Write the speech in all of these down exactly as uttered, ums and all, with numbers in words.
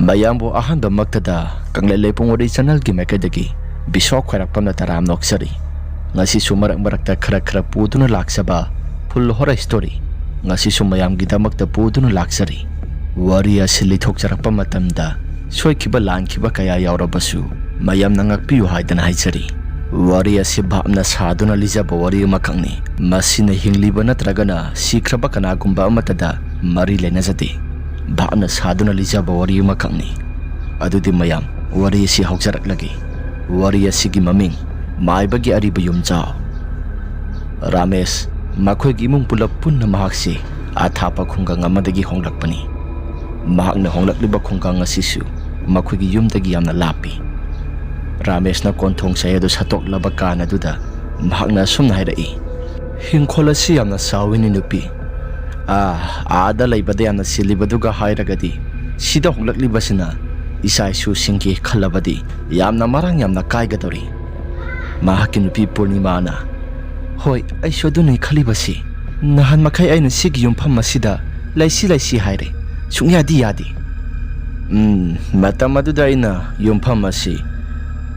ꯃꯌꯥꯝꯕꯨ ꯑꯍꯥꯟꯕꯃꯛꯇꯗ ꯀꯪꯂꯩ ꯂꯩꯄꯨꯡ ꯋꯥꯔꯤ ꯆꯦꯅꯦꯜꯒꯤ ꯃꯥꯏꯀꯩꯗꯒꯤ ꯕꯤꯁ꯭ꯋꯥ ꯈ꯭ꯋꯥꯏꯔꯥꯛꯄꯝꯅ ꯇꯔꯥꯝꯅ ꯑꯣꯛꯆꯔꯤ꯫ ꯉꯁꯤꯁꯨ ꯃꯔꯛ ꯃꯔꯛꯇ ꯈꯔ ꯈꯔ ꯄꯨꯗꯨꯅ ꯂꯥꯛꯆꯕ ꯐꯨꯜ ꯍꯣꯔꯔ ꯁ꯭ꯇꯣꯔꯤ ꯉꯁꯤꯁꯨ ꯃꯌꯥꯝꯒꯤꯗꯃꯛꯇ ꯄꯨꯗꯨꯅ ꯂꯥꯛꯆꯔꯤ꯫ ꯋꯥꯔꯤ ꯑꯁꯤ ꯂꯤꯊꯣꯛꯆꯔꯛꯄ ꯃꯇꯝꯗ ꯁꯣꯏꯈꯤꯕ ꯂꯥꯟꯈꯤꯕ ꯀꯌꯥ ꯌꯥꯎꯔꯕꯁꯨ ꯃꯌꯥꯝꯅ ꯉꯥꯛꯄꯤꯌꯨ ꯍꯥꯏꯗꯅ ꯍꯥꯏꯖꯔꯤ꯫ ꯋꯥꯔꯤ ꯑꯁꯤ ꯚꯥꯞꯅ ꯁꯥꯗꯨꯅ ꯂꯤꯖꯕ ꯋꯥꯔꯤ ꯑꯃꯈꯛꯅꯤ꯫ ꯃꯁꯤꯅ ꯍꯤꯡꯂꯤꯕ ꯅꯠꯇ꯭ꯔꯒꯅ ꯁꯤꯈ꯭ꯔꯕ ꯀꯅꯥꯒꯨꯝꯕ ꯑꯃꯠꯇꯗ ꯃꯔꯤ ꯂꯩꯅꯖꯗꯦ꯫ ꯚꯥꯞꯅ ꯁꯥꯗꯨꯅ ꯂꯤꯖꯕ ꯋꯥꯔꯤ ꯑꯃꯈꯛꯅꯤ꯫ ꯑꯗꯨꯗꯤ ꯃꯌꯥꯝ, ꯋꯥꯔꯤ ꯑꯁꯤ ꯍꯧꯖꯔꯛꯂꯒꯦ꯫ ꯋꯥꯔꯤ ꯑꯁꯤꯒꯤ ꯃꯃꯤꯡ ꯃꯥꯏꯕꯒꯤ ꯑꯔꯤꯕ ꯌꯨꯝꯖꯥꯎ꯫ ꯔꯥꯃꯦꯁ ꯃꯈꯣꯏꯒꯤ ꯏꯃꯨꯡ ꯄꯨꯂꯞ ꯄꯨꯟꯅ ꯃꯍꯥꯛꯁꯤ ꯑꯊꯥꯞꯄ ꯈꯨꯡꯒꯪ ꯑꯃꯗꯒꯤ ꯍꯣꯡꯂꯛꯄꯅꯤ꯫ ꯃꯍꯥꯛꯅ ꯍꯣꯡꯂꯛꯂꯤꯕ ꯈꯨꯡꯒꯪ ꯑꯁꯤꯁꯨ ꯃꯈꯣꯏꯒꯤ ꯌꯨꯝꯗꯒꯤ ꯌꯥꯝꯅ ꯂꯥꯞꯄꯤ꯫ ꯔꯥꯃꯦꯁꯅ ꯀꯣꯟꯊꯣꯡ ꯆꯍꯤ ꯑꯗꯨ ꯁꯠꯇꯣꯛꯂꯕ ꯀꯥꯟ ꯑꯗꯨꯗ ꯃꯍꯥꯛꯅ ꯑꯁꯨꯝꯅ ꯍꯥꯏꯔꯛꯏ, "ꯍꯤꯡꯈꯣꯜ ꯑꯁꯤ ꯌꯥꯝꯅ ꯆꯥꯎꯋꯤꯅꯦ ꯅꯨꯄꯤ꯫ ꯑꯥ, ꯑꯥꯗ ꯂꯩꯕꯗ ꯌꯥꯝꯅ ꯆꯤꯜꯂꯤꯕꯗꯨꯒ ꯍꯥꯏꯔꯒꯗꯤ ꯁꯤꯗ ꯍꯣꯡꯂꯛꯂꯤꯕꯁꯤꯅ ꯏꯆꯥ ꯏꯁꯨꯁꯤꯡꯒꯤ ꯈꯜꯂꯕꯗꯤ ꯌꯥꯝꯅ ꯃꯔꯥꯡ ꯌꯥꯝꯅ ꯀꯥꯏꯒꯗꯧꯔꯤ꯫" ꯃꯍꯥꯛꯀꯤ ꯅꯨꯄꯤ ꯄꯨꯔꯅꯤꯃꯥꯅ, "ꯍꯣꯏ, ꯑꯩꯁꯨ ꯑꯗꯨꯅꯤ ꯈꯜꯂꯤꯕꯁꯤ꯫ ꯅꯍꯥꯟ ꯃꯈꯩ ꯑꯩꯅ ꯁꯤꯒꯤ ꯌꯨꯝꯐꯝ ꯑꯁꯤꯗ ꯂꯩꯁꯤ ꯂꯩꯁꯤ ꯍꯥꯏꯔꯦ, ꯁꯨꯡꯌꯥꯗꯤ ꯌꯥꯗꯦ꯫" ꯎꯝ, ꯃꯇꯝ ꯑꯗꯨꯗ ꯑꯩꯅ ꯌꯨꯝꯐꯝ ꯑꯁꯤ,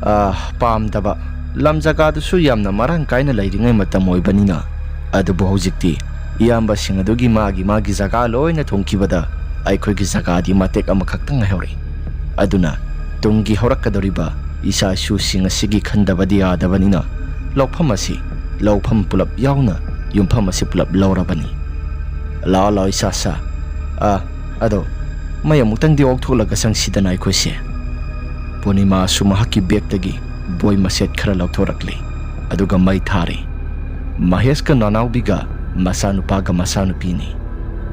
ꯑꯥ, ꯄꯥꯝꯗꯕ, ꯂꯝ ꯖꯒꯥꯗꯨꯁꯨ ꯌꯥꯝꯅ ꯃꯔꯥꯡ ꯀꯥꯏꯅ ꯂꯩꯔꯤꯉꯩ ꯃꯇꯝ ꯑꯣꯏꯕꯅꯤꯅ꯫ ꯑꯗꯨꯕꯨ ꯍꯧꯖꯤꯛꯇꯤ ꯏꯌꯥꯝꯕꯁꯤꯡ ꯑꯗꯨꯒꯤ ꯃꯥꯒꯤ ꯃꯥꯒꯤ ꯖꯒꯥ ꯂꯣꯏꯅ ꯊꯣꯡꯈꯤꯕꯗ ꯑꯩꯈꯣꯏꯒꯤ ꯖꯒꯥꯗꯤ ꯃꯇꯦꯛ ꯑꯃꯈꯛꯇꯪ ꯉꯥꯏꯍꯧꯔꯦ꯫ ꯑꯗꯨꯅ ꯇꯨꯡꯒꯤ ꯍꯧꯔꯛꯀꯗꯧꯔꯤꯕ ꯏꯆꯥ ꯏꯁꯨꯁꯤꯡ ꯑꯁꯤꯒꯤ ꯈꯟꯗꯕꯗꯤ ꯌꯥꯗꯕꯅꯤꯅ ꯂꯧꯐꯝ ꯑꯁꯤ, ꯂꯧꯐꯝ ꯄꯨꯂꯞ ꯌꯥꯎꯅ ꯌꯨꯝꯐꯝ ꯑꯁꯤ ꯄꯨꯂꯞ ꯂꯧꯔꯕꯅꯤ꯫ ꯂꯥꯛꯑꯣ, ꯂꯥꯛꯑꯣ, ꯏꯆꯥ ꯁꯥ꯫ ꯑꯥ, ꯑꯗꯣ ꯃꯩ ꯑꯃꯨꯛꯇꯪꯗꯤ ꯑꯣꯛꯊꯣꯛꯂꯒ ꯆꯪꯁꯤꯗꯅ ꯑꯩꯈꯣꯏꯁꯦ꯫ ꯄꯨꯔꯅꯤꯃꯥꯁꯨ ꯃꯍꯥꯛꯀꯤ ꯕꯦꯒꯇꯒꯤ ꯕꯣꯏ ꯃꯆꯦꯠ ꯈꯔ ꯂꯧꯊꯣꯔꯛꯂꯦ, ꯑꯗꯨꯒ ꯃꯩ ꯊꯥꯔꯦ꯫ ꯃꯍꯦꯁꯀ ꯅꯅꯥꯎꯕꯤꯒ ꯃꯆꯥꯅꯨꯄꯥꯒ ꯃꯆꯥꯅꯨꯄꯤꯅꯤ꯫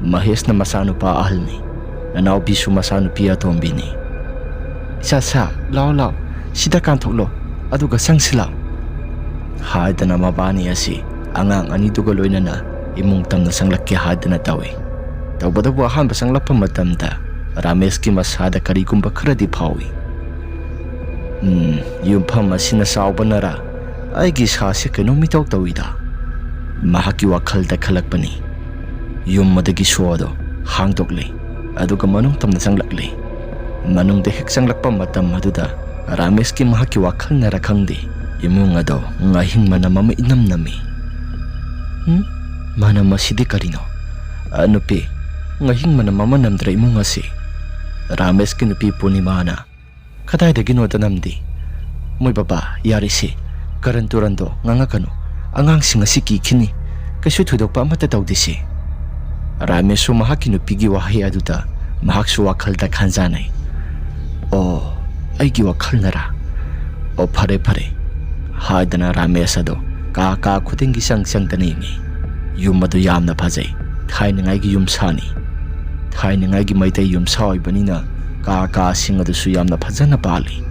ꯃꯍꯦꯁꯅ ꯃꯆꯥꯅꯨꯄꯥ ꯑꯍꯜꯅꯤ, ꯅꯅꯥꯎꯕꯤꯁꯨ ꯃꯆꯥꯅꯨꯄꯤ ꯑꯇꯣꯝꯕꯤꯅꯤ꯫ "ꯏꯆꯥ ꯁꯥ, ꯂꯥꯛꯑꯣ, ꯂꯥꯛꯑꯣ, ꯁꯤꯗ ꯀꯥꯟꯊꯣꯛꯂꯣ, ꯑꯗꯨꯒ ꯆꯪꯁꯤ ꯂꯥꯛꯑꯣ" ꯍꯥꯏꯗꯅ ꯃꯕꯥꯅꯤ ꯑꯁꯤ ꯑꯉꯥꯡ ꯑꯅꯤꯗꯨꯒ ꯂꯣꯏꯅꯅ ꯏꯃꯨꯡ ꯇꯝꯅ ꯆꯪꯂꯛꯀꯦ ꯍꯥꯏꯗꯅ ꯇꯧꯏ꯫ ꯇꯧꯕꯇꯕꯨ ꯑꯍꯥꯟꯕ ꯆꯪꯂꯛꯄ ꯃꯇꯝꯗ ꯔꯥꯃꯦꯁꯀꯤ ꯃꯁꯥꯗ ꯀꯔꯤꯒꯨꯝꯕ ꯈꯔꯗꯤ ꯐꯥꯎꯏ꯫ "ꯎꯝ, ꯌꯨꯝꯐꯝ ꯑꯁꯤꯅ ꯆꯥꯎꯕꯅꯔꯥ, ꯑꯩꯒꯤ ꯏꯁꯥꯁꯦ ꯀꯩꯅꯣꯝ ꯏꯇꯧ ꯇꯧꯏꯗ" ꯃꯍꯥꯛꯀꯤ ꯋꯥꯈꯜꯗ ꯈꯜꯂꯛꯄꯅꯤ꯫ ꯌꯨꯝ ꯑꯗꯨꯒꯤ ꯁꯣ ꯑꯗꯨ ꯍꯥꯡꯗꯣꯛꯂꯦ, ꯑꯗꯨꯒ ꯃꯅꯨꯡ ꯇꯝꯅ ꯆꯪꯂꯛꯂꯦ꯫ ꯃꯅꯨꯡꯗ ꯍꯦꯛ ꯆꯪꯂꯛꯄ ꯃꯇꯝ ꯑꯗꯨꯗ ꯔꯥꯃꯦꯁꯀꯤ ꯃꯍꯥꯛꯀꯤ ꯋꯥꯈꯜꯅꯔ ꯈꯪꯗꯦ, ꯏꯃꯨꯡ ꯑꯗꯣ ꯉꯥꯍꯤꯡ ꯃꯅꯝ ꯑꯃ ꯏꯅꯝ ꯅꯝꯃꯤ꯫ "ꯎꯝ? ꯃꯅꯝ ꯑꯁꯤꯗꯤ ꯀꯔꯤꯅꯣ? ꯑ, ꯅꯨꯄꯤ, ꯉꯥꯍꯤꯡ ꯃꯅꯝ ꯑꯃ ꯅꯝꯗ꯭ꯔ ꯏꯃꯨꯡ ꯑꯁꯤ?" ꯔꯥꯃꯦꯁꯀꯤ ꯅꯨꯄꯤ ꯄꯨꯔꯅꯤꯃꯥꯅ, "ꯀꯗꯥꯏꯗꯒꯤꯅꯣꯗ ꯅꯝꯗꯤ? ꯃꯣꯏ ꯕꯕꯥ, ꯌꯥꯔꯤꯁꯤ, ꯀꯔꯟ ꯇꯨꯔꯟꯗꯣ ꯉꯥꯡꯉꯛꯀꯅꯨ꯫ ꯑꯉꯥꯡꯁꯤꯡ ꯑꯁꯤ ꯀꯤꯈꯤꯅꯤ꯫ ꯀꯩꯁꯨ ꯊꯣꯏꯗꯣꯛꯄ ꯑꯃꯠꯇ ꯇꯧꯗꯦꯁꯤ꯫" ꯔꯥꯃꯦꯁꯁꯨ ꯃꯍꯥꯛꯀꯤ ꯅꯨꯄꯤꯒꯤ ꯋꯥꯍꯩ ꯑꯗꯨꯗ ꯃꯍꯥꯛꯁꯨ ꯋꯥꯈꯜꯗ ꯈꯟꯖꯥꯅꯩ꯫ "ꯑꯣ, ꯑꯩꯒꯤ ꯋꯥꯈꯜꯅꯔꯥ? ꯑꯣ, ꯐꯔꯦ, ꯐꯔꯦ," ꯍꯥꯏꯗꯅ ꯔꯥꯃꯦꯁ ꯑꯗꯣ ꯀꯥ ꯀꯥ ꯈꯨꯗꯤꯡꯒꯤ ꯆꯪ ꯆꯪꯗꯅ ꯌꯦꯡꯉꯤ꯫ ꯌꯨꯝ ꯑꯗꯨ ꯌꯥꯝꯅ ꯐꯖꯩ꯫ ꯊꯥꯏꯅꯉꯥꯏꯒꯤ ꯌꯨꯝꯁꯥꯅꯤ꯫ ꯊꯥꯏꯅꯉꯥꯏꯒꯤ ꯃꯩꯇꯩ ꯌꯨꯝꯁꯥ ꯑꯣꯏꯕꯅꯤꯅ ꯀꯥ ꯀꯥꯁꯤꯡ ꯑꯗꯨꯁꯨ ꯌꯥꯝꯅ ꯐꯖꯅ ꯄꯥꯜꯂꯤ꯫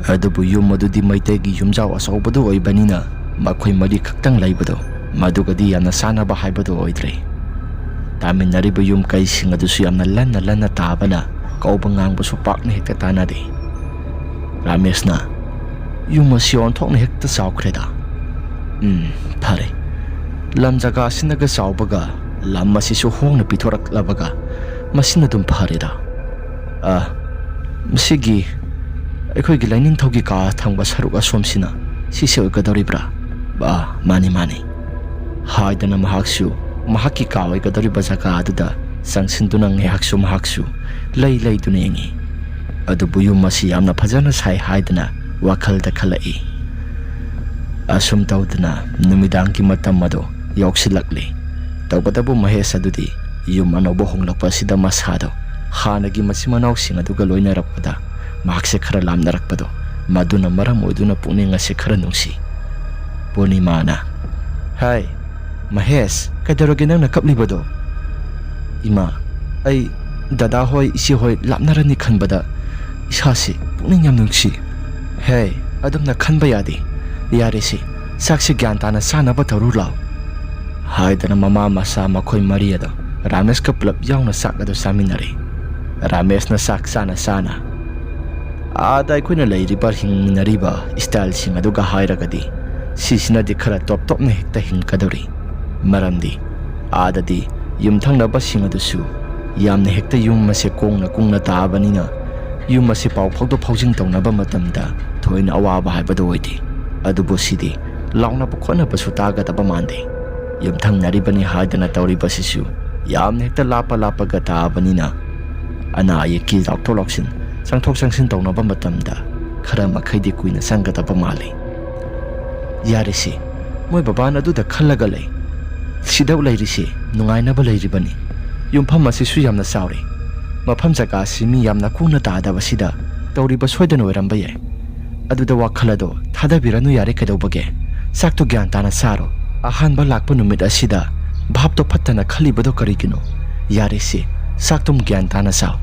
ꯑꯗꯨꯕꯨ ꯌꯨꯝ ꯑꯗꯨꯗꯤ ꯃꯩꯇꯩꯒꯤ ꯌꯨꯝꯖꯥꯎ ꯑꯆꯧꯕꯗꯨ ꯑꯣꯏꯕꯅꯤꯅ ꯃꯈꯣꯏ ꯃꯔꯤ ꯈꯛꯇꯪ ꯂꯩꯕꯗꯣ, ꯃꯗꯨꯒꯗꯤ ꯌꯥꯝꯅ ꯆꯥꯟꯅꯕ ꯍꯥꯏꯕꯗꯨ ꯑꯣꯏꯗ꯭ꯔꯦ꯫ ꯇꯥꯃꯤꯟꯅꯔꯤꯕ ꯌꯨꯝ ꯀꯩꯁꯤꯡ ꯑꯗꯨꯁꯨ ꯌꯥꯝꯅ ꯂꯟꯅ ꯂꯟꯅ ꯇꯥꯕꯅ ꯀꯧꯕ ꯉꯥꯡꯕꯁꯨ ꯄꯥꯛꯅ ꯍꯦꯛꯇ ꯇꯥꯅꯗꯦ꯫ ꯔꯥꯃꯦꯁꯅ, "ꯌꯨꯝ ꯑꯁꯤ ꯑꯣꯟꯊꯣꯛꯅ ꯍꯦꯛꯇ ꯆꯥꯎꯈ꯭ꯔꯦꯗ꯫ ꯎꯝ, ꯐꯔꯦ꯫ ꯂꯝ ꯖꯒꯥ ꯑꯁꯤꯅꯒ ꯆꯥꯎꯕꯒ ꯂꯝ ꯑꯁꯤꯁꯨ ꯍꯣꯡꯅ ꯄꯤꯊꯣꯔꯛꯂꯕꯒ ꯃꯁꯤꯅ ꯑꯗꯨꯝ ꯐꯔꯦꯗ꯫ ꯑ, ꯃꯁꯤꯒꯤ ꯑꯩꯈꯣꯏꯒꯤ ꯂꯥꯏꯅꯤꯡꯊꯧꯒꯤ ꯀꯥ ꯊꯪꯕ ꯁꯔꯨꯛ ꯑꯁꯣꯝꯁꯤꯅ ꯁꯤꯁꯦ ꯑꯣꯏꯒꯗꯧꯔꯤꯕ꯭ꯔꯥ?" "ꯑ, ꯃꯥꯅꯤ, ꯃꯥꯅꯤ," ꯍꯥꯏꯗꯅ ꯃꯍꯥꯛꯁꯨ ꯃꯍꯥꯛꯀꯤ ꯀꯥ ꯑꯣꯏꯒꯗꯧꯔꯤꯕ ꯖꯒꯥ ꯑꯗꯨꯗ ꯆꯪꯁꯤꯟꯗꯨꯅ ꯉꯥꯏꯍꯥꯛꯁꯨ ꯃꯍꯥꯛꯁꯨ ꯂꯩ ꯂꯩꯗꯨꯅ ꯌꯦꯡꯉꯤ꯫ ꯑꯗꯨꯕꯨ ꯌꯨꯝ ꯑꯁꯤ ꯌꯥꯝꯅ ꯐꯖꯅ ꯁꯥꯏ ꯍꯥꯏꯗꯅ ꯋꯥꯈꯜꯗ ꯈꯜꯂꯛꯏ꯫ ꯑꯁꯨꯝ ꯇꯧꯗꯅ ꯅꯨꯃꯤꯗꯥꯡꯒꯤ ꯃꯇꯝ ꯑꯗꯨ ꯌꯧꯁꯤꯜꯂꯛꯂꯤ꯫ ꯇꯧꯕꯇꯕꯨ ꯃꯍꯦꯁ ꯑꯗꯨꯗꯤ ꯌꯨꯝ ꯑꯅꯧꯕ ꯍꯣꯡꯂꯛꯄ ꯑꯁꯤꯗ ꯃꯁꯥꯗꯣ ꯍꯥꯟꯅꯒꯤ ꯃꯆꯤꯟ ꯃꯅꯥꯎꯁꯤꯡ ꯑꯗꯨꯒ ꯂꯣꯏꯅꯔꯛꯄꯗ ꯃꯍꯥꯛꯁꯦ ꯈꯔ ꯂꯥꯞꯅꯔꯛꯄꯗꯣ, ꯃꯗꯨꯅ ꯃꯔꯝ ꯑꯣꯏꯗꯨꯅ ꯄꯨꯛꯅꯤꯡ ꯑꯁꯤ ꯈꯔ ꯅꯨꯡꯁꯤ꯫ ꯄꯨꯔꯅꯤꯃꯥꯅ, "ꯍꯥꯏ, ꯃꯍꯦꯁ, ꯀꯩꯗꯧꯔꯒꯦ ꯅꯪꯅ ꯀꯞꯂꯤꯕꯗꯣ?" "ꯏꯃꯥ, ꯑꯩ ꯗꯗꯥ ꯍꯣꯏ, ꯏꯆꯦ ꯍꯣꯏ ꯂꯥꯞꯅꯔꯅꯤ ꯈꯟꯕꯗ ꯏꯁꯥꯁꯤ ꯄꯨꯛꯅꯤꯡ ꯌꯥꯝ ꯅꯨꯡꯁꯤ꯫" "ꯍꯦ, ꯑꯗꯨꯝꯅ ꯈꯟꯕ ꯌꯥꯗꯦ꯫ ꯌꯥꯔꯦꯁꯦ, ꯆꯥꯛꯁꯤ ꯒ꯭ꯌꯥꯟ ꯇꯥꯅ ꯆꯥꯅꯕ ꯇꯧꯔꯨ ꯂꯥꯎ," ꯍꯥꯏꯗꯅ ꯃꯃꯥ ꯃꯆꯥ ꯃꯈꯣꯏ ꯃꯔꯤ ꯑꯗꯣ ꯔꯥꯃꯦꯁꯀ ꯄꯨꯂꯞ ꯌꯥꯎꯅ ꯆꯥꯛ ꯑꯗꯨ ꯆꯥꯃꯤꯟꯅꯔꯦ꯫ ꯔꯥꯃꯦꯁꯅ ꯆꯥꯛ ꯆꯥꯅ ꯆꯥꯅ, "ꯑꯥꯗ ꯑꯩꯈꯣꯏꯅ ꯂꯩꯔꯤꯕ, ꯍꯤꯡꯃꯤꯟꯅꯔꯤꯕ ꯏꯁꯇꯥꯏꯜꯁꯤꯡ ꯑꯗꯨꯒ ꯍꯥꯏꯔꯒꯗꯤ ꯁꯤꯁꯤꯅꯗꯤ ꯈꯔ ꯇꯣꯞ ꯇꯣꯞꯅ ꯍꯦꯛꯇ ꯍꯤꯡꯒꯗꯧꯔꯤ꯫ ꯃꯔꯝꯗꯤ ꯑꯥꯗꯗꯤ ꯌꯨꯝꯊꯪꯅꯕꯁꯤꯡ ꯑꯗꯨꯁꯨ ꯌꯥꯝꯅ ꯍꯦꯛꯇ ꯌꯨꯝ ꯑꯁꯦ ꯀꯣꯡꯅ ꯀꯨꯡꯅ ꯇꯥꯕꯅꯤꯅ ꯌꯨꯝ ꯑꯁꯤ ꯄꯥꯎ ꯐꯥꯎꯗꯣꯛ ꯐꯥꯎꯖꯤꯟ ꯇꯧꯅꯕ ꯃꯇꯝꯗ ꯊꯣꯏꯅ ꯑꯋꯥꯕ ꯍꯥꯏꯕꯗꯨ ꯑꯣꯏꯗꯦ꯫ ꯑꯗꯨꯕꯨ ꯁꯤꯗꯤ ꯂꯥꯎꯅꯕ ꯈꯣꯠꯅꯕꯁꯨ ꯇꯥꯒꯗꯕ ꯃꯥꯟꯗꯦ꯫ ꯌꯨꯝꯊꯪꯅꯔꯤꯕꯅꯤ ꯍꯥꯏꯗꯅ ꯇꯧꯔꯤꯕꯁꯤꯁꯨ ꯌꯥꯝꯅ ꯍꯦꯛꯇ ꯂꯥꯞꯄ ꯂꯥꯞꯄꯒ ꯇꯥꯕꯅꯤꯅ, ꯑꯅꯥ ꯑꯌꯦꯛꯀꯤ ꯂꯥꯎꯊꯣꯛ ꯂꯥꯎꯁꯤꯟ, ꯆꯪꯊꯣꯛ ꯆꯪꯁꯤꯟ ꯇꯧꯅꯕ ꯃꯇꯝꯗ ꯈꯔ ꯃꯈꯩꯗꯤ ꯀꯨꯏꯅ ꯆꯪꯒꯗꯕ ꯃꯥꯜꯂꯤ꯫ ꯌꯥꯔꯦꯁꯦ, ꯃꯣꯏ ꯕꯕꯥꯅ ꯑꯗꯨꯗ ꯈꯜꯂꯒ ꯂꯩ꯫ ꯁꯤꯗ ꯂꯩꯔꯤꯁꯦ ꯅꯨꯡꯉꯥꯏꯅꯕ ꯂꯩꯔꯤꯕꯅꯤ꯫ ꯌꯨꯝꯐꯝ ꯑꯁꯤꯁꯨ ꯌꯥꯝꯅ ꯆꯥꯎꯔꯦ꯫ ꯃꯐꯝ ꯖꯒꯥ ꯑꯁꯤ ꯃꯤ ꯌꯥꯝꯅ ꯀꯨꯡꯅ ꯇꯥꯗꯕꯁꯤꯗ ꯇꯧꯔꯤꯕ ꯁꯣꯏꯗꯅ ꯑꯣꯏꯔꯝꯕ ꯌꯥꯏ꯫ ꯑꯗꯨꯗ ꯋꯥꯈꯜ ꯑꯗꯣ ꯊꯥꯗꯕꯤꯔꯅꯨ ꯌꯥꯔꯦ, ꯀꯩꯗꯧꯕꯒꯦ? ꯆꯥꯛꯇꯣ ꯒ꯭ꯌꯥꯟ ꯇꯥꯅ ꯆꯥꯔꯣ꯫ ꯑꯍꯥꯟꯕ ꯂꯥꯛꯄ ꯅꯨꯃꯤꯠ ꯑꯁꯤꯗ ꯚꯥꯞꯇꯣ ꯐꯠꯇꯅ ꯈꯜꯂꯤꯕꯗꯣ ꯀꯔꯤꯒꯤꯅꯣ? ꯌꯥꯔꯦꯁꯦ, ꯆꯥꯛꯇꯨꯝ ꯒ꯭ꯌꯥꯟ ꯇꯥꯅ ꯆꯥꯎ꯫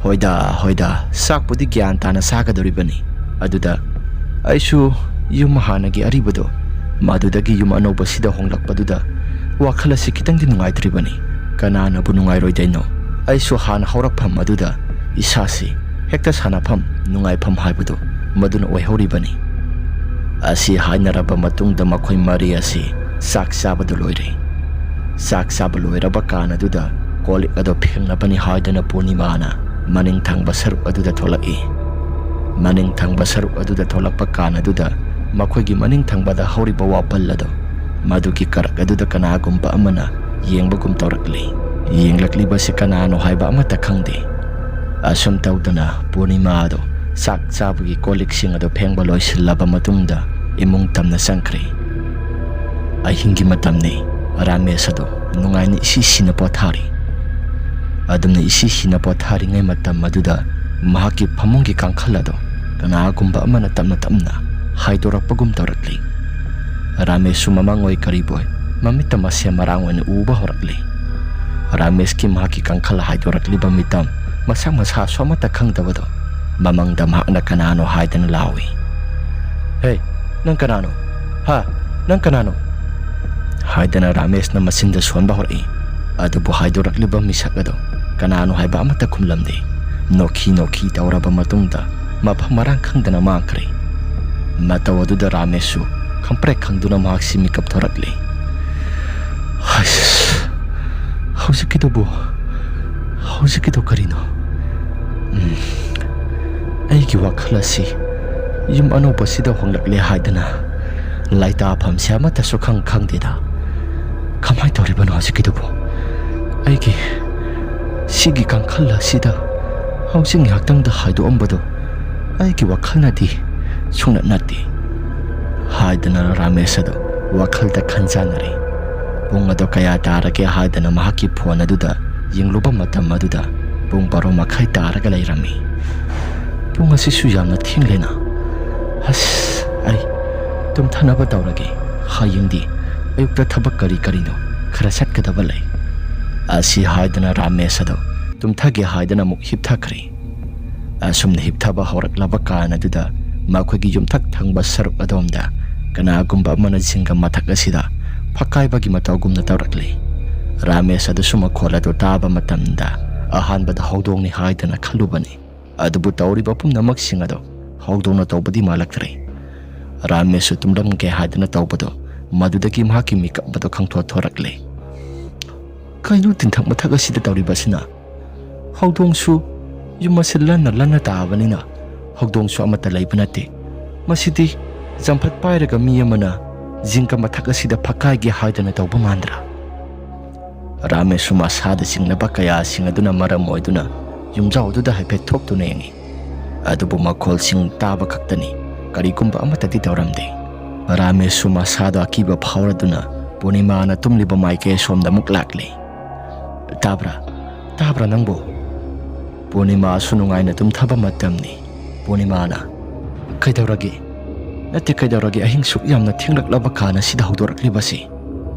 ꯍꯣꯏꯗ, ꯍꯣꯏꯗ, ꯆꯥꯛꯄꯨꯗꯤ ꯒ꯭ꯌꯥꯟ ꯇꯥꯅ ꯆꯥꯒꯗꯧꯔꯤꯕꯅꯤ꯫ ꯑꯗꯨꯗ ꯑꯩꯁꯨ ꯌꯨꯝ ꯍꯥꯟꯅꯒꯤ ꯑꯔꯤꯕꯗꯣ, ꯃꯗꯨꯗꯒꯤ ꯌꯨꯝ ꯑꯅꯧꯕꯁꯤꯗ ꯍꯣꯡꯂꯛꯄꯗꯨꯗ ꯋꯥꯈꯜ ꯑꯁꯤ ꯈꯤꯇꯪꯗꯤ ꯅꯨꯡꯉꯥꯏꯇ꯭ꯔꯤꯕꯅꯤ꯫ ꯀꯅꯥꯅꯕꯨ ꯅꯨꯡꯉꯥꯏꯔꯣꯏꯗꯣꯏꯅꯣ? ꯑꯩꯁꯨ ꯍꯥꯟꯅ ꯍꯧꯔꯛꯐꯝ ꯑꯗꯨꯗ ꯏꯁꯥꯁꯤ ꯍꯦꯛꯇ ꯁꯥꯟꯅꯐꯝ, ꯅꯨꯡꯉꯥꯏꯐꯝ ꯍꯥꯏꯕꯗꯨ ꯃꯗꯨꯅ ꯑꯣꯏꯍꯧꯔꯤꯕꯅꯤ꯫ ꯑꯁꯤ ꯍꯥꯏꯅꯔꯕ ꯃꯇꯨꯡꯗ ꯃꯈꯣꯏ ꯃꯔꯤ ꯑꯁꯤ ꯆꯥꯛ ꯆꯥꯕꯗꯨ ꯂꯣꯏꯔꯦ꯫ ꯆꯥꯛ ꯆꯥꯕ ꯂꯣꯏꯔꯕ ꯀꯥꯟ ꯑꯗꯨꯗ ꯀꯣꯜ ꯂꯤꯛ ꯑꯗꯨ ꯐꯦꯡꯅꯕꯅꯤ ꯍꯥꯏꯗꯨꯅ ꯄꯨꯔꯅꯤꯃꯥꯅ ꯃꯅꯤꯡ ꯊꯪꯕ ꯁꯔꯨꯛ ꯑꯗꯨꯗ ꯊꯣꯛꯂꯛꯏ꯫ ꯃꯅꯤꯡ ꯊꯪꯕ ꯁꯔꯨꯛ ꯑꯗꯨꯗ ꯊꯣꯛꯂꯛꯄ ꯀꯥꯟ ꯑꯗꯨꯗ ꯃꯈꯣꯏꯒꯤ ꯃꯅꯤꯡ ꯊꯪꯕꯗ ꯍꯧꯔꯤꯕ ꯋꯥꯄꯜ ꯑꯗꯨ, ꯃꯗꯨꯒꯤ ꯀꯔꯛ ꯑꯗꯨꯗ ꯀꯅꯥꯒꯨꯝꯕ ꯑꯃꯅ ꯌꯦꯡꯕꯒꯨꯝ ꯇꯧꯔꯛꯂꯤ꯫ ꯌꯦꯡꯂꯛꯂꯤꯕꯁꯤ ꯀꯅꯥꯅꯣ ꯍꯥꯏꯕ ꯑꯃꯠꯇ ꯈꯪꯗꯦ꯫ ꯑꯁꯨꯝ ꯇꯧꯗꯅ ꯄꯨꯔꯅꯤꯃꯥ ꯑꯗꯨ ꯆꯥꯛ ꯆꯥꯕꯒꯤ ꯀꯣꯜ ꯂꯤꯛꯁꯤꯡ ꯑꯗꯨ ꯐꯦꯡꯕ ꯂꯣꯏꯁꯤꯜꯂꯕ ꯃꯇꯨꯡꯗ ꯏꯃꯨꯡ ꯇꯝꯅ ꯆꯪꯈ꯭ꯔꯦ꯫ ꯑꯍꯤꯡꯒꯤ ꯃꯇꯝꯅꯤ꯫ ꯔꯥꯃꯦꯁ ꯑꯗꯨ ꯅꯨꯡꯉꯥꯏꯅ ꯏꯁꯤ ꯁꯤꯅ ꯄꯣꯊꯥꯔꯤ꯫ ꯑꯗꯨꯝꯅ ꯏꯁꯤ ꯁꯤꯅ ꯄꯣꯊꯥꯔꯤꯉꯩ ꯃꯇꯝ ꯑꯗꯨꯗ ꯃꯍꯥꯛꯀꯤ ꯐꯃꯨꯡꯒꯤ ꯀꯥꯡꯈꯜ ꯑꯗꯨ ꯀꯅꯥꯒꯨꯝꯕ ꯑꯃꯅ ꯇꯞꯅ ꯇꯞꯅ ꯍꯥꯏꯗꯣꯔꯛꯄꯒꯨꯝ ꯇꯧꯔꯛꯂꯤ꯫ ꯔꯥꯃꯦꯁꯁꯨ ꯃꯃꯥꯡ ꯑꯣꯏ ꯀꯔꯤꯕꯣꯏ ꯃꯃꯤꯠꯇ ꯃꯁꯦ ꯃꯔꯥꯡ ꯑꯣꯏꯅ ꯎꯕ ꯍꯧꯔꯛꯂꯤ꯫ ꯔꯥꯃꯦꯁꯀꯤ ꯃꯍꯥꯛꯀꯤ ꯀꯥꯡꯈꯜ ꯍꯥꯏꯗꯣꯔꯛꯂꯤꯕ ꯃꯤꯇꯝ ꯃꯁꯛ ꯃꯁꯥꯁꯨ ꯑꯃꯠꯇ ꯈꯪꯗꯕꯗꯣ ꯃꯃꯪꯗ ꯃꯍꯥꯛꯅ ꯀꯅꯥꯅꯣ ꯍꯥꯏꯗꯅ ꯂꯥꯎꯏ꯫ "ꯍꯦ, ꯅꯪ ꯀꯅꯥꯅꯣ? ꯍꯥ? ꯅꯪ ꯀꯅꯥꯅꯣ?" ꯍꯥꯏꯗꯅ ꯔꯥꯃꯦꯁꯅ ꯃꯆꯤꯟꯗ ꯁꯣꯟꯕ ꯍꯧꯔꯛꯏ꯫ ꯑꯗꯨꯕꯨ ꯍꯥꯏꯗꯣꯔꯛꯂꯤꯕ ꯃꯤꯁꯛ ꯑꯗꯣ ꯀꯅꯥꯅꯣ ꯍꯥꯏꯕ ꯑꯃꯠꯇ ꯈꯨꯝꯂꯝꯗꯦ꯫ ꯅꯣꯛꯈꯤ ꯅꯣꯛꯈꯤ ꯇꯧꯔꯕ ꯃꯇꯨꯡꯗ ꯃꯐꯝ ꯃꯔꯥꯡ ꯈꯪꯗꯅ ꯃꯥꯡꯈ꯭ꯔꯦ꯫ ꯃꯇꯧ ꯑꯗꯨꯗ ꯔꯥꯃꯦꯁꯁꯨ ꯈꯪꯄ꯭ꯔꯦꯛ ꯈꯪꯗꯨꯅ ꯃꯍꯥꯛꯁꯤ ꯃꯤꯀꯞ ꯊꯣꯔꯛꯂꯦ꯫ "ꯍꯩꯁ, ꯍꯧꯖꯤꯛꯀꯤꯗꯨꯕꯨ, ꯍꯧꯖꯤꯛꯀꯤꯗꯨ ꯀꯔꯤꯅꯣ?" "ꯎꯝ, ꯑꯩꯒꯤ ꯋꯥꯈꯜ ꯑꯁꯤ ꯌꯨꯝ ꯑꯅꯧꯕꯁꯤꯗ ꯍꯣꯡꯂꯛꯂꯦ ꯍꯥꯏꯗꯅ ꯂꯩꯇꯥꯐꯝꯁꯦ ꯑꯃꯠꯇꯁꯨ ꯈꯪ ꯈꯪꯗꯦꯗ꯫ ꯀꯃꯥꯏꯅ ꯇꯧꯔꯤꯕꯅꯣ ꯍꯧꯖꯤꯛꯀꯤꯗꯨꯕꯨ? ꯑꯩꯒꯤ ꯁꯤꯒꯤ ꯀꯥꯡꯈꯜ ꯑꯁꯤꯗ ꯍꯧꯖꯤꯛ ꯉꯥꯏꯍꯥꯛꯇꯪꯗ ꯍꯥꯏꯗꯣꯛꯑꯝꯕꯗꯣ ꯑꯩꯒꯤ ꯋꯥꯈꯜꯅꯗꯤ ꯁꯨꯡꯅꯠ ꯅꯠꯇꯦ" ꯍꯥꯏꯗꯅ ꯔꯥꯃꯦꯁ ꯑꯗꯨ ꯋꯥꯈꯜꯗ ꯈꯟꯖꯥꯟꯅꯔꯦ꯫ ꯄꯨꯡ ꯑꯗꯨ ꯀꯌꯥ ꯇꯥꯔꯒꯦ ꯍꯥꯏꯗꯅ ꯃꯍꯥꯛꯀꯤ ꯐꯣꯟ ꯑꯗꯨꯗ ꯌꯦꯡꯂꯨꯕ ꯃꯇꯝ ꯑꯗꯨꯗ ꯄꯨꯡ ꯕꯥꯔꯣ ꯃꯈꯥꯏ ꯇꯥꯔꯒ ꯂꯩꯔꯝꯃꯤ꯫ "ꯄꯨꯡ ꯑꯁꯤꯁꯨ ꯌꯥꯝꯅ ꯊꯦꯡꯂꯦꯅ꯫ ꯑꯁ, ꯑꯩ ꯇꯨꯝꯊꯅꯕ ꯇꯧꯔꯒꯦ꯫ ꯍꯌꯦꯡꯗꯤ ꯑꯌꯨꯛꯇ ꯊꯕꯛ ꯀꯔꯤ ꯀꯔꯤꯅꯣ ꯈꯔ ꯆꯠꯀꯗꯕ ꯂꯩ" ꯑꯁꯤ ꯍꯥꯏꯗꯨꯅ ꯔꯥꯃꯦꯁ ꯑꯗꯨ ꯇꯨꯝꯊꯒꯦ ꯍꯥꯏꯗꯅ ꯑꯃꯨꯛ ꯍꯤꯞꯊꯈ꯭ꯔꯦ꯫ ꯑꯁꯨꯝꯅ ꯍꯤꯞꯊꯕ ꯍꯧꯔꯛꯂꯕ ꯀꯥꯟ ꯑꯗꯨꯗ ꯃꯈꯣꯏꯒꯤ ꯌꯨꯝꯊꯛ ꯊꯪꯕ ꯁꯔꯨꯛ ꯑꯗꯣꯝꯗ ꯀꯅꯥꯒꯨꯝꯕ ꯑꯃꯅ ꯖꯤꯡꯒ ꯃꯊꯛ ꯑꯁꯤꯗ ꯐꯛꯀꯥꯏꯕꯒꯤ ꯃꯇꯧꯒꯨꯝꯅ ꯇꯧꯔꯛꯂꯤ꯫ ꯔꯥꯃꯦꯁ ꯑꯗꯨꯁꯨ ꯃꯈꯣꯜ ꯑꯗꯨ ꯇꯥꯕ ꯃꯇꯝꯗ ꯑꯍꯥꯟꯕꯗ ꯍꯧꯗꯣꯡꯅꯤ ꯍꯥꯏꯗꯅ ꯈꯜꯂꯨꯕꯅꯤ꯫ ꯑꯗꯨꯕꯨ ꯇꯧꯔꯤꯕ ꯄꯨꯝꯅꯃꯛꯁꯤꯡ ꯑꯗꯨ ꯍꯧꯗꯣꯡꯅ ꯇꯧꯕꯗꯤ ꯃꯥꯜꯂꯛꯇ꯭ꯔꯦ꯫ ꯔꯥꯃꯦꯁꯁꯨ ꯇꯨꯝꯂꯝꯒꯦ ꯍꯥꯏꯗꯅ ꯇꯧꯕꯗꯨ ꯃꯗꯨꯗꯒꯤ ꯃꯍꯥꯛꯀꯤ ꯃꯤꯀꯞ ꯑꯗꯨ ꯈꯪꯊꯣꯛ ꯊꯣꯔꯛꯂꯦ꯫ "ꯀꯩꯅꯣ ꯇꯤꯟꯊꯛ ꯃꯊꯛ ꯑꯁꯤꯗ ꯇꯧꯔꯤꯕꯁꯤꯅ? ꯍꯧꯗꯣꯡꯁꯨ ꯌꯨꯝ ꯑꯁꯤ ꯂꯟꯅ ꯂꯟꯅ ꯇꯥꯕꯅꯤꯅ ꯍꯧꯗꯣꯡꯁꯨ ꯑꯃꯠꯇ ꯂꯩꯕ ꯅꯠꯇꯦ꯫ ꯃꯁꯤꯗꯤ ꯆꯝꯐꯠ ꯄꯥꯏꯔꯒ ꯃꯤ ꯑꯃꯅ ꯖꯤꯡꯒ ꯃꯊꯛ ꯑꯁꯤꯗ ꯐꯛꯀꯥꯏꯒꯦ ꯍꯥꯏꯗꯅ ꯇꯧꯕ ꯃꯥꯟꯗ꯭ꯔꯥ?" ꯔꯥꯃꯦꯁꯁꯨ ꯃꯁꯥꯗ ꯆꯤꯡꯅꯕ ꯀꯌꯥꯁꯤꯡ ꯑꯗꯨꯅ ꯃꯔꯝ ꯑꯣꯏꯗꯨꯅ ꯌꯨꯝꯖꯥꯎ ꯑꯗꯨꯗ ꯍꯥꯏꯐꯦꯠ ꯊꯣꯛꯇꯨꯅ ꯌꯦꯡꯉꯤ꯫ ꯑꯗꯨꯕꯨ ꯃꯈꯣꯜꯁꯤꯡ ꯇꯥꯕ ꯈꯛꯇꯅꯤ, ꯀꯔꯤꯒꯨꯝꯕ ꯑꯃꯠꯇꯗꯤ ꯇꯧꯔꯝꯗꯦ꯫ ꯔꯥꯃꯦꯁꯁꯨ ꯃꯁꯥꯗ ꯑꯀꯤꯕ ꯐꯥꯎꯔꯗꯨꯅ ꯄꯨꯔꯅꯤꯃꯥꯅ ꯇꯨꯝꯂꯤꯕ ꯃꯥꯏꯀꯩ ꯑꯁꯣꯝꯗ ꯑꯃꯨꯛ ꯂꯥꯛꯂꯦ꯫ "ꯇꯥꯕ꯭ꯔꯥ? ꯇꯥꯕ꯭ꯔꯥ ꯅꯪꯕꯨ?" ꯄꯨꯔꯅꯤꯃꯥꯁꯨ ꯅꯨꯡꯉꯥꯏꯅ ꯇꯨꯝꯊꯕ ꯃꯇꯝꯅꯤ꯫ ꯄꯨꯔꯅꯤꯃꯥꯅ, "ꯀꯩꯗꯧꯔꯒꯦ? ꯅꯠꯇꯦ, ꯀꯩꯗꯧꯔꯒꯦ? ꯑꯍꯤꯡ ꯁꯨꯛ ꯌꯥꯝꯅ ꯊꯦꯡꯂꯛꯂꯕ ꯀꯥꯟ ꯑꯁꯤꯗ ꯍꯧꯗꯣꯔꯛꯂꯤꯕꯁꯤ?"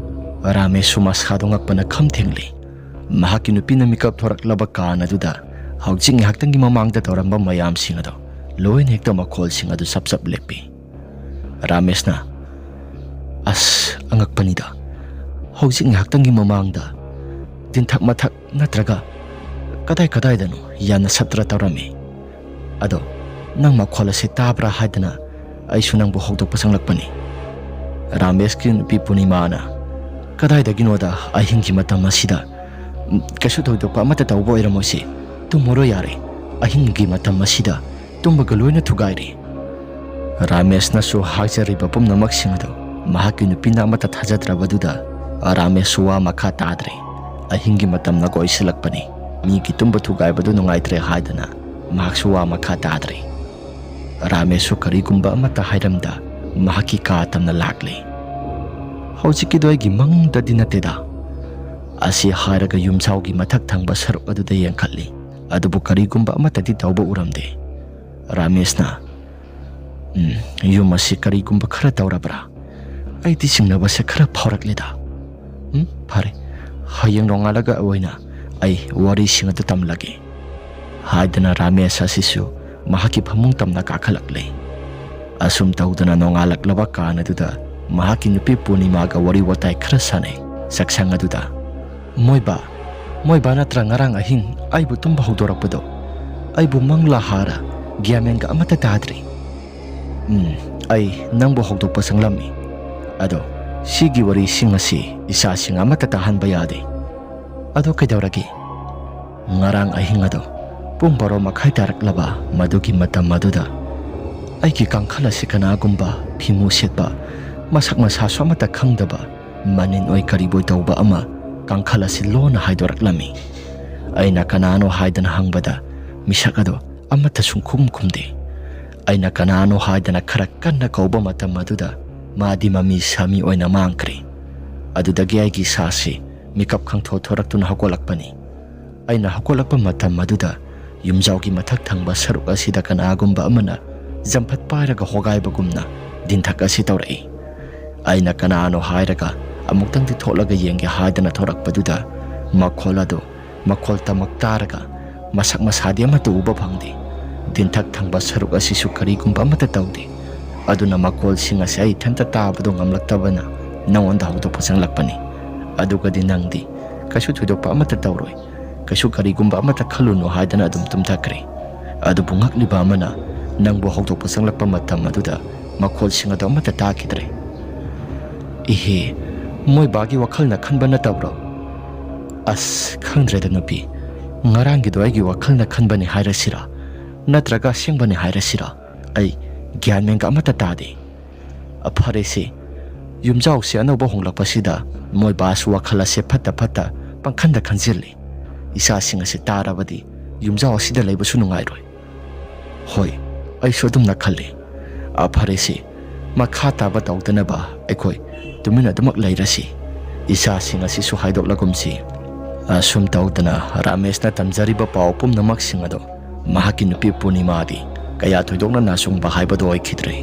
ꯔꯥꯃꯦꯁꯁꯨ ꯃꯁꯥꯗꯣ ꯉꯛꯄꯅ ꯈꯝ ꯊꯦꯡꯂꯤ꯫ ꯃꯍꯥꯛꯀꯤ ꯅꯨꯄꯤꯅ ꯃꯤꯀꯞ ꯊꯣꯔꯛꯂꯕ ꯀꯥꯟ ꯑꯗꯨꯗ ꯍꯧꯖꯤꯛ ꯉꯥꯏꯍꯥꯛꯇꯪꯒꯤ ꯃꯃꯥꯡꯗ ꯇꯧꯔꯝꯕ ꯃꯌꯥꯝꯁꯤꯡ ꯑꯗꯣ ꯂꯣꯏꯅ ꯍꯦꯛꯇ ꯃꯈꯣꯜꯁꯤꯡ ꯑꯗꯨ ꯆꯞ ꯆꯞ ꯂꯦꯞꯄꯤ꯫ ꯔꯥꯃꯦꯁꯅ, "ꯑꯁ, ꯑꯉꯛꯄꯅꯤꯗ꯫ ꯍꯧꯖꯤꯛ ꯉꯥꯏꯍꯥꯛꯇꯪꯒꯤ ꯃꯃꯥꯡꯗ ꯇꯤꯟꯊꯛ ꯃꯊꯛ ꯅꯠꯇ꯭ꯔꯒ ꯀꯗꯥꯏ ꯀꯗꯥꯏꯗꯅꯣ ꯌꯥꯝꯅ ꯁꯞꯇ꯭ꯔ ꯇꯧꯔꯝꯃꯤ꯫ ꯑꯗꯣ ꯅꯪ ꯃꯈꯣꯜ ꯑꯁꯤ ꯇꯥꯕ꯭ꯔꯥ ꯍꯥꯏꯗꯅ ꯑꯩꯁꯨ ꯅꯪꯕꯨ ꯍꯧꯗꯣꯛꯄ ꯆꯪꯂꯛꯄꯅꯤ꯫" ꯔꯥꯃꯦꯁꯀꯤ ꯅꯨꯄꯤ ꯄꯨꯔꯅꯤꯃꯥꯅ, "ꯀꯗꯥꯏꯗꯒꯤꯅꯣꯗ ꯑꯍꯤꯡꯒꯤ ꯃꯇꯝ ꯑꯁꯤꯗ? ꯎꯝ, ꯀꯩꯁꯨ ꯊꯣꯏꯗꯣꯛꯄ ꯑꯃꯠꯇ ꯇꯧꯕ ꯑꯣꯏꯔꯝꯃꯣꯏꯁꯤ꯫ ꯇꯨꯝꯃꯨꯔꯣ ꯌꯥꯔꯦ꯫ ꯑꯍꯤꯡꯒꯤ ꯃꯇꯝ ꯑꯁꯤꯗ ꯇꯨꯝꯕꯒ ꯂꯣꯏꯅ ꯊꯨꯒꯥꯏꯔꯦ꯫ ꯔꯥꯃꯦꯁꯅꯁꯨ ꯍꯥꯏꯖꯔꯤꯕ ꯄꯨꯝꯅꯃꯛꯁꯤꯡ ꯑꯗꯨ ꯃꯍꯥꯛꯀꯤ ꯅꯨꯄꯤꯅ ꯑꯃꯠꯇ ꯊꯥꯖꯗ꯭ꯔꯕꯗꯨꯗ ꯔꯥꯃꯦꯁꯁꯨ ꯋꯥ ꯃꯈꯥ ꯇꯥꯗ꯭ꯔꯦ꯫ ꯑꯍꯤꯡꯒꯤ ꯃꯇꯝꯅ ꯀꯣꯏꯁꯤꯜꯂꯛꯄꯅꯤ꯫ ꯃꯤꯒꯤ ꯇꯨꯝꯕ ꯊꯨꯒꯥꯏꯕꯗꯨ ꯅꯨꯡꯉꯥꯏꯇ꯭ꯔꯦ ꯍꯥꯏꯗꯅ ꯃꯍꯥꯛꯁꯨ ꯋꯥ ꯃꯈꯥ ꯇꯥꯗ꯭ꯔꯦ꯫ ꯔꯥꯃꯦꯁꯁꯨ ꯀꯔꯤꯒꯨꯝꯕ ꯑꯃꯠꯇ ꯍꯥꯏꯔꯝꯗ ꯃꯍꯥꯛꯀꯤ ꯀꯥ ꯇꯝꯅ ꯂꯥꯛꯂꯦ꯫ "ꯍꯧꯖꯤꯛꯀꯤꯗꯣ ꯑꯩꯒꯤ ꯃꯪꯗꯗꯤ ꯅꯠꯇꯦꯗ?" ꯑꯁꯤ ꯍꯥꯏꯔꯒ ꯌꯨꯝꯖꯥꯎꯒꯤ ꯃꯊꯛ ꯊꯪꯕ ꯁꯔꯨꯛ ꯑꯗꯨꯗ ꯌꯦꯡꯈꯠꯂꯤ꯫ ꯑꯗꯨꯕꯨ ꯀꯔꯤꯒꯨꯝꯕ ꯑꯃꯠꯇꯗꯤ ꯇꯧꯕ ꯎꯔꯝꯗꯦ꯫ ꯔꯥꯃꯦꯁꯅ, "ꯎꯝ, ꯌꯨꯝ ꯑꯁꯤ ꯀꯔꯤꯒꯨꯝꯕ ꯈꯔ ꯇꯧꯔꯕ꯭ꯔꯥ? ꯑꯩꯗꯤ ꯆꯤꯡꯅꯕꯁꯦ ꯈꯔ ꯐꯥꯎꯔꯛꯂꯦꯗ꯫ ꯎꯝ, ꯐꯔꯦ, ꯍꯌꯦꯡ ꯅꯣꯡꯉꯥꯜꯂꯒ ꯑꯣꯏꯅ ꯑꯩ ꯋꯥꯔꯤꯁꯤꯡ ꯑꯗꯨ ꯇꯝꯂꯒꯦ," ꯍꯥꯏꯗꯅ ꯔꯥꯃꯦꯁ ꯑꯁꯤꯁꯨ ꯃꯍꯥꯛꯀꯤ ꯐꯃꯨꯡ ꯇꯝꯅ ꯀꯥꯈꯠꯂꯛꯂꯦ꯫ ꯑꯁꯨꯝ ꯇꯧꯗꯨꯅ ꯅꯣꯡꯉꯥꯜꯂꯛꯂꯕ ꯀꯥꯟ ꯑꯗꯨꯗ ꯃꯍꯥꯛꯀꯤ ꯅꯨꯄꯤ ꯄꯨꯔꯅꯤꯃꯥꯒ ꯋꯥꯔꯤ ꯋꯥꯇꯥꯏ ꯈꯔ ꯁꯥꯟꯅꯩ ꯆꯥꯛꯁꯪ ꯑꯗꯨꯗ꯫ "ꯃꯣꯏꯕꯥ, ꯃꯣꯏꯕꯥ ꯅꯠꯇ꯭ꯔ ꯉꯔꯥꯡ ꯑꯍꯤꯡ ꯑꯩꯕꯨ ꯇꯨꯝꯕ ꯍꯧꯗꯣꯔꯛꯄꯗꯣ? ꯑꯩꯕꯨ ꯃꯪꯂꯥ ꯍꯥꯔ ꯒ꯭ꯌꯥꯃꯦꯟꯒ ꯑꯃꯠꯇ ꯇꯥꯗ꯭ꯔꯤ꯫ ꯎꯝ, ꯑꯩ ꯅꯪꯕꯨ ꯍꯧꯗꯣꯛꯄ ꯆꯪꯂꯝꯃꯤ꯫ ꯑꯗꯣ ꯁꯤꯒꯤ ꯋꯥꯔꯤꯁꯤꯡ ꯑꯁꯤ ꯏꯆꯥꯁꯤꯡ ꯑꯃꯠꯇ ꯇꯥꯍꯟꯕ ꯌꯥꯗꯦ꯫ ꯑꯗꯣ ꯀꯩꯗꯧꯔꯒꯦ?" "ꯉꯔꯥꯡ ꯑꯍꯤꯡ ꯑꯗꯣ ꯄꯨꯡ ꯕꯥꯔꯣ ꯃꯈꯥꯏ ꯇꯥꯔꯛꯂꯕ ꯃꯗꯨꯒꯤ ꯃꯇꯝ ꯑꯗꯨꯗ ꯑꯩꯒꯤ ꯀꯥꯡꯈꯜ ꯑꯁꯤ ꯀꯅꯥꯒꯨꯝꯕ ꯐꯤꯃꯨ ꯁꯦꯠꯄ, ꯃꯁꯛ ꯃꯁꯥꯁꯨ ꯑꯃꯠꯇ ꯈꯪꯗꯕ, ꯃꯅꯤꯟ ꯑꯣꯏ ꯀꯔꯤꯕꯣꯏ ꯇꯧꯕ ꯑꯃ ꯀꯥꯡꯈꯜ ꯑꯁꯤ ꯂꯣꯟꯅ ꯍꯥꯏꯗꯣꯔꯛꯂꯝꯃꯤ꯫ ꯑꯩꯅ ꯀꯅꯥꯅꯣ ꯍꯥꯏꯗꯅ ꯍꯪꯕꯗ ꯃꯤꯁꯛ ꯑꯗꯣ ꯑꯃꯠꯇ ꯁꯨꯡꯈꯨꯝ ꯈꯨꯝꯗꯦ꯫ ꯑꯩꯅ ꯀꯅꯥꯅꯣ ꯍꯥꯏꯗꯅ ꯈꯔ ꯀꯟꯅ ꯀꯧꯕ ꯃꯇꯝ ꯑꯗꯨꯗ ꯃꯥꯗꯤ ꯃꯃꯤ ꯁꯥꯃꯤ ꯑꯣꯏꯅ ꯃꯥꯡꯈ꯭ꯔꯦ꯫ ꯑꯗꯨꯗꯒꯤ ꯑꯩꯒꯤ ꯏꯁꯥꯁꯤ ꯃꯤꯀꯞ ꯈꯪꯊꯣꯛ ꯊꯣꯔꯛꯇꯨꯅ ꯍꯧꯒꯠꯂꯛꯄꯅꯤ꯫ ꯑꯩꯅ ꯍꯧꯒꯠꯂꯛꯄ ꯃꯇꯝ ꯑꯗꯨꯗ ꯌꯨꯝꯖꯥꯎꯒꯤ ꯃꯊꯛ ꯊꯪꯕ ꯁꯔꯨꯛ ꯑꯁꯤꯗ ꯀꯅꯥꯒꯨꯝꯕ ꯑꯃꯅ ꯖꯝꯐꯠ ꯄꯥꯏꯔꯒ ꯍꯣꯒꯥꯏꯕꯒꯨꯝꯅ ꯗꯤꯟꯊꯛ ꯑꯁꯤ ꯇꯧꯔꯛꯏ꯫ ꯑꯩꯅ ꯀꯅꯥꯅꯣ ꯍꯥꯏꯔꯒ ꯑꯃꯨꯛꯇꯪꯗꯤ ꯊꯣꯛꯂꯒ ꯌꯦꯡꯒꯦ ꯍꯥꯏꯗꯅ ꯊꯣꯔꯛꯄꯗꯨꯗ ꯃꯈꯣꯜ ꯑꯗꯨ ꯃꯈꯣꯜ ꯇꯃꯛ ꯇꯥꯔꯒ ꯃꯁꯛ ꯃꯁꯥꯗꯤ ꯑꯃꯠꯇ ꯎꯕ ꯐꯪꯗꯦ꯫ ꯗꯤꯟꯊꯛ ꯊꯪꯕ ꯁꯔꯨꯛ ꯑꯁꯤꯁꯨ ꯀꯔꯤꯒꯨꯝꯕ ꯑꯃꯠꯇ ꯇꯧꯗꯦ꯫ ꯑꯗꯨꯅ ꯃꯈꯣꯜꯁꯤꯡ ꯑꯁꯤ ꯑꯩ ꯏꯊꯟꯇ ꯇꯥꯕꯗꯣ ꯉꯝꯂꯛꯇꯕꯅ ꯅꯉꯣꯟꯗ ꯍꯧꯗꯣꯛꯄ ꯆꯪꯂꯛꯄꯅꯤ꯫ ꯑꯗꯨꯒꯗꯤ ꯅꯪꯗꯤ ꯀꯩꯁꯨ ꯊꯣꯏꯗꯣꯛꯄ ꯑꯃꯠꯇ ꯇꯧꯔꯣꯏ, ꯀꯩꯁꯨ ꯀꯔꯤꯒꯨꯝꯕ ꯑꯃꯠꯇ ꯈꯜꯂꯨꯅꯨ ꯍꯥꯏꯗꯅ ꯑꯗꯨꯝ ꯇꯨꯝꯊꯈ꯭ꯔꯦ꯫ ꯑꯗꯨꯕꯨ ꯉꯛꯂꯤꯕ ꯑꯃꯅ ꯅꯪꯕꯨ ꯍꯧꯗꯣꯛꯄ ꯆꯪꯂꯛꯄ ꯃꯇꯝ ꯑꯗꯨꯗ ꯃꯈꯣꯜꯁꯤꯡ ꯑꯗꯨ ꯑꯃꯠꯇ ꯇꯥꯈꯤꯗ꯭ꯔꯦ꯫ ꯏꯍꯦ, ꯃꯣꯏ ꯕꯥꯒꯤ ꯋꯥꯈꯜꯅ ꯈꯟꯕ ꯅꯠꯇꯕ꯭ꯔꯣ? ꯑꯁ, ꯈꯪꯗ꯭ꯔꯦꯗ ꯅꯨꯄꯤ, ꯉꯔꯥꯡꯒꯤꯗꯣ ꯑꯩꯒꯤ ꯋꯥꯈꯜꯅ ꯈꯟꯕꯅꯤ ꯍꯥꯏꯔꯁꯤꯔꯥ, ꯅꯠꯇ꯭ꯔꯒ ꯑꯁꯦꯡꯕꯅꯤ ꯍꯥꯏꯔꯁꯤꯔꯥ? ꯑꯩ ꯒ꯭ꯌꯥꯟ ꯃꯦꯟꯒ ꯑꯃꯠꯇ ꯇꯥꯗꯦ꯫ ꯑ, ꯐꯔꯦꯁꯦ, ꯌꯨꯝꯖꯥꯎꯁꯦ ꯑꯅꯧꯕ ꯍꯣꯡꯂꯛꯄꯁꯤꯗ ꯃꯣꯏ ꯕꯥꯁꯨ ꯋꯥꯈꯜ ꯑꯁꯦ ꯐꯠꯇ ꯐꯠꯇ ꯄꯪꯈꯟꯗ ꯈꯟꯖꯤꯜꯂꯤ꯫ ꯏꯆꯥꯁꯤꯡ ꯑꯁꯤ ꯇꯥꯔꯕꯗꯤ ꯌꯨꯝꯖꯥꯎ ꯑꯁꯤꯗ ꯂꯩꯕꯁꯨ ꯅꯨꯡꯉꯥꯏꯔꯣꯏ꯫ ꯍꯣꯏ, ꯑꯩꯁꯨ ꯑꯗꯨꯝꯅ ꯈꯜꯂꯤ꯫ ꯑ, ꯐꯔꯦꯁꯦ, ꯃꯈꯥ ꯇꯥꯕ ꯇꯧꯗꯅꯕ ꯑꯩꯈꯣꯏ ꯇꯨꯃꯤꯟꯅ ꯑꯗꯨꯃꯛ ꯂꯩꯔꯁꯤ꯫ ꯏꯆꯥꯁꯤꯡ ꯑꯁꯤꯁꯨ ꯍꯥꯏꯗꯣꯛꯂꯒꯨꯝꯁꯤ꯫ ꯑꯁꯨꯝ ꯇꯧꯗꯅ ꯔꯥꯃꯦꯁꯅ ꯇꯝꯖꯔꯤꯕ ꯄꯥꯎ ꯄꯨꯝꯅꯃꯛꯁꯤꯡ ꯑꯗꯨ ꯃꯍꯥꯛꯀꯤ ꯅꯨꯄꯤ ꯄꯨꯔꯅꯤꯃꯥꯗꯤ ꯀꯌꯥ ꯊꯣꯏꯗꯣꯛꯅ ꯅꯥꯆꯨꯡꯕ ꯍꯥꯏꯕꯗꯨ ꯑꯣꯏꯈꯤꯗ꯭ꯔꯦ꯫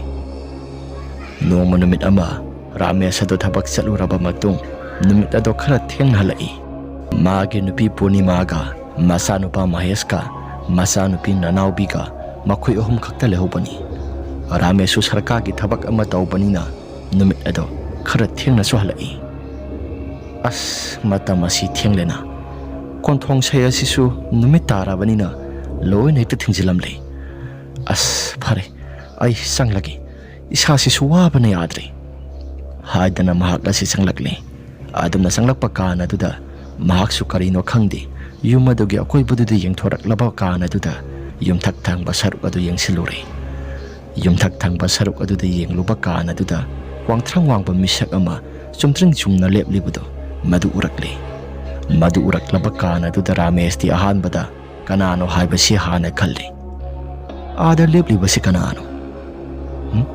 ꯅꯣꯡꯃ ꯅꯨꯃꯤꯠ ꯑꯃ ꯔꯥꯃꯦꯁ ꯑꯗꯨ ꯊꯕꯛ ꯆꯠꯂꯨꯔꯕ ꯃꯇꯨꯡ ꯅꯨꯃꯤꯠ ꯑꯗꯨ ꯈꯔ ꯊꯦꯡꯅ ꯍꯜꯂꯛꯏ꯫ ꯃꯥꯒꯤ ꯅꯨꯄꯤ ꯄꯨꯔꯅꯤꯃꯥꯒ ꯃꯆꯥꯅꯨꯄꯥ ꯃꯍꯦꯁꯀ ꯃꯆꯥꯅꯨꯄꯤ ꯅꯅꯥꯎꯕꯤꯒ ꯃꯈꯣꯏ ꯑꯍꯨꯝ ꯈꯛꯇ ꯂꯩꯍꯧꯕꯅꯤ꯫ ꯔꯥꯃꯦꯁꯁꯨ ꯁꯔꯀꯥꯔꯒꯤ ꯊꯕꯛ ꯑꯃ ꯇꯧꯕꯅꯤꯅ ꯅꯨꯃꯤꯠ ꯑꯗꯣ ꯈꯔ ꯊꯦꯡꯅꯁꯨ ꯍꯜꯂꯛꯏ꯫ ꯑꯁ, ꯃꯇꯝ ꯑꯁꯤ ꯊꯦꯡꯂꯦꯅ꯫ ꯀꯣꯟꯊꯣꯡ ꯁꯩ ꯑꯁꯤꯁꯨ ꯅꯨꯃꯤꯠ ꯇꯥꯔꯕꯅꯤꯅ ꯂꯣꯏꯅ ꯍꯦꯛꯇ ꯊꯤꯡꯖꯤꯜꯂꯝꯂꯦ꯫ ꯑꯁ, ꯐꯔꯦ, ꯑꯩ ꯆꯪꯂꯒꯦ꯫ ꯏꯁꯥꯁꯤꯁꯨ ꯋꯥꯕꯅ ꯌꯥꯗ꯭ꯔꯦ꯫ ꯍꯥꯏꯗꯅ ꯃꯍꯥꯛ ꯑꯁꯤ ꯆꯪꯂꯛꯂꯦ꯫ ꯑꯗꯨꯝꯅ ꯆꯪꯂꯛꯄ ꯀꯥꯟ ꯑꯗꯨꯗ ꯃꯍꯥꯛꯁꯨ ꯀꯔꯤꯅꯣ ꯈꯪꯗꯦ, ꯌꯨꯝ ꯑꯗꯨꯒꯤ ꯑꯀꯣꯏꯕꯗꯨꯗ ꯌꯦꯡꯊꯣꯔꯛꯂꯕ ꯀꯥꯟ ꯑꯗꯨꯗ ꯌꯨꯝꯊꯛ ꯊꯪꯕ ꯁꯔꯨꯛ ꯑꯗꯨ ꯌꯦꯡꯁꯤꯜꯂꯨꯔꯦ꯫ ꯌꯨꯝꯊꯛ ꯊꯪꯕ ꯁꯔꯨꯛ ꯑꯗꯨꯗ ꯌꯦꯡꯂꯨꯕ ꯀꯥꯟ ꯑꯗꯨꯗ ꯋꯥꯡꯊ꯭ꯔꯪ ꯋꯥꯡꯕ ꯃꯤꯁꯛ ꯑꯃ ꯆꯨꯝꯗ꯭ꯔꯤꯡ ꯆꯨꯝꯅ ꯂꯦꯞꯂꯤꯕꯗꯨ ꯃꯗꯨ ꯎꯔꯛꯂꯦ꯫ ꯃꯗꯨ ꯎꯔꯛꯂꯕ ꯀꯥꯟ ꯑꯗꯨꯗ ꯔꯥꯃꯦꯁꯇꯤ ꯑꯍꯥꯟꯕꯗ ꯀꯅꯥꯅꯣ ꯍꯥꯏꯕꯁꯤ ꯍꯥꯟꯅ ꯈꯜꯂꯤ꯫ "ꯑꯥꯗ ꯂꯦꯞꯂꯤꯕꯁꯤ ꯀꯅꯥꯅꯣ? ꯍꯨꯝ?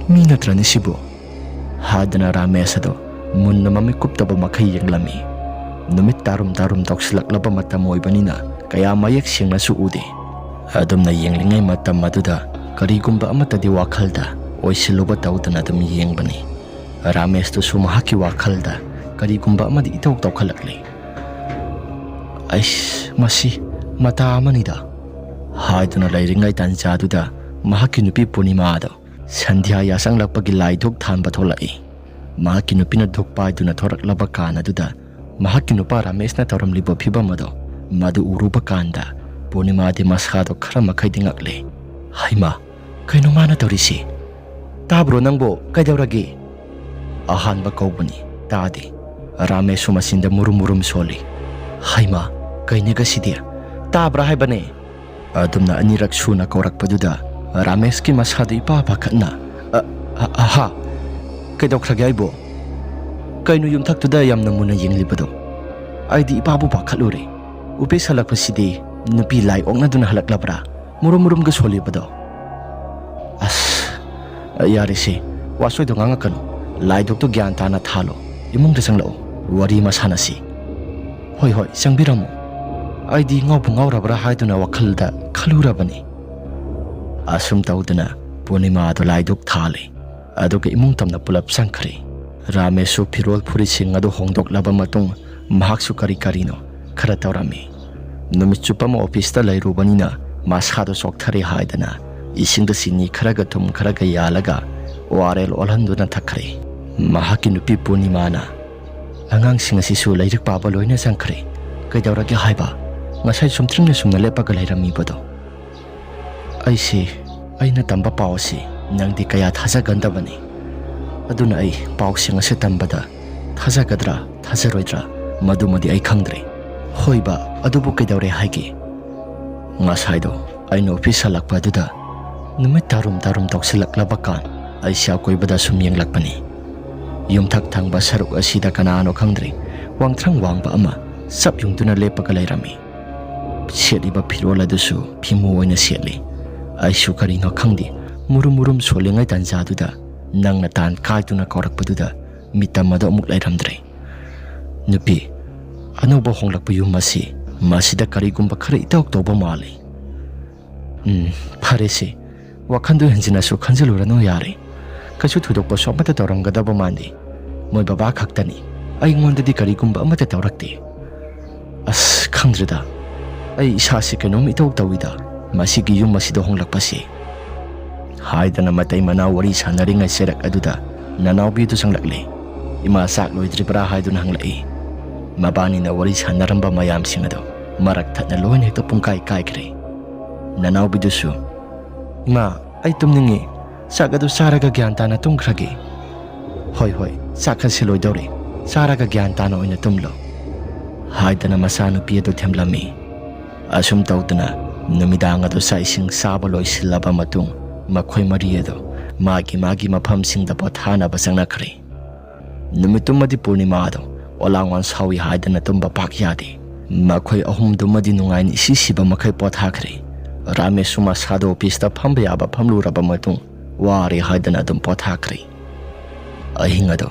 ꯃꯤ ꯅꯠꯇ꯭ꯔꯅꯤ ꯁꯤꯕꯨ?" ꯍꯥꯏꯗꯅ ꯔꯥꯃꯦꯁ ꯑꯗꯨ ꯃꯨꯟꯅ ꯃꯃꯤꯠ ꯀꯨꯞꯇꯕ ꯃꯈꯩ ꯌꯦꯡꯂꯝꯃꯤ꯫ ꯅꯨꯃꯤꯠ ꯇꯥꯔꯨꯝ ꯇꯥꯔꯨꯝ ꯇꯧꯁꯤꯜꯂꯛꯂꯕ ꯃꯇꯝ ꯑꯣꯏꯕꯅꯤꯅ ꯀꯌꯥ ꯃꯌꯦꯛ ꯁꯦꯡꯅꯁꯨ ꯎꯗꯦ꯫ ꯑꯗꯨꯝꯅ ꯌꯦꯡꯂꯤꯉꯩ ꯃꯇꯝ ꯑꯗꯨꯗ ꯀꯔꯤꯒꯨꯝꯕ ꯑꯃꯠꯇꯗꯤ ꯋꯥꯈꯜꯗ ꯑꯣꯏꯁꯤꯜꯂꯨꯕ ꯇꯧꯗꯅ ꯑꯗꯨꯝ ꯌꯦꯡꯕꯅꯤ꯫ ꯔꯥꯃꯦꯁꯇꯨꯁꯨ ꯃꯍꯥꯛꯀꯤ ꯋꯥꯈꯜꯗ ꯀꯔꯤꯒꯨꯝꯕ ꯑꯃꯗꯤ ꯏꯇꯧ ꯇꯧꯈꯠꯂꯛꯂꯤ꯫ "ꯑꯩꯁ, ꯃꯁꯤ ꯃꯇꯥ ꯑꯃꯅꯤꯗ" ꯍꯥꯏꯗꯨꯅ ꯂꯩꯔꯤꯉꯩ ꯇꯥꯟꯖꯥꯗꯨꯗ ꯃꯍꯥꯛꯀꯤ ꯅꯨꯄꯤ ꯄꯨꯔꯅꯤꯃꯥ ꯑꯗꯨ ꯁꯟꯙ꯭ꯌꯥ ꯌꯥꯆꯪꯂꯛꯄꯒꯤ ꯂꯥꯏ ꯙꯨꯛ ꯊꯥꯟꯕ ꯊꯣꯛꯂꯛꯏ꯫ ꯃꯍꯥꯛꯀꯤ ꯅꯨꯄꯤꯅ ꯙꯨꯛ ꯄꯥꯏꯗꯨꯅ ꯊꯣꯔꯛꯂꯕ ꯀꯥꯟ ꯑꯗꯨꯗ ꯃꯍꯥꯛꯀꯤ ꯅꯨꯄꯥ ꯔꯥꯃꯦꯁꯅ ꯇꯧꯔꯝꯂꯤꯕ ꯐꯤꯕꯝ ꯑꯗꯣ ꯃꯗꯨ ꯎꯔꯨꯕ ꯀꯥꯟꯗ ꯄꯨꯔꯅꯤꯃꯥꯗꯤ ꯃꯁꯥꯗꯣ ꯈꯔ ꯃꯈꯩꯗꯤ ꯉꯛꯂꯦ꯫ "ꯍꯩꯃꯥ, ꯀꯩꯅꯣ ꯃꯥꯅ ꯇꯧꯔꯤꯁꯤ? ꯇꯥꯕ꯭ꯔꯣ ꯅꯪꯕꯣ? ꯀꯩꯗꯧꯔꯒꯦ?" ꯑꯍꯥꯟꯕ ꯀꯧꯕꯅꯤ, ꯇꯥꯗꯦ꯫ ꯔꯥꯃꯦꯁꯁꯨ ꯃꯆꯤꯟꯗ ꯃꯨꯔꯨꯝ ꯃꯨꯔꯨꯝ ꯁꯣꯜꯂꯤ꯫ "ꯍꯩꯃꯥ, "ꯀꯩꯅꯦꯒ ꯁꯤꯗꯤ? ꯇꯥꯕ꯭ꯔꯥ ꯍꯥꯏꯕꯅꯦ?" ꯑꯗꯨꯝꯅ ꯑꯅꯤꯔꯛ ꯁꯨꯅ ꯀꯧꯔꯛꯄꯗꯨꯗ ꯔꯥꯃꯦꯁꯀꯤ ꯃꯁꯥꯗꯨ ꯏꯄꯥ ꯄꯥꯈꯠꯅ, "ꯑ, ꯑ, ꯑꯍꯥ, ꯀꯩꯗꯧꯈ꯭ꯔꯒꯦ ꯑꯩꯕꯨ? ꯀꯩꯅꯣ ꯌꯨꯝꯊꯛꯇꯨꯗ ꯌꯥꯝꯅ ꯃꯨꯟꯅ ꯌꯦꯡꯂꯤꯕꯗꯣ? ꯑꯩꯗꯤ ꯏꯄꯥꯕꯨ ꯄꯥꯈꯠꯂꯨꯔꯦ꯫ ꯑꯣꯐꯤꯁ ꯍꯜꯂꯛꯄꯁꯤꯗꯤ ꯅꯨꯄꯤ ꯂꯥꯏ ꯑꯣꯛꯅꯗꯨꯅ ꯍꯜꯂꯛꯂꯕ꯭ꯔꯥ? ꯃꯨꯔꯨꯝ ꯃꯨꯔꯨꯝꯒ ꯁꯣꯜꯂꯤꯕꯗꯣ?" "ꯑꯁ, ꯌꯥꯔꯦꯁꯦ, ꯋꯥꯆꯣꯏꯗꯣ ꯉꯥꯡꯉꯛꯀꯅꯨ꯫ ꯂꯥꯏꯗꯨꯛꯇꯣ ꯒ꯭ꯌꯥꯟ ꯇꯥꯅ ꯊꯥꯜꯂꯣ꯫ ꯏꯃꯨꯡꯗ ꯆꯪꯂꯛꯑꯣ, ꯋꯥꯔꯤ ꯑꯃ ꯁꯥꯟꯅꯁꯤ꯫" "ꯍꯣꯏ, ꯍꯣꯏ, ꯆꯪꯕꯤꯔꯝꯃꯣ꯫ ꯑꯩꯗꯤ ꯉꯥꯎꯕꯨ ꯉꯥꯎꯔꯕ꯭ꯔꯥ ꯍꯥꯏꯗꯨꯅ ꯋꯥꯈꯜꯗ ꯈꯜꯂꯨꯔꯕꯅꯤ꯫" ꯑꯁꯨꯝ ꯇꯧꯗꯅ ꯄꯨꯔꯅꯤꯃꯥꯗꯣ ꯂꯥꯏꯗꯨꯛ ꯊꯥꯜꯂꯤ꯫ ꯑꯗꯨꯒ ꯏꯃꯨꯡ ꯇꯝꯅ ꯄꯨꯂꯞ ꯆꯪꯈ꯭ꯔꯦ꯫ ꯔꯥꯃꯦꯁꯁꯨ ꯐꯤꯔꯣꯜ ꯐꯨꯔꯤꯠꯁꯤꯡ ꯑꯗꯨ ꯍꯣꯡꯗꯣꯛꯂꯕ ꯃꯇꯨꯡ ꯃꯍꯥꯛꯁꯨ ꯀꯔꯤ ꯀꯔꯤꯅꯣ ꯈꯔ ꯇꯧꯔꯝꯃꯤ꯫ ꯅꯨꯃꯤꯠ ꯆꯨꯞꯄ ꯑꯃ ꯑꯣꯐꯤꯁꯇ ꯂꯩꯔꯨꯕꯅꯤꯅ ꯃꯁꯥꯗꯣ ꯆꯣꯛꯊꯔꯦ ꯍꯥꯏꯗꯅ ꯏꯁꯤꯡꯗ ꯆꯤꯅꯤ ꯈꯔꯒ ꯊꯨꯝ ꯈꯔꯒ ꯌꯥꯜꯂꯒ ꯑꯣ ꯑꯥꯔ ꯑꯦꯜ ꯑꯣꯜꯍꯟꯗꯨꯅ ꯊꯛꯈ꯭ꯔꯦ꯫ ꯃꯍꯥꯛꯀꯤ ꯅꯨꯄꯤ ꯄꯨꯔꯅꯤꯃꯥꯅ, "ꯑꯉꯥꯡꯁꯤꯡ ꯑꯁꯤꯁꯨ ꯂꯥꯏꯔꯤꯛ ꯄꯥꯕ ꯂꯣꯏꯅ ꯆꯪꯈ꯭ꯔꯦ꯫ ꯀꯩꯗꯧꯔꯒꯦ ꯍꯥꯏꯕ? ꯉꯁꯥꯏ ꯁꯨꯝꯇ꯭ꯔꯤꯡꯅ ꯁꯨꯝꯅ ꯂꯦꯞꯄꯒ ꯂꯩꯔꯝꯃꯤꯕꯗꯣ?" "ꯑꯩꯁꯤ, ꯑꯩꯅ ꯇꯝꯕ ꯄꯥꯎ ꯑꯁꯤ ꯅꯪꯗꯤ ꯀꯌꯥ ꯊꯥꯖꯒꯟꯗꯕꯅꯤ꯫ ꯑꯗꯨꯅ ꯑꯩ ꯄꯥꯎꯁꯤꯡ ꯑꯁꯤ ꯇꯝꯕꯗ ꯊꯥꯖꯒꯗ꯭ꯔꯥ, ꯊꯥꯖꯔꯣꯏꯗ꯭ꯔꯥ, ꯃꯗꯨꯃꯗꯤ ꯑꯩ ꯈꯪꯗ꯭ꯔꯦ꯫" "ꯍꯣꯏꯕ, ꯑꯗꯨꯕꯨ ꯀꯩꯗꯧꯔꯦ ꯍꯥꯏꯒꯦ?" "ꯉꯁꯥꯏꯗꯣ ꯑꯩꯅ ꯑꯣꯐꯤꯁ ꯍꯜꯂꯛꯄ ꯑꯗꯨꯗ ꯅꯨꯃꯤꯠ ꯇꯥꯔꯨꯝ ꯇꯥꯔꯨꯝ ꯇꯧꯁꯤꯜꯂꯛꯂꯕ ꯀꯥꯟ ꯑꯩꯁꯦ ꯑꯀꯣꯏꯕꯗ ꯁꯨꯝ ꯌꯦꯡꯂꯛꯄꯅꯤ꯫ ꯌꯨꯝꯊꯛ ꯊꯪꯕ ꯁꯔꯨꯛ ꯑꯁꯤꯗ ꯀꯅꯥꯅꯣ ꯈꯪꯗ꯭ꯔꯦ, ꯋꯥꯡꯊ꯭ꯔꯪ ꯋꯥꯡꯕ ꯑꯃ ꯆꯞ ꯌꯨꯡꯗꯨꯅ ꯂꯦꯞꯄꯒ ꯂꯩꯔꯝꯃꯤ꯫ ꯁꯦꯠꯂꯤꯕ ꯐꯤꯔꯣꯜ ꯑꯗꯨꯁꯨ ꯐꯤꯃꯨ ꯑꯣꯏꯅ ꯁꯦꯠꯂꯤ꯫ ꯑꯩꯁꯨ ꯀꯔꯤꯅꯣ ꯈꯪꯗꯦ, ꯃꯨꯔꯨꯝ ꯃꯨꯔꯨꯝ ꯁꯣꯜꯂꯤꯉꯩ ꯇꯥꯟꯖꯥꯗꯨꯗ ꯅꯪꯅ ꯇꯥꯟ ꯀꯥꯏꯗꯨꯅ ꯀꯧꯔꯛꯄꯗꯨꯗ ꯃꯤꯇꯝ ꯑꯗꯨ ꯑꯃꯨꯛ ꯂꯩꯔꯝꯗ꯭ꯔꯦ꯫ ꯅꯨꯄꯤ, ꯑꯅꯧꯕ ꯍꯣꯡꯂꯛꯄ ꯌꯨꯝ ꯑꯁꯤ, ꯃꯁꯤꯗ ꯀꯔꯤꯒꯨꯝꯕ ꯈꯔ ꯏꯇꯧ ꯇꯧꯕ ꯃꯥꯜꯂꯤ꯫ ꯎꯝ, ꯐꯔꯦꯁꯦ, ꯋꯥꯈꯟꯗꯨ ꯍꯦꯟꯖꯤꯟꯅꯁꯨ ꯈꯟꯖꯤꯜꯂꯨꯔꯅꯨ, ꯌꯥꯔꯦ꯫ ꯀꯩꯁꯨ ꯊꯣꯏꯗꯣꯛꯄꯁꯨ ꯑꯃꯠꯇ ꯇꯧꯔꯝꯒꯗꯕ ꯃꯥꯟꯗꯦ꯫ ꯃꯣꯏ ꯕꯕꯥ ꯈꯛꯇꯅꯤ, ꯑꯩꯉꯣꯟꯗꯗꯤ ꯀꯔꯤꯒꯨꯝꯕ ꯑꯃꯠꯇ ꯇꯧꯔꯛꯇꯦ꯫ ꯑꯁ, ꯈꯪꯗ꯭ꯔꯦꯗ, ꯑꯩ ꯏꯁꯥꯁꯤ ꯀꯩꯅꯣꯝ ꯏꯇꯧ ꯇꯧꯏꯗ, ꯃꯁꯤꯒꯤ ꯌꯨꯝ ꯑꯁꯤꯗ ꯍꯣꯡꯂꯛꯄꯁꯤ꯫" ꯍꯥꯏꯗꯅ ꯃꯇꯩ ꯃꯅꯥꯎ ꯋꯥꯔꯤ ꯁꯥꯟꯅꯔꯤꯉꯩ ꯆꯩꯔꯛ ꯑꯗꯨꯗ ꯅꯅꯥꯎꯕꯤꯗꯨ ꯆꯪꯂꯛꯂꯦ꯫ ꯏꯃꯥ ꯆꯥꯛ ꯂꯣꯏꯗ꯭ꯔꯤꯕ꯭ꯔꯥ ꯍꯥꯏꯗꯨꯅ ꯍꯪꯂꯛꯏ꯫ ꯃꯕꯥꯅꯤꯅ ꯋꯥꯔꯤ ꯁꯥꯟꯅꯔꯝꯕ ꯃꯌꯥꯝꯁꯤꯡ ꯑꯗꯨ ꯃꯔꯛ ꯊꯠꯅ ꯂꯣꯏꯅ ꯍꯦꯛꯇ ꯄꯨꯡꯀꯥꯏ ꯀꯥꯏꯈ꯭ꯔꯦ꯫ ꯅꯅꯥꯎꯕꯤꯗꯨꯁꯨ, "ꯏꯃꯥ, ꯑꯩ ꯇꯨꯝꯅꯤꯡꯉꯤ꯫ ꯆꯥꯛ ꯑꯗꯨ ꯆꯥꯔꯒ ꯒ꯭ꯌꯥꯟ ꯇꯥꯅ ꯇꯨꯝꯈ꯭ꯔꯒꯦ꯫" "ꯍꯣꯏ, ꯍꯣꯏ, ꯆꯥꯛ ꯈꯟꯁꯤ ꯂꯣꯏꯗꯧꯔꯦ꯫ ꯆꯥꯔꯒ ꯒ꯭ꯌꯥꯟ ꯇꯥꯅ ꯑꯣꯏꯅ ꯇꯨꯝꯂꯣ꯫" ꯍꯥꯏꯗꯅ ꯃꯆꯥꯅꯨꯄꯤ ꯑꯗꯨ ꯊꯦꯝꯂꯝꯃꯤ꯫ ꯑꯁꯨꯝ ꯇꯧꯗꯅ ꯅꯨꯃꯤꯗꯥꯡ ꯑꯗꯨ ꯆꯥꯛ ꯏꯁꯤꯡ ꯆꯥꯕ ꯂꯣꯏꯁꯤꯜꯂꯕ ꯃꯇꯨꯡ, ꯃꯈꯣꯏ ꯃꯔꯤ ꯑꯗꯨ ꯃꯥꯒꯤ ꯃꯥꯒꯤ ꯃꯐꯝꯁꯤꯡꯗ ꯄꯣꯊꯥꯅꯕ ꯆꯪꯅꯈ꯭ꯔꯦ꯫ ꯅꯨꯃꯤꯠꯇꯨꯃꯗꯤ ꯄꯨꯔꯅꯤꯃꯥ ꯑꯗꯨ ꯑꯣꯂꯥꯡ ꯋꯥꯟ ꯁꯥꯎꯏ ꯍꯥꯏꯗꯅ ꯇꯨꯝꯕ ꯄꯥꯛ ꯌꯥꯗꯦ꯫ ꯃꯈꯣꯏ ꯑꯍꯨꯝꯗꯨꯃꯗꯤ ꯅꯨꯡꯉꯥꯏꯅ ꯏꯁꯤ ꯁꯤꯕ ꯃꯈꯩ ꯄꯣꯊꯥꯈ꯭ꯔꯦ꯫ ꯔꯥꯃꯦꯁꯁꯨ ꯃꯁꯥꯗꯣ ꯑꯣꯐꯤꯁꯇ ꯐꯝꯕ ꯌꯥꯕ ꯐꯝꯂꯨꯔꯕ ꯃꯇꯨꯡ, ꯋꯥꯔꯦ ꯍꯥꯏꯗꯅ ꯑꯗꯨꯝ ꯄꯣꯊꯥꯈ꯭ꯔꯦ꯫ ꯑꯍꯤꯡ ꯑꯗꯨ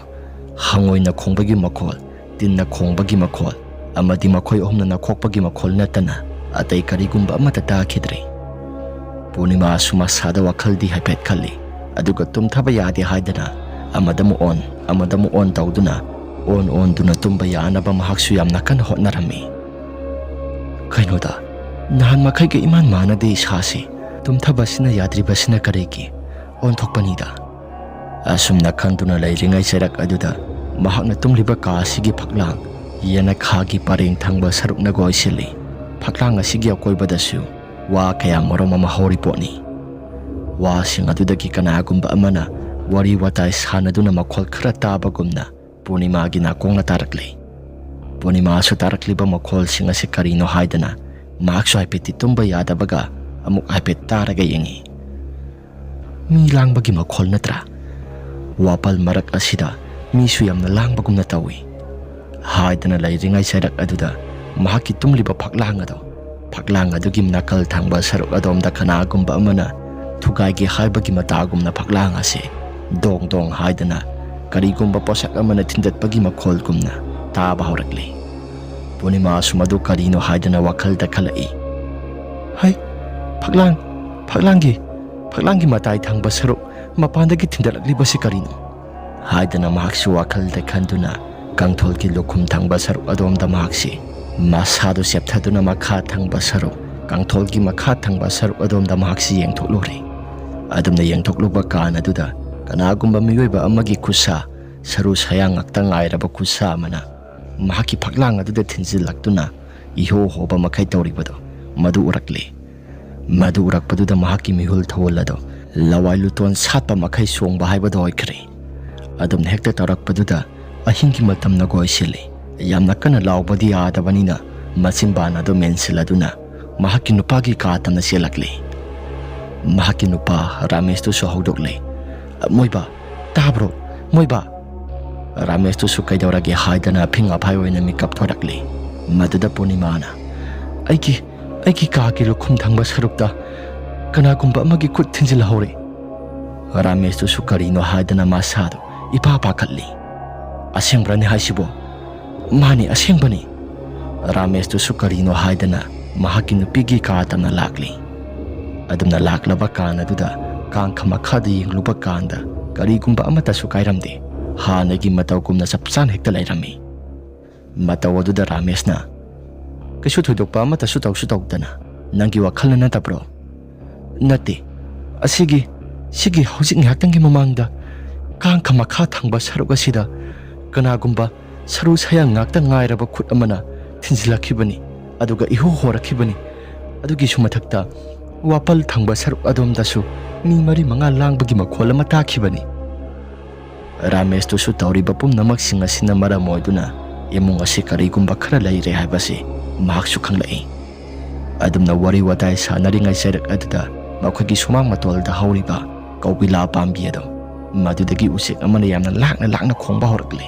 ꯍꯪꯉꯣꯏꯅ ꯈꯣꯡꯕꯒꯤ ꯃꯈꯣꯜ, ꯇꯤꯟꯅ ꯈꯣꯡꯕꯒꯤ ꯃꯈꯣꯜ ꯑꯃꯗꯤ ꯃꯈꯣꯏ ꯑꯍꯨꯝꯅ ꯅꯈꯣꯛꯄꯒꯤ ꯃꯈꯣꯜ ꯅꯠꯇꯅ ꯑꯇꯩ ꯀꯔꯤꯒꯨꯝꯕ ꯑꯃꯠꯇ ꯇꯥꯈꯤꯗ꯭ꯔꯦ꯫ ꯄꯨꯔꯅꯤꯃꯥꯁꯨ ꯃꯁꯥꯗ ꯋꯥꯈꯜꯗꯤ ꯍꯥꯏꯐꯦꯠ ꯈꯜꯂꯤ, ꯑꯗꯨꯒ ꯇꯨꯝꯊꯕ ꯌꯥꯗꯦ ꯍꯥꯏꯗꯅ ꯑꯃꯗꯃꯨꯛ ꯑꯣꯟ, ꯑꯃꯗꯃꯨꯛ ꯑꯣꯟ ꯇꯧꯗꯨꯅ, ꯑꯣꯟ ꯑꯣꯟꯗꯨꯅ ꯇꯨꯝꯕ ꯌꯥꯅꯕ ꯃꯍꯥꯛꯁꯨ ꯌꯥꯝꯅ ꯀꯟꯅ ꯍꯣꯠꯅꯔꯝꯃꯤ꯫ "ꯀꯩꯅꯣꯗ, ꯅꯍꯥꯟ ꯃꯈꯩꯒ ꯏꯃꯥꯟ ꯃꯥꯟꯅꯗꯦ ꯏꯁꯥꯁꯤ꯫ ꯇꯨꯝꯊꯕꯁꯤꯅ ꯌꯥꯗ꯭ꯔꯤꯕꯁꯤꯅ ꯀꯔꯤꯒꯤ? ꯑꯣꯟꯊꯣꯛꯄꯅꯤꯗ꯫" ꯑꯁꯨꯝꯅ ꯈꯟꯗꯨꯅ ꯂꯩꯔꯤꯉꯩ ꯆꯩꯔꯛ ꯑꯗꯨꯗ ꯃꯍꯥꯛꯅ ꯇꯨꯝꯂꯤꯕ ꯀꯥ ꯑꯁꯤꯒꯤ ꯐꯛꯂꯥꯡ ꯌꯦꯅꯈꯥꯒꯤ ꯄꯔꯦꯡ ꯊꯪꯕ ꯁꯔꯨꯛꯅ ꯀꯣꯏꯁꯤꯜꯂꯤ꯫ ꯐꯛꯂꯥꯡ ꯑꯁꯤꯒꯤ ꯑꯀꯣꯏꯕꯗꯁꯨ ꯋꯥ ꯀꯌꯥ ꯃꯔꯨꯝ ꯑꯃ ꯍꯧꯔꯤ ꯄꯣꯠꯅꯤ꯫ ꯋꯥꯁꯤꯡ ꯑꯗꯨꯗꯒꯤ ꯀꯅꯥꯒꯨꯝꯕ ꯑꯃꯅ ꯋꯥꯔꯤ ꯋꯥꯇꯥꯏ ꯁꯥꯟꯅꯗꯨꯅ ꯃꯈꯣꯜ ꯈꯔ ꯇꯥꯕꯒꯨꯝꯅ ꯄꯨꯔꯅꯤꯃꯥꯒꯤ ꯅꯥꯀꯣꯡꯅ ꯇꯥꯔꯛꯂꯤ꯫ ꯄꯨꯔꯅꯤꯃꯥꯁꯨ ꯇꯥꯔꯛꯂꯤꯕ ꯃꯈꯣꯜꯁꯤꯡ ꯑꯁꯤ ꯀꯔꯤꯅꯣ ꯍꯥꯏꯗꯅ ꯃꯍꯥꯛꯁꯨ ꯍꯥꯏꯐꯦꯠꯇꯤ ꯇꯨꯝꯕ ꯌꯥꯗꯕꯒ ꯑꯃꯨꯛ ꯍꯥꯏꯐꯦꯠ ꯇꯥꯔꯒ ꯌꯦꯡꯉꯤ꯫ "ꯃꯤ ꯂꯥꯡꯕꯒꯤ ꯃꯈꯣꯜ ꯅꯠꯇ꯭ꯔꯥ? ꯋꯥꯄꯜ ꯃꯔꯛ ꯑꯁꯤꯗ ꯃꯤꯁꯨ ꯌꯥꯝꯅ ꯂꯥꯡꯕꯒꯨꯝꯅ ꯇꯧꯏ" ꯍꯥꯏꯗꯅ ꯂꯩꯔꯤꯉꯩ ꯆꯩꯔꯛ ꯑꯗꯨꯗ ꯃꯍꯥꯛꯀꯤ ꯇꯨꯝꯂꯤꯕ ꯐꯛꯂꯥꯡ ꯑꯗꯨ, ꯐꯛꯂꯥꯡ ꯑꯗꯨꯒꯤ ꯅꯥꯀꯜ ꯊꯪꯕ ꯁꯔꯨꯛ ꯑꯗꯣꯝꯗ ꯀꯅꯥꯒꯨꯝꯕ ꯑꯃꯅ ꯊꯨꯒꯥꯏꯒꯦ ꯍꯥꯏꯕꯒꯤ ꯃꯇꯥꯒꯨꯝꯅ ꯐꯛꯂꯥꯡ ꯑꯁꯤ ꯗꯣꯡ ꯗꯣꯡ ꯍꯥꯏꯗꯅ ꯀꯔꯤꯒꯨꯝꯕ ꯄꯣꯠꯁꯛ ꯑꯃꯅ ꯊꯤꯟꯗꯠꯄꯒꯤ ꯃꯈꯣꯜꯒꯨꯝꯅ ꯇꯥꯕ ꯍꯧꯔꯛꯂꯤ꯫ ꯄꯨꯔꯅꯤꯃꯥꯁꯨ ꯃꯗꯨ ꯀꯔꯤꯅꯣ ꯍꯥꯏꯗꯅ ꯋꯥꯈꯜꯗ ꯈꯜꯂꯛꯏ꯫ "ꯍꯩ, ꯐꯛꯂꯥꯡ, ꯐꯛꯂꯥꯡꯒꯤ, ꯐꯛꯂꯥꯡꯒꯤ ꯃꯇꯥꯏ ꯊꯪꯕ ꯁꯔꯨꯛ ꯃꯄꯥꯟꯗꯒꯤ ꯊꯤꯟꯗꯠꯂꯛꯂꯤꯕꯁꯤ ꯀꯔꯤꯅꯣ?" ꯍꯥꯏꯗꯅ ꯃꯍꯥꯛꯁꯨ ꯋꯥꯈꯜꯗ ꯈꯟꯗꯨꯅ ꯀꯥꯡꯊꯣꯜꯒꯤ ꯂꯨꯈꯨꯝ ꯊꯪꯕ ꯁꯔꯨꯛ ꯑꯗꯣꯝꯗ ꯃꯍꯥꯛꯁꯤ ꯃꯁꯥꯗꯨ ꯆꯦꯞꯊꯗꯨꯅ ꯃꯈꯥ ꯊꯪꯕ ꯁꯔꯨꯛ, ꯀꯥꯡꯊꯣꯜꯒꯤ ꯃꯈꯥ ꯊꯪꯕ ꯁꯔꯨꯛ ꯑꯗꯣꯝꯗ ꯃꯍꯥꯛꯁꯤ ꯌꯦꯡꯊꯣꯛꯂꯨꯔꯦ꯫ ꯑꯗꯨꯝꯅ ꯌꯦꯡꯊꯣꯛꯂꯨꯕ ꯀꯥꯟ ꯑꯗꯨꯗ ꯀꯅꯥꯒꯨꯝꯕ ꯃꯤꯑꯣꯏꯕ ꯑꯃꯒꯤ ꯈꯨꯠꯁꯥ, ꯁꯔꯨ ꯁꯌꯥꯡ ꯉꯥꯛꯇ ꯉꯥꯏꯔꯕ ꯈꯨꯠꯁꯥ ꯑꯃꯅ ꯃꯍꯥꯛꯀꯤ ꯐꯛꯂꯥꯡ ꯑꯗꯨꯗ ꯊꯤꯟꯖꯤꯜꯂꯛꯇꯨꯅ ꯏꯍꯣ ꯍꯣꯕ ꯃꯈꯩ ꯇꯧꯔꯤꯕꯗꯨ ꯃꯗꯨ ꯎꯔꯛꯂꯦ꯫ ꯃꯗꯨ ꯎꯔꯛꯄꯗꯨꯗ ꯃꯍꯥꯛꯀꯤ ꯃꯤꯍꯨꯜ ꯊꯧꯍꯜ ꯑꯗꯨ ꯂꯋꯥꯏ ꯂꯨꯇꯣꯟ ꯁꯥꯠꯄ ꯃꯈꯩ ꯆꯣꯡꯕ ꯍꯥꯏꯕꯗꯨ ꯑꯣꯏꯈ꯭ꯔꯦ꯫ ꯑꯗꯨꯝꯅ ꯍꯦꯛꯇ ꯇꯧꯔꯛꯄꯗꯨꯗ ꯑꯍꯤꯡꯒꯤ ꯃꯇꯝꯅ ꯀꯣꯏꯁꯤꯜꯂꯤ꯫ ꯌꯥꯝꯅ ꯀꯟꯅ ꯂꯥꯎꯕꯗꯤ ꯌꯥꯗꯕꯅꯤꯅ ꯃꯆꯤꯟꯕꯥꯟ ꯑꯗꯨ ꯃꯦꯟꯁꯤꯜꯂꯗꯨꯅ ꯃꯍꯥꯛꯀꯤ ꯅꯨꯄꯥꯒꯤ ꯀꯥ ꯇꯝꯅ ꯆꯦꯜꯂꯛꯂꯤ꯫ ꯃꯍꯥꯛꯀꯤ ꯅꯨꯄꯥ ꯔꯥꯃꯦꯁꯇꯨꯁꯨ ꯍꯧꯗꯣꯛꯂꯦ꯫ "ꯃꯣꯏꯕꯥ, ꯇꯥꯕ꯭ꯔꯣ? ꯃꯣꯏꯕꯥ!" ꯔꯥꯃꯦꯁꯇꯨꯁꯨ ꯀꯩꯗꯧꯔꯒꯦ ꯍꯥꯏꯗꯅ ꯑꯐꯤꯡ ꯑꯐꯥꯏ ꯑꯣꯏꯅ ꯃꯤꯀꯞ ꯊꯣꯔꯛꯂꯤ꯫ ꯃꯗꯨꯗ ꯄꯨꯔꯅꯤꯃꯥꯅ, "ꯑꯩꯒꯤ, ꯑꯩꯒꯤ ꯀꯥꯒꯤ ꯂꯨꯈꯨꯝ ꯊꯪꯕ ꯁꯔꯨꯛꯇ ꯀꯅꯥꯒꯨꯝꯕ ꯑꯃꯒꯤ ꯈꯨꯠ ꯊꯤꯟꯖꯤꯜꯍꯧꯔꯦ!" ꯔꯥꯃꯦꯁꯇꯨꯁꯨ ꯀꯔꯤꯅꯣ ꯍꯥꯏꯗꯅ ꯃꯁꯥꯗꯨ ꯏꯄꯥ ꯄꯥꯈꯠꯂꯤ꯫ "ꯑꯁꯦꯡꯕ꯭ꯔꯅꯦ ꯍꯥꯏꯁꯤꯕꯣ?" "ꯃꯥꯅꯤ, ꯑꯁꯦꯡꯕꯅꯤ!" ꯔꯥꯃꯦꯁꯇꯨꯁꯨ ꯀꯔꯤꯅꯣ ꯍꯥꯏꯗꯅ ꯃꯍꯥꯛꯀꯤ ꯅꯨꯄꯤꯒꯤ ꯀꯥ ꯇꯝꯅ ꯂꯥꯛꯂꯤ꯫ ꯑꯗꯨꯝꯅ ꯂꯥꯛꯂꯕ ꯀꯥꯟ ꯑꯗꯨꯗ ꯀꯥꯡꯈ ꯃꯈꯥꯗ ꯌꯦꯡꯂꯨꯕ ꯀꯥꯟꯗ ꯀꯔꯤꯒꯨꯝꯕ ꯑꯃꯠꯇꯁꯨ ꯀꯥꯏꯔꯝꯗꯦ꯫ ꯍꯥꯟꯅꯒꯤ ꯃꯇꯧꯒꯨꯝꯅ ꯆꯞ ꯆꯥꯅ ꯍꯦꯛꯇ ꯂꯩꯔꯝꯃꯤ꯫ ꯃꯇꯧ ꯑꯗꯨꯗ ꯔꯥꯃꯦꯁꯅ, "ꯀꯩꯁꯨ ꯊꯣꯏꯗꯣꯛꯄ ꯑꯃꯠꯇꯁꯨ ꯇꯧꯁꯨ ꯇꯧꯗꯅ ꯅꯪꯒꯤ ꯋꯥꯈꯜꯅ ꯅꯠꯇꯕ꯭ꯔꯣ?" "ꯅꯠꯇꯦ꯫ ꯑꯁꯤꯒꯤ, ꯁꯤꯒꯤ ꯍꯧꯖꯤꯛ ꯉꯥꯏꯍꯥꯛꯇꯪꯒꯤ ꯃꯃꯥꯡꯗ ꯀꯥꯡꯈ ꯃꯈꯥ ꯊꯪꯕ ꯁꯔꯨꯛ ꯑꯁꯤꯗ ꯀꯅꯥꯒꯨꯝꯕ ꯁꯔꯨ ꯁꯌꯥꯡ ꯉꯥꯛꯇ ꯉꯥꯏꯔꯕ ꯈꯨꯠ ꯑꯃꯅ ꯊꯤꯟꯖꯤꯜꯂꯛꯈꯤꯕꯅꯤ, ꯑꯗꯨꯒ ꯏꯍꯣ ꯍꯣꯔꯛꯈꯤꯕꯅꯤ꯫ ꯑꯗꯨꯒꯤꯁꯨ ꯃꯊꯛꯇ ꯋꯥꯄꯜ ꯊꯪꯕ ꯁꯔꯨꯛ ꯑꯗꯣꯝꯗꯁꯨ ꯃꯤ ꯃꯔꯤ ꯃꯉꯥ ꯂꯥꯡꯕꯒꯤ ꯃꯈꯣꯜ ꯑꯃ ꯇꯥꯈꯤꯕꯅꯤ꯫" ꯔꯥꯃꯦꯁꯇꯨꯁꯨ ꯇꯧꯔꯤꯕ ꯄꯨꯝꯅꯃꯛꯁꯤꯡ ꯑꯁꯤꯅ ꯃꯔꯝ ꯑꯣꯏꯗꯨꯅ ꯏꯃꯨꯡ ꯑꯁꯤ ꯀꯔꯤꯒꯨꯝꯕ ꯈꯔ ꯂꯩꯔꯦ ꯍꯥꯏꯕꯁꯤ ꯃꯍꯥꯛꯁꯨ ꯈꯪꯂꯛꯏ꯫ ꯑꯗꯨꯝꯅ ꯋꯥꯔꯤ ꯋꯥꯇꯥꯏ ꯁꯥꯟꯅꯔꯤꯉꯩ ꯆꯩꯔꯛ ꯑꯗꯨꯗ ꯃꯈꯣꯏꯒꯤ ꯁꯨꯃꯥꯡ ꯃꯇꯣꯜꯗ ꯍꯧꯔꯤꯕ ꯀꯧꯕꯤꯂꯥ ꯄꯥꯝꯕꯤ ꯑꯗꯣ, ꯃꯗꯨꯗꯒꯤ ꯎꯆꯦꯛ ꯑꯃꯅ ꯌꯥꯝꯅ ꯂꯥꯡꯅ ꯂꯥꯡꯅ ꯈꯣꯡꯕ ꯍꯧꯔꯛꯂꯦ꯫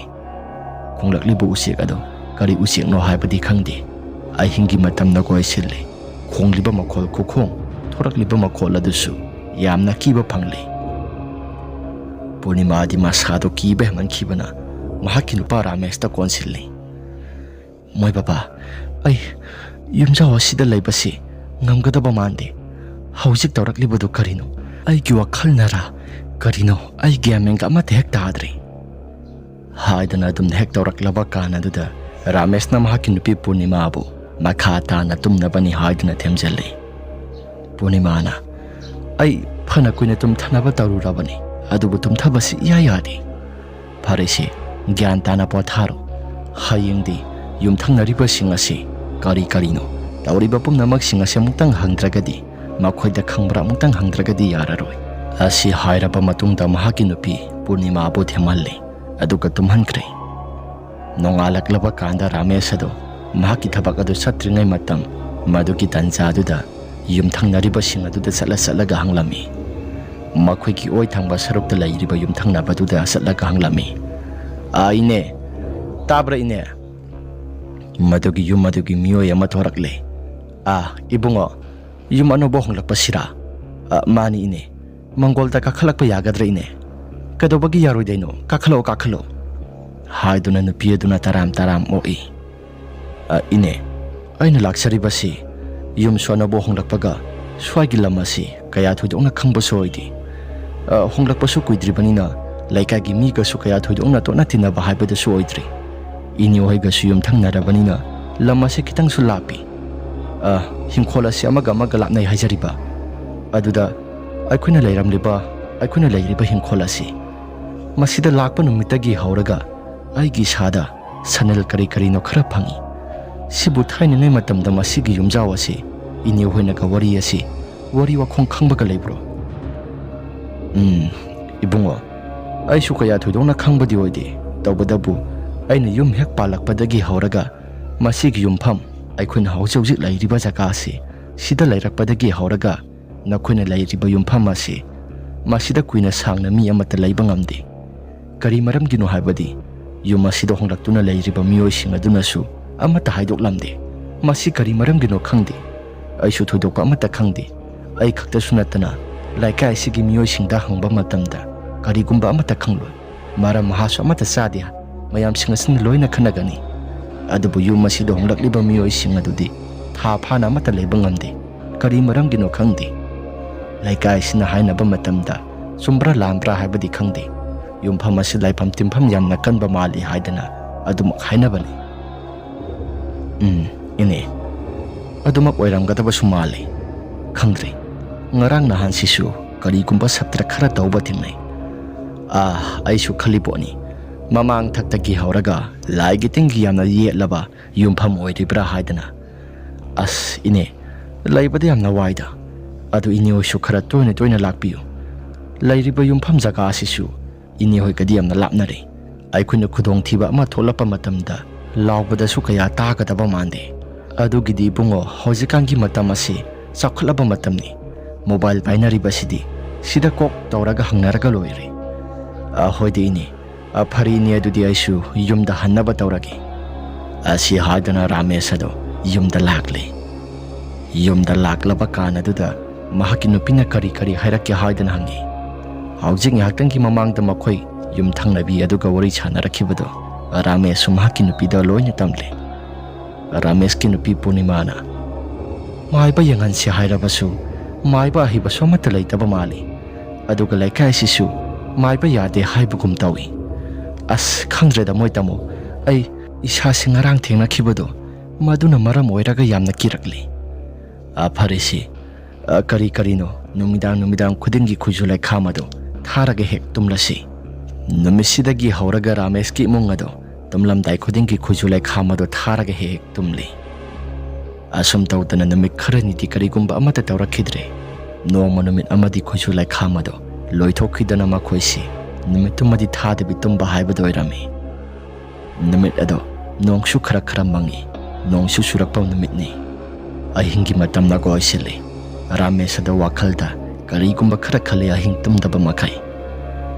ꯈꯣꯡꯂꯛꯂꯤꯕ ꯎꯆꯦꯛ ꯑꯗꯣ ꯀꯔꯤ ꯎꯆꯦꯛꯅꯣ ꯍꯥꯏꯕꯗꯤ ꯈꯪꯗꯦ꯫ ꯑꯍꯤꯡꯒꯤ ꯃꯇꯝꯅ ꯀꯣꯏꯁꯤꯜꯂꯦ꯫ ꯈꯣꯡꯂꯤꯕ ꯃꯈꯣꯜ ꯈꯨꯈꯣꯡ, ꯊꯣꯔꯛꯂꯤꯕ ꯃꯈꯣꯜ ꯑꯗꯨꯁꯨ ꯌꯥꯝꯅ ꯀꯤꯕ ꯐꯪꯂꯤ꯫ ꯄꯨꯔꯅꯤꯃꯥꯗꯤ ꯃꯁꯥꯗꯣ ꯀꯤꯕ ꯍꯦꯟꯃꯟꯈꯤꯕꯅ ꯃꯍꯥꯛꯀꯤ ꯅꯨꯄꯥ ꯔꯥꯃꯦꯁꯇ ꯀꯣꯟꯁꯤꯜꯂꯤ꯫ "ꯃꯣꯏ ꯕꯕꯥ, ꯑꯩ ꯌꯨꯝꯖꯥꯎ ꯑꯁꯤꯗ ꯂꯩꯕꯁꯤ ꯉꯝꯒꯗꯕ ꯃꯥꯟꯗꯦ꯫ ꯍꯧꯖꯤꯛ ꯇꯧꯔꯛꯂꯤꯕꯗꯨ ꯀꯔꯤꯅꯣ? ꯑꯩꯒꯤ ꯋꯥꯈꯜꯅꯔꯥ ꯀꯔꯤꯅꯣ? ꯑꯩ ꯒ꯭ꯌꯥꯟ ꯃꯦꯟꯒ ꯑꯃꯠꯇ ꯍꯦꯛ ꯇꯥꯗ꯭ꯔꯦ꯫" ꯍꯥꯏꯗꯅ ꯑꯗꯨꯝ ꯍꯦꯛ ꯇꯧꯔꯛꯂꯕ ꯀꯥꯟ ꯑꯗꯨꯗ ꯔꯥꯃꯦꯁꯅ ꯃꯍꯥꯛꯀꯤ ꯅꯨꯄꯤ ꯄꯨꯔꯅꯤꯃꯥꯕꯨ ꯃꯈꯥ ꯇꯥꯅ ꯇꯨꯝꯅꯕꯅꯤ ꯍꯥꯏꯗꯨꯅ ꯊꯦꯝꯖꯤꯜꯂꯤ꯫ ꯄꯨꯔꯅꯤꯃꯥꯅ, "ꯑꯩ ꯐꯅ ꯀꯨꯏꯅ ꯇꯨꯝꯊꯅꯕ ꯇꯧꯔꯨꯔꯕꯅꯤ, ꯑꯗꯨꯕꯨ ꯇꯨꯝꯊꯕꯁꯤ ꯏꯌꯥ ꯌꯥꯗꯦ꯫" "ꯐꯔꯦꯁꯦ, ꯒ꯭ꯌꯥꯟ ꯇꯥꯅ ꯄꯣꯊꯥꯔꯣ꯫ ꯍꯌꯦꯡꯗꯤ ꯌꯨꯝꯊꯪꯅꯔꯤꯕꯁꯤꯡ ꯑꯁꯤ ꯀꯔꯤ ꯀꯔꯤꯅꯣ ꯇꯧꯔꯤꯕ ꯄꯨꯝꯅꯃꯛꯁꯤꯡ ꯑꯁꯤ ꯑꯃꯨꯛꯇꯪ ꯍꯪꯗ꯭ꯔꯒꯗꯤ, ꯃꯈꯣꯏꯗ ꯈꯪꯕ꯭ꯔꯥ ꯑꯃꯨꯛꯇꯪ ꯍꯪꯗ꯭ꯔꯒꯗꯤ ꯌꯥꯔꯔꯣꯏ꯫" ꯑꯁꯤ ꯍꯥꯏꯔꯕ ꯃꯇꯨꯡꯗ ꯃꯍꯥꯛꯀꯤ ꯅꯨꯄꯤ ꯄꯨꯔꯅꯤꯃꯥꯕꯨ ꯊꯦꯝꯍꯜꯂꯦ, ꯑꯗꯨꯒ ꯇꯨꯝꯍꯟꯈ꯭ꯔꯦ꯫ ꯅꯣꯡꯉꯥꯜꯂꯛꯂꯕ ꯀꯥꯟꯗ ꯔꯥꯃꯦꯁ ꯑꯗꯨ ꯃꯍꯥꯛꯀꯤ ꯊꯕꯛ ꯑꯗꯨ ꯆꯠꯇ꯭ꯔꯤꯉꯩ ꯃꯇꯝ, ꯃꯗꯨꯒꯤ ꯇꯥꯟꯖꯥꯗꯨꯗ ꯌꯨꯝꯊꯪꯅꯔꯤꯕꯁꯤꯡ ꯑꯗꯨꯗ ꯆꯠꯂ ꯆꯠꯂꯒ ꯍꯪꯂꯝꯃꯤ꯫ ꯃꯈꯣꯏꯒꯤ ꯑꯣꯏ ꯊꯪꯕ ꯁꯔꯨꯛꯇ ꯂꯩꯔꯤꯕ ꯌꯨꯝꯊꯪꯅꯕꯗꯨꯗ ꯆꯠꯂꯒ ꯍꯪꯂꯝꯃꯤ꯫ "ꯑꯥ, ꯏꯅꯦ꯫ ꯇꯥꯕ꯭ꯔꯥ, ꯏꯅꯦ?" ꯃꯗꯨꯒꯤ ꯌꯨꯝ ꯑꯗꯨꯒꯤ ꯃꯤꯑꯣꯏ ꯑꯃ ꯊꯣꯔꯛꯂꯦ꯫ "ꯑꯥ, ꯏꯕꯨꯡꯉꯣ, ꯌꯨꯝ ꯑꯅꯧꯕ ꯍꯣꯡꯂꯛꯄꯁꯤꯔꯥ?" "ꯑ, ꯃꯥꯅꯤ, ꯏꯅꯦ꯫ ꯃꯪꯒꯣꯜꯗ ꯀꯥꯈꯠꯂꯛꯄ ꯌꯥꯒꯗ꯭ꯔꯥ, ꯏꯅꯦ?" "ꯀꯩꯗꯧꯕꯒꯤ ꯌꯥꯔꯣꯏꯗꯣꯏꯅꯣ? ꯀꯥꯈꯠꯂꯛꯑꯣ, ꯀꯥꯈꯠꯂꯛꯑꯣ," ꯍꯥꯏꯗꯨꯅ ꯅꯨꯄꯤ ꯑꯗꯨꯅ ꯇꯔꯥꯝ ꯇꯔꯥꯝ ꯑꯣꯛꯏ꯫ "ꯑ, ꯏꯅꯦ, ꯑꯩꯅ ꯂꯥꯛꯆꯔꯤꯕꯁꯤ ꯌꯨꯝꯁꯨ ꯑꯅꯧꯕ ꯍꯣꯡꯂꯛꯄꯒ ꯁ꯭ꯋꯥꯏꯒꯤ ꯂꯝ ꯑꯁꯤ ꯀꯌꯥ ꯊꯣꯏꯗꯣꯛꯅ ꯈꯪꯕꯁꯨ ꯑꯣꯏꯗꯦ꯫ ꯑ, ꯍꯣꯡꯂꯛꯄꯁꯨ ꯀꯨꯏꯗ꯭ꯔꯤꯕꯅꯤꯅ ꯂꯩꯀꯥꯏꯒꯤ ꯃꯤꯒꯁꯨ ꯀꯌꯥ ꯊꯣꯏꯗꯣꯛꯅ ꯇꯣꯠꯅ ꯇꯤꯟꯅꯕ ꯍꯥꯏꯕꯗꯨꯁꯨ ꯑꯣꯏꯗ꯭ꯔꯤ꯫ ꯏꯅꯦ ꯍꯣꯏꯒꯁꯨ ꯌꯨꯝꯊꯪꯅꯔꯕꯅꯤꯅ ꯂꯝ ꯑꯁꯤ ꯈꯤꯇꯪꯁꯨ ꯂꯥꯞꯄꯤ꯫ ꯑ, ꯍꯤꯡꯈꯣꯜ ꯑꯁꯤ ꯑꯃꯒ ꯑꯃꯒ ꯂꯥꯞꯅꯩ ꯍꯥꯏꯖꯔꯤꯕ꯫ ꯑꯗꯨꯗ ꯑꯩꯈꯣꯏꯅ ꯂꯩꯔꯝꯂꯤꯕ, ꯑꯩꯈꯣꯏꯅ ꯂꯩꯔꯤꯕ ꯍꯤꯡꯈꯣꯜ ꯑꯁꯤ, ꯃꯁꯤꯗ ꯂꯥꯛꯄ ꯅꯨꯃꯤꯠꯇꯒꯤ ꯍꯧꯔꯒ ꯑꯩꯒꯤ ꯏꯁꯥꯗ ꯁꯅꯦꯜ ꯀꯔꯤ ꯀꯔꯤꯅꯣ ꯈꯔ ꯐꯪꯏ꯫ ꯁꯤꯕꯨ ꯊꯥꯏꯅꯉꯩ ꯃꯇꯝꯗ ꯃꯁꯤꯒꯤ ꯌꯨꯝꯖꯥꯎ ꯑꯁꯤ ꯏꯅꯦ ꯍꯣꯏꯅꯒ ꯋꯥꯔꯤ ꯑꯁꯤ, ꯋꯥꯔꯤ ꯋꯥꯈꯣꯡ ꯈꯪꯕꯒ ꯂꯩꯕ꯭ꯔꯣ?" "ꯎꯝ, ꯏꯕꯨꯡꯉꯣ, ꯑꯩꯁꯨ ꯀꯌꯥ ꯊꯣꯏꯗꯣꯛꯅ ꯈꯪꯕꯗꯤ ꯑꯣꯏꯗꯦ꯫ ꯇꯧꯕꯇꯕꯨ ꯑꯩꯅ ꯌꯨꯝ ꯍꯦꯛ ꯄꯥꯜꯂꯛꯄꯗꯒꯤ ꯍꯧꯔꯒ ꯃꯁꯤꯒꯤ ꯌꯨꯝꯐꯝ, ꯑꯩꯈꯣꯏꯅ ꯍꯧꯖꯤꯛ ꯍꯧꯖꯤꯛ ꯂꯩꯔꯤꯕ ꯖꯒꯥ ꯑꯁꯤ, ꯁꯤꯗ ꯂꯩꯔꯛꯄꯗꯒꯤ ꯍꯧꯔꯒ ꯅꯈꯣꯏꯅ ꯂꯩꯔꯤꯕ ꯌꯨꯝꯐꯝ ꯑꯁꯤ, ꯃꯁꯤꯗ ꯀꯨꯏꯅ ꯁꯥꯡꯅ ꯃꯤ ꯑꯃꯠꯇ ꯂꯩꯕ ꯉꯝꯗꯦ꯫ ꯀꯔꯤ ꯃꯔꯝꯒꯤꯅꯣ ꯍꯥꯏꯕꯗꯤ, ꯌꯨꯝ ꯑꯁꯤꯗ ꯍꯣꯡꯂꯛꯇꯨꯅ ꯂꯩꯔꯤꯕ ꯃꯤꯑꯣꯏꯁꯤꯡ ꯑꯗꯨꯅꯁꯨ ꯑꯃꯠꯇ ꯍꯥꯏꯗꯣꯛꯂꯝꯗꯦ꯫ ꯃꯁꯤ ꯀꯔꯤ ꯃꯔꯝꯒꯤꯅꯣ ꯈꯪꯗꯦ꯫ ꯑꯩꯁꯨ ꯊꯣꯏꯗꯣꯛꯄ ꯑꯃꯠꯇ ꯈꯪꯗꯦ꯫ ꯑꯩ ꯈꯛꯇꯁꯨ ꯅꯠꯇꯅ ꯂꯩꯀꯥꯏ ꯑꯁꯤꯒꯤ ꯃꯤꯑꯣꯏꯁꯤꯡꯗ ꯍꯪꯕ ꯃꯇꯝꯗ ꯀꯔꯤꯒꯨꯝꯕ ꯑꯃꯠꯇ ꯈꯪꯂꯣꯏ꯫ ꯃꯔꯝ ꯃꯍꯥꯁꯨ ꯑꯃꯠꯇ ꯆꯥꯗꯦ꯫ ꯃꯌꯥꯝꯁꯤꯡ ꯑꯁꯤꯅ ꯂꯣꯏꯅ ꯈꯟꯅꯒꯅꯤ꯫ ꯑꯗꯨꯕꯨ ꯌꯨꯝ ꯑꯁꯤꯗ ꯍꯣꯡꯂꯛꯂꯤꯕ ꯃꯤꯑꯣꯏꯁꯤꯡ ꯑꯗꯨꯗꯤ ꯊꯥ ꯐꯥꯅ ꯑꯃꯠꯇ ꯂꯩꯕ ꯉꯝꯗꯦ꯫ ꯀꯔꯤ ꯃꯔꯝꯒꯤꯅꯣ ꯈꯪꯗꯦ꯫ ꯂꯩꯀꯥꯏꯁꯤꯅ ꯍꯥꯏꯅꯕ ꯃꯇꯝꯗ ꯆꯨꯝꯕ꯭ꯔꯥ ꯂꯥꯟꯕ꯭ꯔꯥ ꯍꯥꯏꯕꯗꯤ ꯈꯪꯗꯦ꯫ ꯌꯨꯝꯐꯝ ꯑꯁꯤ ꯂꯥꯏꯐꯝ ꯇꯤꯟꯐꯝ ꯌꯥꯝꯅ ꯀꯟꯕ ꯃꯥꯜꯂꯤ ꯍꯥꯏꯗꯅ ꯑꯗꯨꯃꯛ ꯍꯥꯏꯅꯕꯅꯤ꯫" "ꯎꯝ, ꯏꯅꯦ, ꯑꯗꯨꯃꯛ ꯑꯣꯏꯔꯝꯒꯗꯕꯁꯨ ꯃꯥꯜꯂꯤ꯫ ꯈꯪꯗ꯭ꯔꯦ, ꯉꯔꯥꯡ ꯅꯍꯥꯟꯁꯤꯁꯨ ꯀꯔꯤꯒꯨꯝꯕ ꯁꯞꯇ꯭ꯔ ꯈꯔ ꯇꯧꯕ ꯊꯦꯡꯅꯩ꯫ ꯑꯥ, ꯑꯩꯁꯨ ꯈꯜꯂꯤ ꯄꯣꯠꯅꯤ, ꯃꯃꯥꯡ ꯊꯛꯇꯒꯤ ꯍꯧꯔꯒ ꯂꯥꯏꯒꯤ ꯇꯤꯟꯒꯤ ꯌꯥꯝꯅ ꯌꯦꯠꯂꯕ ꯌꯨꯝꯐꯝ ꯑꯣꯏꯔꯤꯕ꯭ꯔꯥ ꯍꯥꯏꯗꯅ꯫ ꯑꯁ, ꯏꯅꯦ, ꯂꯩꯕꯗ ꯌꯥꯝꯅ ꯋꯥꯏꯗ꯫ ꯑꯗꯨ ꯏꯅꯦ ꯍꯣꯏꯁꯨ ꯈꯔ ꯇꯣꯏꯅ ꯇꯣꯏꯅ ꯂꯥꯛꯄꯤꯌꯨ꯫ ꯂꯩꯔꯤꯕ ꯌꯨꯝꯐꯝ ꯖꯒꯥ ꯑꯁꯤꯁꯨ ꯏꯅꯦ ꯍꯣꯏꯒꯗꯤ ꯌꯥꯝꯅ ꯂꯥꯞꯅꯔꯦ꯫ ꯑꯩꯈꯣꯏꯅ ꯈꯨꯗꯣꯡꯊꯤꯕ ꯑꯃ ꯊꯣꯛꯂꯛꯄ ꯃꯇꯝꯗ ꯂꯥꯎꯕꯗꯁꯨ ꯀꯌꯥ ꯇꯥꯒꯗꯕ ꯃꯥꯟꯗꯦ꯫ ꯑꯗꯨꯒꯤꯗꯤ ꯏꯕꯨꯡꯉꯣ, ꯍꯧꯖꯤꯛꯀꯥꯟꯒꯤ ꯃꯇꯝ ꯑꯁꯤ ꯆꯥꯎꯈꯠꯂꯕ ꯃꯇꯝꯅꯤ꯫ ꯃꯣꯕꯥꯏꯜ ꯄꯥꯏꯅꯔꯤꯕꯁꯤꯗꯤ ꯁꯤꯗ ꯀꯣꯛ ꯇꯧꯔꯒ ꯍꯪꯅꯔꯒ ꯂꯣꯏꯔꯦ꯫ ꯑ, ꯍꯣꯏꯗꯤ ꯏꯅꯦ, ꯑ, ꯐꯔꯦ ꯏꯅꯦ, ꯑꯗꯨꯗꯤ ꯑꯩꯁꯨ ꯌꯨꯝꯗ ꯍꯟꯅꯕ ꯇꯧꯔꯒꯦ꯫ ꯑꯁꯤ ꯍꯥꯏꯗꯨꯅ ꯔꯥꯃꯦꯁ ꯑꯗꯣ ꯌꯨꯝꯗ ꯂꯥꯛꯂꯦ꯫ ꯌꯨꯝꯗ ꯂꯥꯛꯂꯕ ꯀꯥꯟ ꯑꯗꯨꯗ ꯃꯍꯥꯛꯀꯤ ꯅꯨꯄꯤꯅ ꯀꯔꯤ ꯀꯔꯤ ꯍꯥꯏꯔꯛꯀꯦ ꯍꯥꯏꯗꯨꯅ ꯍꯪꯉꯤ꯫ ꯍꯧꯖꯤꯛ ꯉꯥꯏꯍꯥꯛꯇꯪꯒꯤ ꯃꯃꯥꯡꯗ ꯃꯈꯣꯏ ꯌꯨꯝꯊꯪꯅꯕꯤ ꯑꯗꯨꯒ ꯋꯥꯔꯤ ꯁꯥꯟꯅꯔꯛꯈꯤꯕꯗꯣ ꯔꯥꯃꯦꯁꯁꯨ ꯃꯍꯥꯛꯀꯤ ꯅꯨꯄꯤꯗ ꯂꯣꯏꯅ ꯇꯝꯂꯦ꯫ ꯔꯥꯃꯦꯁꯀꯤ ꯅꯨꯄꯤ ꯄꯨꯔꯅꯤꯃꯥꯅ, "ꯃꯥꯏꯕ ꯌꯦꯡꯍꯟꯁꯤ ꯍꯥꯏꯔꯕꯁꯨ ꯃꯥꯏꯕ ꯑꯍꯩꯕꯁꯨ ꯑꯃꯠꯇ ꯂꯩꯇꯕ ꯃꯥꯜꯂꯤ꯫ ꯑꯗꯨꯒ ꯂꯩꯀꯥꯏꯁꯤꯁꯨ ꯃꯥꯏꯕ ꯌꯥꯗꯦ ꯍꯥꯏꯕꯒꯨꯝ ꯇꯧꯏ꯫ ꯑꯁ, ꯈꯪꯗ꯭ꯔꯦꯗ ꯃꯣꯏ ꯇꯥꯃꯣ, ꯑꯩ ꯏꯁꯥꯁꯤ ꯉꯔꯥꯡ ꯊꯦꯡꯅꯈꯤꯕꯗꯣ ꯃꯗꯨꯅ ꯃꯔꯝ ꯑꯣꯏꯔꯒ ꯌꯥꯝꯅ ꯀꯤꯔꯛꯂꯤ꯫ ꯑ, ꯐꯔꯦꯁꯤ, ꯑ, ꯀꯔꯤ ꯀꯔꯤꯅꯣ ꯅꯨꯃꯤꯗꯥꯡ ꯅꯨꯃꯤꯗꯥꯡ ꯈꯨꯗꯤꯡꯒꯤ ꯈꯨꯖꯨ ꯂꯩꯈꯥꯝ ꯑꯗꯨ ꯊꯥꯔꯒ ꯍꯦꯛ ꯇꯨꯝꯂꯁꯤ꯫ ꯅꯨꯃꯤꯠꯁꯤꯗꯒꯤ ꯍꯧꯔꯒ ꯔꯥꯃꯦꯁꯀꯤ ꯏꯃꯨꯡ ꯑꯗꯣ ꯇꯨꯝꯂꯝꯗꯥꯏ ꯈꯨꯗꯤꯡꯒꯤ ꯈꯨꯖꯨ ꯂꯩꯈꯥꯝ ꯑꯗꯣ ꯊꯥꯔꯒ ꯍꯦꯛ ꯍꯦꯛ ꯇꯨꯝꯂꯤ꯫ ꯑꯁꯨꯝ ꯇꯧꯗꯅ ꯅꯨꯃꯤꯠ ꯈꯔꯅꯤꯗꯤ ꯀꯔꯤꯒꯨꯝꯕ ꯑꯃꯠꯇ ꯇꯧꯔꯛꯈꯤꯗ꯭ꯔꯦ꯫ ꯅꯣꯡꯃ ꯅꯨꯃꯤꯠ ꯑꯃꯗꯤ ꯈꯨꯖꯨ ꯂꯩꯈꯥꯝ ꯑꯗꯣ ꯂꯣꯏꯊꯣꯛꯈꯤꯗꯅ ꯃꯈꯣꯏꯁꯤ ꯅꯨꯃꯤꯠꯇꯨꯃꯗꯤ ꯊꯥꯗꯕꯤ ꯇꯨꯝꯕ ꯍꯥꯏꯕꯗꯨ ꯑꯣꯏꯔꯝꯃꯤ꯫ ꯅꯨꯃꯤꯠ ꯑꯗꯣ ꯅꯣꯡꯁꯨ ꯈꯔ ꯈꯔ ꯃꯪꯉꯤ꯫ ꯅꯣꯡꯁꯨ ꯆꯨꯔꯛꯄ ꯅꯨꯃꯤꯠꯅꯤ꯫ ꯑꯍꯤꯡꯒꯤ ꯃꯇꯝꯅ ꯑꯣꯏꯁꯤꯜꯂꯤ꯫ ꯔꯥꯃꯦꯁ ꯑꯗꯣ ꯋꯥꯈꯜꯗ ꯀꯔꯤꯒꯨꯝꯕ ꯈꯔ ꯈꯜꯂꯤ ꯑꯍꯤꯡ ꯇꯨꯝꯗꯕ ꯃꯈꯩ꯫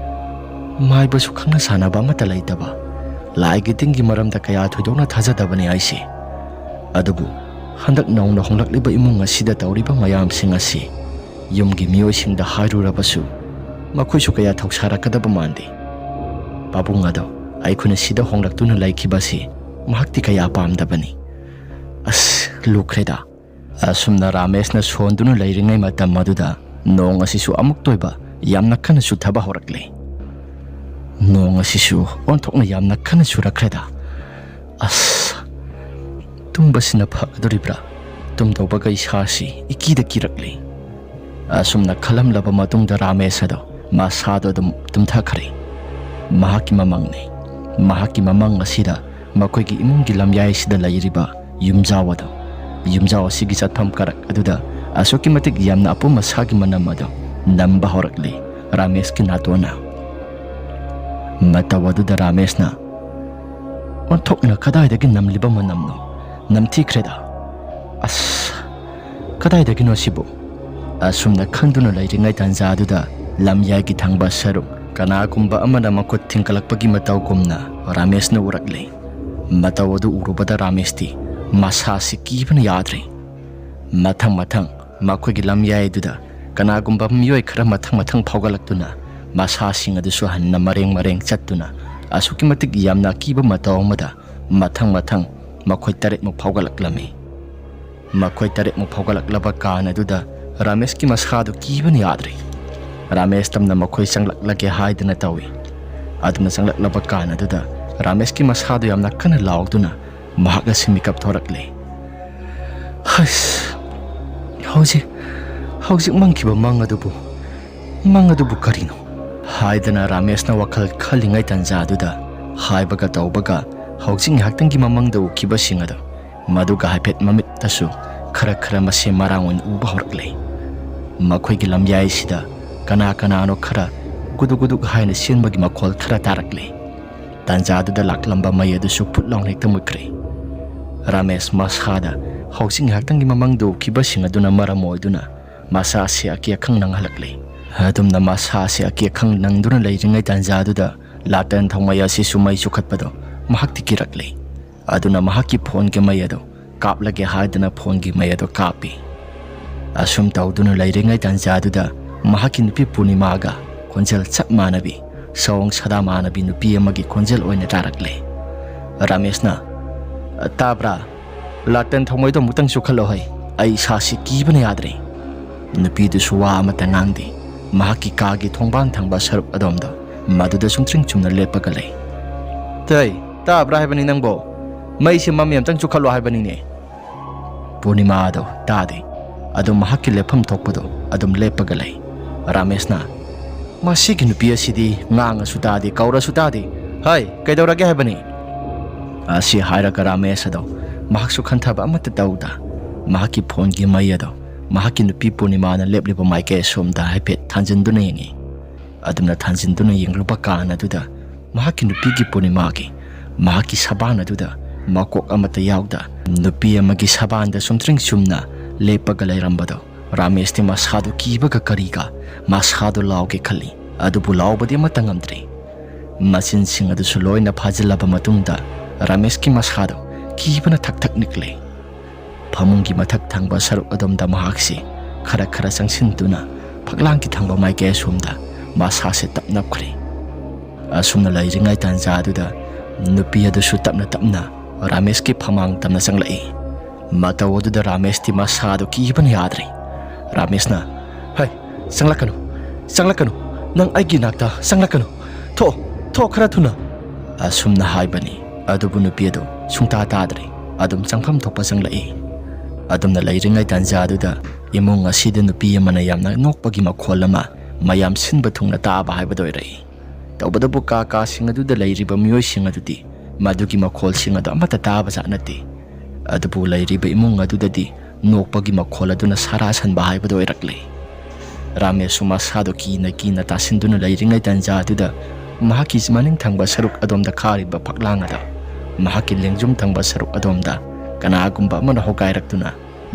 ꯃꯥꯏꯕꯁꯨ ꯈꯪꯅ ꯁꯥꯟꯅꯕ ꯑꯃꯠꯇ ꯂꯩꯇꯕ, ꯂꯥꯏꯒꯤ ꯇꯤꯟꯒꯤ ꯃꯔꯝꯗ ꯀꯌꯥ ꯊꯣꯏꯗꯣꯛꯅ ꯊꯥꯖꯗꯕꯅꯤ ꯑꯩꯁꯦ꯫ ꯑꯗꯨꯕꯨ ꯍꯟꯗꯛ ꯅꯧꯅ ꯍꯣꯡꯂꯛꯂꯤꯕ ꯏꯃꯨꯡ ꯑꯁꯤꯗ ꯇꯧꯔꯤꯕ ꯃꯌꯥꯝꯁꯤꯡ ꯑꯁꯤ ꯌꯨꯝꯒꯤ ꯃꯤꯑꯣꯏꯁꯤꯡꯗ ꯍꯥꯏꯔꯨꯔꯕꯁꯨ ꯃꯈꯣꯏꯁꯨ ꯀꯌꯥ ꯊꯧꯁꯥꯔꯛꯀꯗꯕ ꯃꯥꯟꯗꯦ꯫ ꯄꯥꯕꯨꯡ ꯑꯗꯣ ꯑꯩꯈꯣꯏꯅ ꯁꯤꯗ ꯍꯣꯡꯂꯛꯇꯨꯅ ꯂꯩꯈꯤꯕꯁꯤ ꯃꯍꯥꯛꯇꯤ ꯀꯌꯥ ꯄꯥꯝꯗꯕꯅꯤ꯫ ꯑꯁ, ꯂꯨꯈ꯭ꯔꯦꯗ꯫ ꯑꯁꯨꯝꯅ ꯔꯥꯃꯦꯁꯅ ꯁꯣꯟꯗꯨꯅ ꯂꯩꯔꯤꯉꯩ ꯃꯇꯝ ꯑꯗꯨꯗ ꯅꯣꯡ ꯑꯁꯤꯁꯨ ꯑꯃꯨꯛꯇ ꯑꯣꯏꯕ ꯌꯥꯝꯅ ꯀꯟꯅ ꯆꯨꯊꯕ ꯍꯧꯔꯛꯂꯦ꯫ ꯅꯣꯡ ꯑꯁꯤꯁꯨ ꯑꯣꯟꯊꯣꯛꯅ ꯌꯥꯝꯅ ꯀꯟꯅ ꯆꯨꯔꯛꯈ꯭ꯔꯦꯗ꯫ ꯑꯁ, ꯇꯨꯝꯕꯁꯤꯅ ꯐꯒꯗꯧꯔꯤꯕ꯭ꯔꯥ? ꯇꯨꯝꯗꯧꯕꯒ ꯏꯁꯥꯁꯤ ꯏꯀꯤꯗ ꯀꯤꯔꯛꯂꯤ꯫ ꯑꯁꯨꯝꯅ ꯈꯜꯂꯝꯂꯕ ꯃꯇꯨꯡꯗ ꯔꯥꯃꯦꯁ ꯑꯗꯣ ꯃꯁꯥꯗꯣ ꯑꯗꯨꯝ ꯇꯨꯝꯊꯈ꯭ꯔꯦ꯫ ꯃꯍꯥꯛꯀꯤ ꯃꯃꯪꯅꯤ꯫ ꯃꯍꯥꯛꯀꯤ ꯃꯃꯪ ꯑꯁꯤꯗ ꯃꯈꯣꯏꯒꯤ ꯏꯃꯨꯡꯒꯤ ꯂꯝꯌꯥꯏꯁꯤꯗ ꯂꯩꯔꯤꯕ ꯌꯨꯝꯖꯥꯎ ꯑꯗꯣ, ꯌꯨꯝꯖꯥꯎ ꯑꯁꯤꯒꯤ ꯆꯠꯐꯝ ꯀꯔꯛ ꯑꯗꯨꯗ ꯑꯁꯨꯛꯀꯤ ꯃꯇꯤꯛ ꯌꯥꯝꯅ ꯑꯄꯨꯝ ꯑꯁꯥꯒꯤ ꯃꯅꯝ ꯑꯗꯣ ꯅꯝꯕ ꯍꯧꯔꯛꯂꯤ ꯔꯥꯃꯦꯁꯀꯤ ꯅꯥꯇꯣꯟꯅ꯫ ꯃꯇꯧ ꯑꯗꯨꯗ ꯔꯥꯃꯦꯁꯅ, "ꯑꯣꯟꯊꯣꯛꯅ ꯀꯗꯥꯏꯗꯒꯤ ꯅꯝꯂꯤꯕ ꯃꯅꯝꯅꯣ? ꯅꯝꯊꯤꯈ꯭ꯔꯦꯗ꯫ ꯑꯁ, ꯀꯗꯥꯏꯗꯒꯤꯅꯣ ꯁꯤꯕꯨ?" ꯑꯁꯨꯝꯅ ꯈꯟꯗꯨꯅ ꯂꯩꯔꯤꯉꯩ ꯇꯥꯟꯖꯥꯗꯨꯗ ꯂꯝꯌꯥꯏꯒꯤ ꯊꯪꯕ ꯁꯔꯨꯛ ꯀꯅꯥꯒꯨꯝꯕ ꯑꯃꯅ ꯃꯈꯨꯠ ꯊꯤꯡꯒꯠꯂꯛꯄꯒꯤ ꯃꯇꯧꯒꯨꯝꯅ ꯔꯥꯃꯦꯁꯅ ꯎꯔꯛꯂꯦ꯫ ꯃꯇꯧ ꯑꯗꯨ ꯎꯔꯨꯕꯗ ꯔꯥꯃꯦꯁꯇꯤ ꯃꯁꯥꯁꯤ ꯀꯤꯕꯅ ꯌꯥꯗ꯭ꯔꯦ꯫ ꯃꯊꯪ ꯃꯊꯪ ꯃꯈꯣꯏꯒꯤ ꯂꯝꯌꯥꯏꯗꯨꯗ ꯀꯅꯥꯒꯨꯝꯕ ꯃꯤꯑꯣꯏ ꯈꯔ ꯃꯊꯪ ꯃꯊꯪ ꯐꯥꯎꯒꯠꯂꯛꯇꯨꯅ ꯃꯁꯥꯁꯤꯡ ꯑꯗꯨꯁꯨ ꯍꯟꯅ ꯃꯔꯦꯡ ꯃꯔꯦꯡ ꯆꯠꯇꯨꯅ ꯑꯁꯨꯛꯀꯤ ꯃꯇꯤꯛ ꯌꯥꯝꯅ ꯑꯀꯤꯕ ꯃꯇꯧ ꯑꯃꯗ ꯃꯊꯪ ꯃꯊꯪ ꯃꯈꯣꯏ ꯇꯔꯦꯠꯃꯨꯛ ꯐꯥꯎꯒꯠꯂꯛꯂꯝꯃꯤ꯫ ꯃꯈꯣꯏ ꯇꯔꯦꯠꯃꯨꯛ ꯐꯥꯎꯒꯠꯂꯛꯂꯕ ꯀꯥꯟ ꯑꯗꯨꯗ ꯔꯥꯃꯦꯁꯀꯤ ꯃꯁꯥꯗꯨ ꯀꯤꯕꯅ ꯌꯥꯗ꯭ꯔꯦ꯫ ꯔꯥꯃꯦꯁ ꯇꯝꯅ ꯃꯈꯣꯏ ꯆꯪꯂꯛꯂꯒꯦ ꯍꯥꯏꯗꯅ ꯇꯧꯏ꯫ ꯑꯗꯨꯅ ꯆꯪꯂꯛꯂꯕ ꯀꯥꯟ ꯑꯗꯨꯗ ꯔꯥꯃꯦꯁꯀꯤ ꯃꯁꯥꯗꯨ ꯌꯥꯝꯅ ꯀꯟꯅ ꯂꯥꯎꯗꯨꯅ ꯃꯍꯥꯛ ꯑꯁꯤ ꯃꯤꯀꯞ ꯊꯣꯔꯛꯂꯦ꯫ "ꯍꯁ, ꯍꯧꯖꯤꯛ, ꯍꯧꯖꯤꯛ ꯃꯪꯈꯤꯕ ꯃꯪ ꯑꯗꯨꯕꯨ, ꯃꯪ ꯑꯗꯨꯕꯨ ꯀꯔꯤꯅꯣ?" ꯍꯥꯏꯗꯅ ꯔꯥꯃꯦꯁꯅ ꯋꯥꯈꯜ ꯈꯜꯂꯤꯉꯩ ꯇꯥꯟꯖꯥꯗꯨꯗ ꯍꯥꯏꯕꯒ ꯇꯧꯕꯒ ꯍꯧꯖꯤꯛ ꯉꯥꯏꯍꯥꯛꯇꯪꯒꯤ ꯃꯃꯥꯡꯗ ꯎꯈꯤꯕꯁꯤꯡ ꯑꯗꯨ ꯃꯗꯨꯒ ꯍꯥꯏꯐꯦꯠ ꯃꯃꯤꯠꯇꯁꯨ ꯈꯔ ꯈꯔ ꯃꯁꯦꯝ ꯃꯔꯥꯡ ꯑꯣꯏꯅ ꯎꯕ ꯍꯧꯔꯛꯂꯦ꯫ ꯃꯈꯣꯏꯒꯤ ꯂꯝꯌꯥꯏꯁꯤꯗ ꯀꯅꯥ ꯀꯅꯥꯅꯣ ꯈꯔ ꯒꯨꯗꯨꯛ ꯒꯨꯗꯨꯛ ꯍꯥꯏꯅ ꯆꯦꯟꯕꯒꯤ ꯃꯈꯣꯜ ꯈꯔ ꯇꯥꯔꯛꯂꯦ꯫ ꯇꯥꯟꯖꯥꯗꯨꯗ ꯂꯥꯛꯂꯝꯕ ꯃꯩ ꯑꯗꯨꯁꯨ ꯐꯨꯠ ꯂꯥꯎꯅ ꯍꯦꯛꯇ ꯃꯨꯠꯈ꯭ꯔꯦ꯫ ꯔꯥꯃꯦꯁ ꯃꯁꯥꯗ ꯍꯧꯖꯤꯛ ꯉꯥꯏꯍꯥꯛꯇꯪꯒꯤ ꯃꯃꯥꯡꯗ ꯎꯈꯤꯕꯁꯤꯡ ꯑꯗꯨꯅ ꯃꯔꯝ ꯑꯣꯏꯗꯨꯅ ꯃꯁꯥꯁꯤ ꯑꯀꯤ ꯑꯈꯪ ꯅꯪꯍꯜꯂꯛꯂꯦ꯫ ꯑꯗꯨꯝꯅ ꯃꯁꯥꯁꯤ ꯑꯀꯤ ꯑꯈꯪ ꯅꯪꯗꯨꯅ ꯂꯩꯔꯤꯉꯩ ꯇꯥꯟꯖꯥꯗꯨꯗ ꯂꯥꯇꯦꯟ ꯊꯥꯎꯃꯩ ꯑꯁꯤꯁꯨ ꯃꯩ ꯆꯨꯈꯠꯄꯗꯣ ꯃꯍꯥꯛꯇꯤ ꯀꯤꯔꯛꯂꯦ꯫ ꯑꯗꯨꯅ ꯃꯍꯥꯛꯀꯤ ꯐꯣꯟꯒꯤ ꯃꯩ ꯑꯗꯨ ꯀꯥꯞꯂꯒꯦ ꯍꯥꯏꯗꯨꯅ ꯐꯣꯟꯒꯤ ꯃꯩ ꯑꯗꯨ ꯀꯥꯞꯄꯤ꯫ ꯑꯁꯨꯝ ꯇꯧꯗꯨꯅ ꯂꯩꯔꯤꯉꯩ ꯇꯥꯟꯖꯥꯗꯨꯗ ꯃꯍꯥꯛꯀꯤ ꯅꯨꯄꯤ ꯄꯨꯔꯅꯤꯃꯥꯒ ꯈꯣꯟꯖꯦꯜ ꯆꯞ ꯃꯥꯟꯅꯕꯤ, ꯁꯑꯣꯡ ꯁꯥꯗꯥ ꯃꯥꯟꯅꯕꯤ ꯅꯨꯄꯤ ꯑꯃꯒꯤ ꯈꯣꯟꯖꯦꯜ ꯑꯣꯏꯅ ꯇꯥꯔꯛꯂꯦ꯫ ꯔꯥꯃꯦꯁꯅ, "ꯇꯥꯕ꯭ꯔꯥ? ꯂꯥꯇꯦꯟ ꯊꯥꯎꯃꯩꯗꯣ ꯑꯃꯨꯛꯇꯪ ꯆꯨꯈꯠꯂꯣ ꯍꯩ꯫ ꯑꯩ ꯏꯁꯥꯁꯤ ꯀꯤꯕꯅ ꯌꯥꯗ꯭ꯔꯦ꯫" ꯅꯨꯄꯤꯗꯨꯁꯨ ꯋꯥ ꯑꯃꯠꯇ ꯉꯥꯡꯗꯦ꯫ ꯃꯍꯥꯛꯀꯤ ꯀꯥꯒꯤ ꯊꯣꯡꯕꯥꯟ ꯊꯪꯕ ꯁꯔꯨꯛ ꯑꯗꯣꯝꯗ ꯃꯗꯨꯗ ꯁꯨꯡꯆꯤꯡ ꯆꯨꯝꯅ ꯂꯦꯞꯄꯒ ꯂꯩ꯫ "ꯇꯩ, ꯇꯥꯕ꯭ꯔꯥ ꯍꯥꯏꯕꯅꯤ ꯅꯪꯕꯣ? ꯃꯩꯁꯦ ꯃꯝꯃꯤ, ꯑꯝꯇꯪ ꯆꯨꯈꯠꯂꯣ ꯍꯥꯏꯕꯅꯤꯅꯦ꯫" ꯄꯨꯔꯅꯤꯃꯥ ꯑꯗꯣ ꯇꯥꯗꯦ꯫ ꯑꯗꯨꯝ ꯃꯍꯥꯛꯀꯤ ꯂꯦꯞꯐꯝ ꯊꯣꯛꯄꯗꯣ ꯑꯗꯨꯝ ꯂꯦꯞꯄꯒ ꯂꯩ꯫ ꯔꯥꯃꯦꯁꯅ, "ꯃꯁꯤꯒꯤ ꯅꯨꯄꯤ ꯑꯁꯤꯗꯤ ꯉꯥꯡꯉꯁꯨ ꯇꯥꯗꯦ, ꯀꯧꯔꯁꯨ ꯇꯥꯗꯦ꯫ ꯍꯩ, ꯀꯩꯗꯧꯔꯒꯦ ꯍꯥꯏꯕꯅꯤ?" ꯑꯁꯤ ꯍꯥꯏꯔꯒ ꯔꯥꯃꯦꯁ ꯑꯗꯣ ꯃꯍꯥꯛꯁꯨ ꯈꯟꯊꯕ ꯑꯃꯠꯇ ꯇꯧꯗ ꯃꯍꯥꯛꯀꯤ ꯐꯣꯟꯒꯤ ꯃꯩ ꯑꯗꯣ ꯃꯍꯥꯛꯀꯤ ꯅꯨꯄꯤ ꯄꯨꯔꯅꯤꯃꯥꯅ ꯂꯦꯞꯂꯤꯕ ꯃꯥꯏꯀꯩ ꯑꯁꯣꯝꯗ ꯍꯥꯏꯐꯦꯠ ꯊꯥꯟꯖꯤꯟꯗꯨꯅ ꯌꯦꯡꯉꯤ꯫ ꯑꯗꯨꯝꯅ ꯊꯥꯟꯖꯤꯟꯗꯨꯅ ꯌꯦꯡꯂꯨꯕ ꯀꯥꯟ ꯑꯗꯨꯗ ꯃꯍꯥꯛꯀꯤ ꯅꯨꯄꯤꯒꯤ ꯄꯨꯔꯅꯤꯃꯥꯒꯤ ꯃꯍꯥꯛꯀꯤ ꯁꯕꯥꯟ ꯑꯗꯨꯗ ꯃꯀꯣꯛ ꯑꯃꯠꯇ ꯌꯥꯎꯗ ꯅꯨꯄꯤ ꯑꯃꯒꯤ ꯁꯕꯥꯟꯗ ꯆꯨꯝꯗ꯭ꯔꯤꯡ ꯆꯨꯝꯅ ꯂꯦꯞꯄꯒ ꯂꯩꯔꯝꯕꯗꯣ ꯔꯥꯃꯦꯁꯇꯤ ꯃꯁꯥꯗꯨ ꯀꯤꯕꯒ ꯀꯔꯤꯒ ꯃꯁꯥꯗꯨ ꯂꯥꯎꯒꯦ ꯈꯜꯂꯤ, ꯑꯗꯨꯕꯨ ꯂꯥꯎꯕꯗꯤ ꯑꯃꯠꯇ ꯉꯝꯗ꯭ꯔꯤ꯫ ꯃꯆꯤꯟꯁꯤꯡ ꯑꯗꯨꯁꯨ ꯂꯣꯏꯅ ꯐꯥꯖꯤꯜꯂꯕ ꯃꯇꯨꯡꯗ ꯔꯥꯃꯦꯁꯀꯤ ꯃꯁꯥꯗꯨ ꯀꯤꯕꯅ ꯊꯛ ꯊꯛ ꯅꯤꯛꯂꯦ꯫ ꯐꯃꯨꯡꯒꯤ ꯃꯊꯛ ꯊꯪꯕ ꯁꯔꯨꯛ ꯑꯗꯣꯝꯗ ꯃꯍꯥꯛꯁꯤ ꯈꯔ ꯈꯔ ꯆꯪꯁꯤꯟꯗꯨꯅ ꯐꯛꯂꯥꯡꯒꯤ ꯊꯪꯕ ꯃꯥꯏꯀꯩ ꯑꯁꯣꯝꯗ ꯃꯁꯥꯁꯦ ꯇꯞ ꯅꯞꯈ꯭ꯔꯦ꯫ ꯑꯁꯨꯝꯅ ꯂꯩꯔꯤꯉꯩ ꯇꯥꯟꯖꯥ ꯑꯗꯨꯗ ꯅꯨꯄꯤ ꯑꯗꯨꯁꯨ ꯇꯞꯅ ꯇꯞꯅ ꯔꯥꯃꯦꯁꯀꯤ ꯐꯃꯥꯡ ꯇꯝꯅ ꯆꯪꯂꯛꯏ꯫ ꯃꯇꯧ ꯑꯗꯨꯗ ꯔꯥꯃꯦꯁꯇꯤ ꯃꯁꯥꯗꯨ ꯀꯤꯕꯅ ꯌꯥꯗ꯭ꯔꯦ꯫ ꯔꯥꯃꯦꯁꯅ, "ꯍꯩ, ꯆꯪꯂꯛꯀꯅꯨ, ꯆꯪꯂꯛꯀꯅꯨ, ꯅꯪ ꯑꯩꯒꯤ ꯅꯥꯛꯇ ꯆꯪꯂꯛꯀꯅꯨ, ꯊꯣꯛꯑꯣ, ꯊꯣꯛꯑꯣ ꯈꯔ ꯊꯨꯅ," ꯑꯁꯨꯝꯅ ꯍꯥꯏꯕꯅꯤ꯫ ꯑꯗꯨꯕꯨ ꯅꯨꯄꯤ ꯑꯗꯨ ꯁꯨꯡꯇꯥ ꯇꯥꯗ꯭ꯔꯦ꯫ ꯑꯗꯨꯝ ꯆꯪꯐꯝ ꯊꯣꯛꯄ ꯆꯪꯂꯛꯏ꯫ ꯑꯗꯨꯝꯅ ꯂꯩꯔꯤꯉꯩ ꯇꯥꯟꯖꯥ ꯑꯗꯨꯗ ꯏꯃꯨꯡ ꯑꯁꯤꯗ ꯅꯨꯄꯤ ꯑꯃꯅ ꯌꯥꯝꯅ ꯅꯣꯛꯄꯒꯤ ꯃꯈꯣꯜ ꯑꯃ ꯃꯌꯥꯝ ꯁꯤꯟꯕ ꯊꯨꯡꯅ ꯇꯥꯕ ꯍꯥꯏꯕꯗꯨ ꯑꯣꯏꯔꯛꯏ꯫ ꯇꯧꯕꯇꯕꯨ ꯀꯥ ꯀꯥꯁꯤꯡ ꯑꯗꯨꯗ ꯂꯩꯔꯤꯕ ꯃꯤꯑꯣꯏꯁꯤꯡ ꯑꯗꯨꯗꯤ ꯃꯗꯨꯒꯤ ꯃꯈꯣꯜꯁꯤꯡ ꯑꯗꯨ ꯑꯃꯠꯇ ꯇꯥꯕ ꯖꯥꯠ ꯅꯠꯇꯦ꯫ ꯑꯗꯨꯕꯨ ꯂꯩꯔꯤꯕ ꯏꯃꯨꯡ ꯑꯗꯨꯗꯗꯤ ꯅꯣꯛꯄꯒꯤ ꯃꯈꯣꯜ ꯑꯗꯨꯅ ꯁꯥꯔꯥ ꯁꯟꯕ ꯍꯥꯏꯕꯗꯨ ꯑꯣꯏꯔꯛꯂꯦ꯫ ꯔꯥꯃꯦꯁꯁꯨ ꯃꯁꯥꯗꯨ ꯀꯤꯅ ꯀꯤꯅ ꯇꯥꯁꯤꯟꯗꯨꯅ ꯂꯩꯔꯤꯉꯩ ꯇꯥꯟꯖꯥ ꯑꯗꯨꯗ ꯃꯍꯥꯛꯀꯤ ꯃꯅꯤꯡ ꯊꯪꯕ ꯁꯔꯨꯛ ꯑꯗꯣꯝꯗ ꯈꯥꯔꯤꯕ ꯐꯛꯂꯥꯡ ꯑꯗꯨ ꯃꯍꯥꯛꯀꯤ ꯂꯦꯡꯖꯨꯝ ꯊꯪꯕ ꯁꯔꯨꯛ ꯑꯗꯣꯝꯗ ꯀꯅꯥꯒꯨꯝꯕ ꯑꯃꯅ ꯍꯣꯒꯥꯏꯔꯛꯇꯨꯅ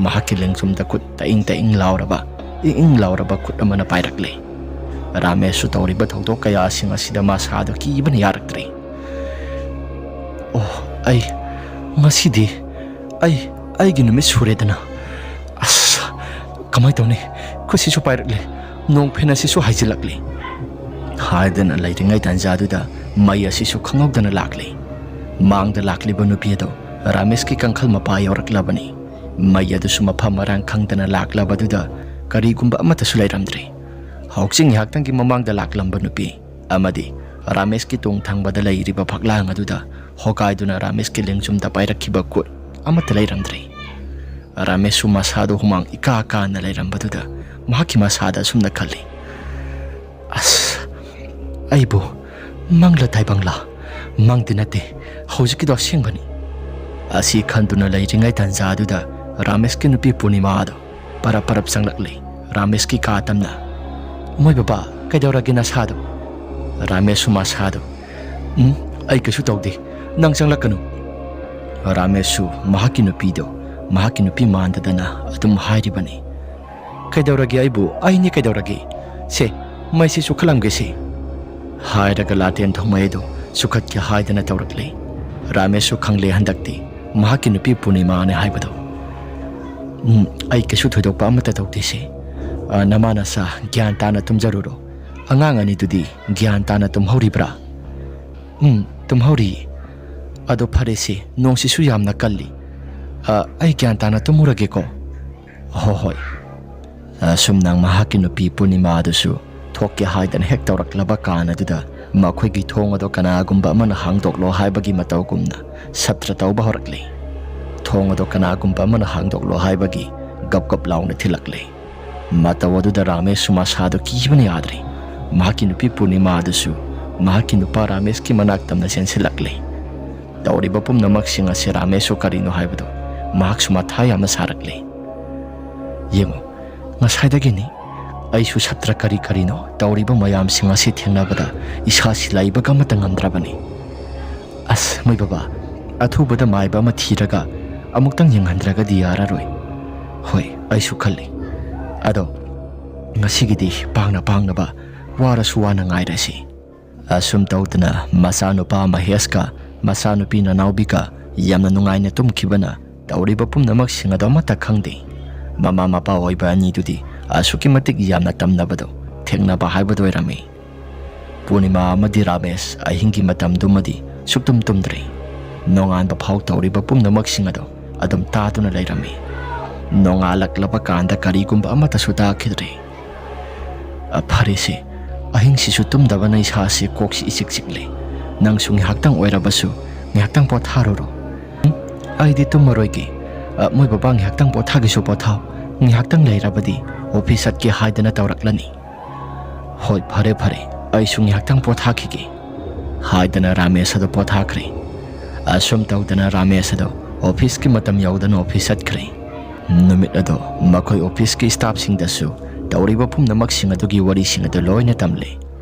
ꯃꯍꯥꯛꯀꯤ ꯂꯦꯡꯖꯨꯝꯗ ꯈꯨꯠ ꯇꯛꯏꯪ ꯇꯛꯏꯪ ꯂꯥꯎꯔꯕ, ꯏꯪ ꯏꯪ ꯂꯥꯎꯔꯕ ꯈꯨꯠ ꯑꯃꯅ ꯄꯥꯏꯔꯛꯂꯦ꯫ ꯔꯥꯃꯦꯁꯁꯨ ꯇꯧꯔꯤꯕ ꯊꯧꯗꯣꯛ ꯀꯌꯥꯁꯤꯡ ꯑꯁꯤꯗ ꯃꯁꯥꯗꯨ ꯀꯤꯕꯅ ꯌꯥꯔꯛꯇ꯭ꯔꯦ꯫ "ꯑꯣ, ꯑꯩ ꯉꯁꯤꯗꯤ ꯑꯩ ꯑꯩꯒꯤ ꯅꯨꯃꯤꯠ ꯁꯨꯔꯦꯗꯅ꯫ ꯑꯁ, ꯀꯃꯥꯏ ꯇꯧꯅꯤ? ꯈꯨꯠꯁꯤꯁꯨ ꯄꯥꯏꯔꯛꯂꯦ, ꯅꯣꯡ ꯐꯦꯟ ꯑꯁꯤꯁꯨ ꯍꯥꯏꯖꯤꯜꯂꯛꯂꯦ," ꯍꯥꯏꯗꯅ ꯂꯩꯔꯤꯉꯩ ꯇꯥꯟꯖꯥꯗꯨꯗ ꯃꯩ ꯑꯁꯤꯁꯨ ꯈꯪꯍꯧꯗꯅ ꯂꯥꯛꯂꯦ꯫ ꯃꯥꯡꯗ ꯂꯥꯛꯂꯤꯕ ꯅꯨꯄꯤ ꯑꯗꯨ ꯔꯥꯃꯦꯁꯀꯤ ꯀꯥꯡꯈꯜ ꯃꯄꯥ ꯌꯧꯔꯛꯂꯕꯅꯤ꯫ ꯃꯩ ꯑꯗꯨꯁꯨ ꯃꯐꯝ ꯃꯔꯥꯡ ꯈꯪꯗꯅ ꯂꯥꯛꯂꯕꯗꯨꯗ ꯀꯔꯤꯒꯨꯝꯕ ꯑꯃꯠꯇꯁꯨ ꯂꯩꯔꯝꯗ꯭ꯔꯦ꯫ ꯍꯧꯖꯤꯛ ꯉꯥꯏꯍꯥꯛꯇꯪꯒꯤ ꯃꯃꯥꯡꯗ ꯂꯥꯛꯂꯝꯕ ꯅꯨꯄꯤ ꯑꯃꯗꯤ ꯔꯥꯃꯦꯁꯀꯤ ꯇꯨꯡ ꯊꯪꯕꯗ ꯂꯩꯔꯤꯕ ꯐꯛꯂꯥꯡ ꯑꯗꯨꯗ ꯍꯣꯒꯥꯏꯗꯨꯅ ꯔꯥꯃꯦꯁꯀꯤ ꯂꯦꯡꯖꯨꯝꯗ ꯄꯥꯏꯔꯛꯈꯤꯕ ꯈꯨꯠ ꯑꯃꯠꯇ ꯂꯩꯔꯝꯗ꯭ꯔꯦ꯫ ꯔꯥꯃꯦꯁꯁꯨ ꯃꯁꯥꯗꯨ ꯍꯨꯃꯥꯡ ꯏꯀꯥ ꯀꯥꯅ ꯂꯩꯔꯝꯕꯗꯨꯗ ꯃꯍꯥꯛꯀꯤ ꯃꯁꯥꯗ ꯑꯁꯨꯝꯅ ꯈꯜꯂꯤ, "ꯑꯁ, ꯑꯩꯕꯨ ꯃꯪꯂ ꯇꯥꯏꯕꯪꯂ? ꯃꯪꯗꯤ ꯅꯠꯇꯦ, ꯍꯧꯖꯤꯛꯀꯤꯗꯣ ꯑꯁꯦꯡꯕꯅꯤ꯫" ꯑꯁꯤ ꯈꯟꯗꯨꯅ ꯂꯩꯔꯤꯉꯩ ꯇꯥꯟꯖꯥꯗꯨꯗ ꯔꯥꯃꯦꯁꯀꯤ ꯅꯨꯄꯤ ꯄꯨꯔꯅꯤꯃꯥ ꯑꯗꯨ ꯄꯔꯞ ꯄꯔꯞ ꯆꯪꯂꯛꯂꯦ꯫ ꯔꯥꯃꯦꯁꯀꯤ ꯀꯥ ꯇꯝꯅ, "ꯃꯣꯏ ꯕꯕꯥ, ꯀꯩꯗꯧꯔꯒꯦ ꯅꯁꯥꯗꯣ?" ꯔꯥꯃꯦꯁꯁꯨ ꯃꯁꯥꯗꯨ "ꯎꯝ, ꯑꯩ ꯀꯩꯁꯨ ꯇꯧꯗꯦ, ꯅꯪ ꯆꯪꯂꯛꯀꯅꯨ꯫" ꯔꯥꯃꯦꯁꯁꯨ ꯃꯍꯥꯛꯀꯤ ꯅꯨꯄꯤꯗꯣ ꯃꯍꯥꯛꯀꯤ ꯅꯨꯄꯤ ꯃꯥꯟꯗꯗꯅ ꯑꯗꯨꯝ ꯍꯥꯏꯔꯤꯕꯅꯤ꯫ "ꯀꯩꯗꯧꯔꯒꯦ ꯑꯩꯕꯨ? ꯑꯩꯅꯤ ꯀꯩꯗꯧꯔꯒꯦ? ꯁꯦ, ꯃꯩꯁꯤ ꯆꯨꯈꯠꯂꯝꯒꯦ ꯁꯦ꯫" ꯍꯥꯏꯔꯒ ꯂꯥꯇꯦꯟ ꯊꯧꯃꯩ ꯑꯗꯨ ꯆꯨꯈꯠꯀꯦ ꯍꯥꯏꯗꯅ ꯇꯧꯔꯛꯂꯦ꯫ ꯔꯥꯃꯦꯁꯁꯨ ꯈꯪꯂꯦ ꯍꯟꯗꯛꯇꯤ ꯃꯍꯥꯛꯀꯤ ꯅꯨꯄꯤ ꯄꯨꯔꯅꯤꯃꯥꯅꯦ ꯍꯥꯏꯕꯗꯣ꯫ "ꯎꯝ, ꯑꯩ ꯀꯩꯁꯨ ꯊꯣꯏꯗꯣꯛꯄ ꯑꯃꯠꯇ ꯇꯧꯗꯦ ꯁꯦ꯫ ꯑ, ꯅꯃꯥ ꯅꯆꯥ ꯒ꯭ꯌꯥꯟ ꯇꯥꯅ ꯇꯨꯝꯖꯔꯨꯔꯣ꯫ ꯑꯉꯥꯡ ꯑꯅꯤꯗꯨꯗꯤ ꯒ꯭ꯌꯥꯟ ꯇꯥꯅ ꯇꯨꯝꯍꯧꯔꯤꯕ꯭ꯔꯥ?" "ꯎꯝ, ꯇꯨꯝꯍꯧꯔꯤ꯫" "ꯑꯗꯣ ꯐꯔꯦꯁꯦ, ꯅꯣꯡꯁꯤꯁꯨ ꯌꯥꯝꯅ ꯀꯜꯂꯤ꯫ ꯑ, ꯑꯩ ꯒ꯭ꯌꯥꯟ ꯇꯥꯅ ꯇꯨꯝꯃꯨꯔꯒꯦꯀꯣ꯫" "ꯍꯣ ꯍꯣꯏ꯫" ꯑꯁꯨꯝꯅ ꯃꯍꯥꯛꯀꯤ ꯅꯨꯄꯤ ꯄꯨꯔꯅꯤꯃꯥ ꯑꯗꯨꯁꯨ ꯊꯣꯛꯀꯦ ꯍꯥꯏꯗꯅ ꯍꯦꯛ ꯇꯧꯔꯛꯂꯕ ꯀꯥꯟ ꯑꯗꯨꯗ ꯃꯈꯣꯏꯒꯤ ꯊꯣꯡ ꯑꯗꯣ ꯀꯅꯥꯒꯨꯝꯕ ꯑꯃꯅ ꯍꯥꯡꯗꯣꯛꯂꯣ ꯍꯥꯏꯕꯒꯤ ꯃꯇꯧꯒꯨꯝꯅ ꯁꯠꯇ꯭ꯔ ꯇꯧꯕ ꯍꯧꯔꯛꯂꯤ꯫ ꯊꯣꯡ ꯑꯗꯣ ꯀꯅꯥꯒꯨꯝꯕ ꯑꯃꯅ ꯍꯥꯡꯗꯣꯛꯂꯣ ꯍꯥꯏꯕꯒꯤ ꯒꯞ ꯒꯞ ꯂꯥꯎꯅ ꯊꯤꯜꯂꯛꯂꯤ꯫ ꯃꯇꯧ ꯑꯗꯨꯗ ꯔꯥꯃꯦꯁꯁꯨ ꯃꯁꯥꯗꯣ ꯀꯤꯕꯅ ꯌꯥꯗ꯭ꯔꯦ꯫ ꯃꯍꯥꯛꯀꯤ ꯅꯨꯄꯤ ꯄꯨꯔꯅꯤꯃꯥ ꯑꯗꯨꯁꯨ ꯃꯍꯥꯛꯀꯤ ꯅꯨꯄꯥ ꯔꯥꯃꯦꯁꯀꯤ ꯃꯅꯥꯛ ꯇꯝꯅ ꯆꯦꯟꯁꯤꯜꯂꯛꯂꯦ꯫ ꯇꯧꯔꯤꯕ ꯄꯨꯝꯅꯃꯛꯁꯤꯡ ꯑꯁꯤ ꯔꯥꯃꯦꯁꯁꯨ ꯀꯔꯤꯅꯣ ꯍꯥꯏꯕꯗꯨ ꯃꯍꯥꯛꯁꯨ ꯃꯊꯥ ꯌꯥꯝꯅ ꯁꯥꯔꯛꯂꯦ꯫ "ꯌꯦꯡꯉꯨ, ꯉꯁꯥꯏꯗꯒꯤꯅꯤ ꯑꯩꯁꯨ ꯁꯠꯇ꯭ꯔ ꯀꯔꯤ ꯀꯔꯤꯅꯣ ꯇꯧꯔꯤꯕ ꯃꯌꯥꯝꯁꯤꯡ ꯑꯁꯤ ꯊꯦꯡꯅꯕꯗ ꯏꯁꯥꯁꯤ ꯂꯩꯕꯒ ꯑꯃꯠꯇ ꯉꯝꯗ꯭ꯔꯕꯅꯤ꯫ ꯑꯁ, ꯃꯣꯏ ꯕꯕꯥ, ꯑꯊꯨꯕꯗ ꯃꯥꯏꯕ ꯑꯃ ꯊꯤꯔꯒ ꯑꯃꯨꯛꯇꯪ ꯌꯦꯡꯍꯟꯗ꯭ꯔꯒꯗꯤ ꯌꯥꯔꯔꯣꯏ꯫" "ꯍꯣꯏ, ꯑꯩꯁꯨ ꯈꯜꯂꯤ꯫ ꯑꯗꯣ ꯉꯁꯤꯒꯤꯗꯤ ꯄꯥꯡꯅ ꯄꯥꯡꯅꯕ ꯋꯥꯔꯁꯨ ꯋꯥꯅ ꯉꯥꯏꯔꯁꯤ꯫" ꯑꯁꯨꯝ ꯇꯧꯗꯅ ꯃꯆꯥꯅꯨꯄꯥ ꯃꯍꯦꯁꯀ ꯃꯆꯥꯅꯨꯄꯤ ꯅꯅꯥꯎꯕꯤꯒ ꯌꯥꯝꯅ ꯅꯨꯡꯉꯥꯏꯅ ꯇꯨꯝꯈꯤꯕꯅ ꯇꯧꯔꯤꯕ ꯄꯨꯝꯅꯃꯛꯁꯤꯡ ꯑꯗꯣ ꯑꯃꯠꯇ ꯈꯪꯗꯦ꯫ ꯃꯃꯥ ꯃꯄꯥ ꯑꯣꯏꯕ ꯑꯅꯤꯗꯨꯗꯤ ꯑꯁꯨꯛꯀꯤ ꯃꯇꯤꯛ ꯌꯥꯝꯅ ꯇꯝꯅꯕꯗꯣ ꯊꯦꯡꯅꯕ ꯍꯥꯏꯕꯗꯨ ꯑꯣꯏꯔꯝꯃꯤ꯫ ꯄꯨꯔꯅꯤꯃꯥ ꯑꯃꯗꯤ ꯔꯥꯃꯦꯁ ꯑꯍꯤꯡꯒꯤ ꯃꯇꯝꯗꯨꯃꯗꯤ ꯁꯨꯛꯇꯨꯝ ꯇꯨꯝꯗ꯭ꯔꯦ꯫ ꯅꯣꯡꯉꯥꯟꯕ ꯐꯥꯎ ꯇꯧꯔꯤꯕ ꯄꯨꯝꯅꯃꯛꯁꯤꯡ ꯑꯗꯣ ꯑꯗꯨꯝ ꯇꯥꯗꯨꯅ ꯂꯩꯔꯝꯃꯤ꯫ ꯅꯣꯡꯉꯥꯜꯂꯛꯂꯕ ꯀꯥꯟꯗ ꯀꯔꯤꯒꯨꯝꯕ ꯑꯃꯠꯇꯁꯨ ꯇꯥꯈꯤꯗ꯭ꯔꯦ꯫ "ꯑ, ꯐꯔꯦꯁꯦ, ꯑꯍꯤꯡꯁꯤꯁꯨ ꯇꯨꯝꯗꯕꯅ ꯏꯁꯥꯁꯦ ꯀꯣꯛꯁꯤ ꯏꯆꯤꯛ ꯆꯤꯛꯂꯦ꯫ ꯅꯪꯁꯨ ꯉꯥꯏꯍꯥꯛꯇꯪ ꯑꯣꯏꯔꯕꯁꯨ ꯉꯥꯏꯍꯥꯛꯇꯪ ꯄꯣꯊꯥꯔꯨꯔꯣ꯫" "ꯎꯝ, ꯑꯩꯗꯤ ꯇꯨꯝꯃꯔꯣꯏꯒꯦ꯫ ꯑ, ꯃꯣꯏ ꯕꯕꯥ ꯉꯥꯏꯍꯥꯛꯇꯪ ꯄꯣꯊꯥꯒꯦꯁꯨ ꯄꯣꯊꯥꯎ꯫ ꯉꯥꯏꯍꯥꯛꯇꯪ ꯂꯩꯔꯕꯗꯤ ꯑꯣꯐꯤꯁ ꯆꯠꯀꯦ ꯍꯥꯏꯗꯅ ꯇꯧꯔꯛꯂꯅꯤ꯫" "ꯍꯣꯏ, ꯐꯔꯦ ꯐꯔꯦ, ꯑꯩꯁꯨ ꯉꯥꯏꯍꯥꯛꯇꯪ ꯄꯣꯊꯥꯈꯤꯒꯦ꯫" ꯍꯥꯏꯗꯅ ꯔꯥꯃꯦꯁ ꯑꯗꯨ ꯄꯣꯊꯥꯈ꯭ꯔꯦ꯫ ꯑꯁꯨꯝ ꯇꯧꯗꯅ ꯔꯥꯃꯦꯁ ꯑꯗꯨ ꯑꯣꯐꯤꯁꯀꯤ ꯃꯇꯝ ꯌꯧꯗꯅ ꯑꯣꯐꯤꯁ ꯆꯠꯈ꯭ꯔꯦ꯫ ꯅꯨꯃꯤꯠ ꯑꯗꯣ ꯃꯈꯣꯏ ꯑꯣꯐꯤꯁꯀꯤ ꯁ꯭ꯇꯥꯐꯁꯤꯡꯗꯁꯨ ꯇꯧꯔꯤꯕ ꯄꯨꯝꯅꯃꯛꯁꯤꯡ ꯑꯗꯨꯒꯤ ꯋꯥꯔꯤꯁꯤꯡ ꯑꯗꯨ ꯂꯣꯏꯅ ꯇꯝꯂꯦ꯫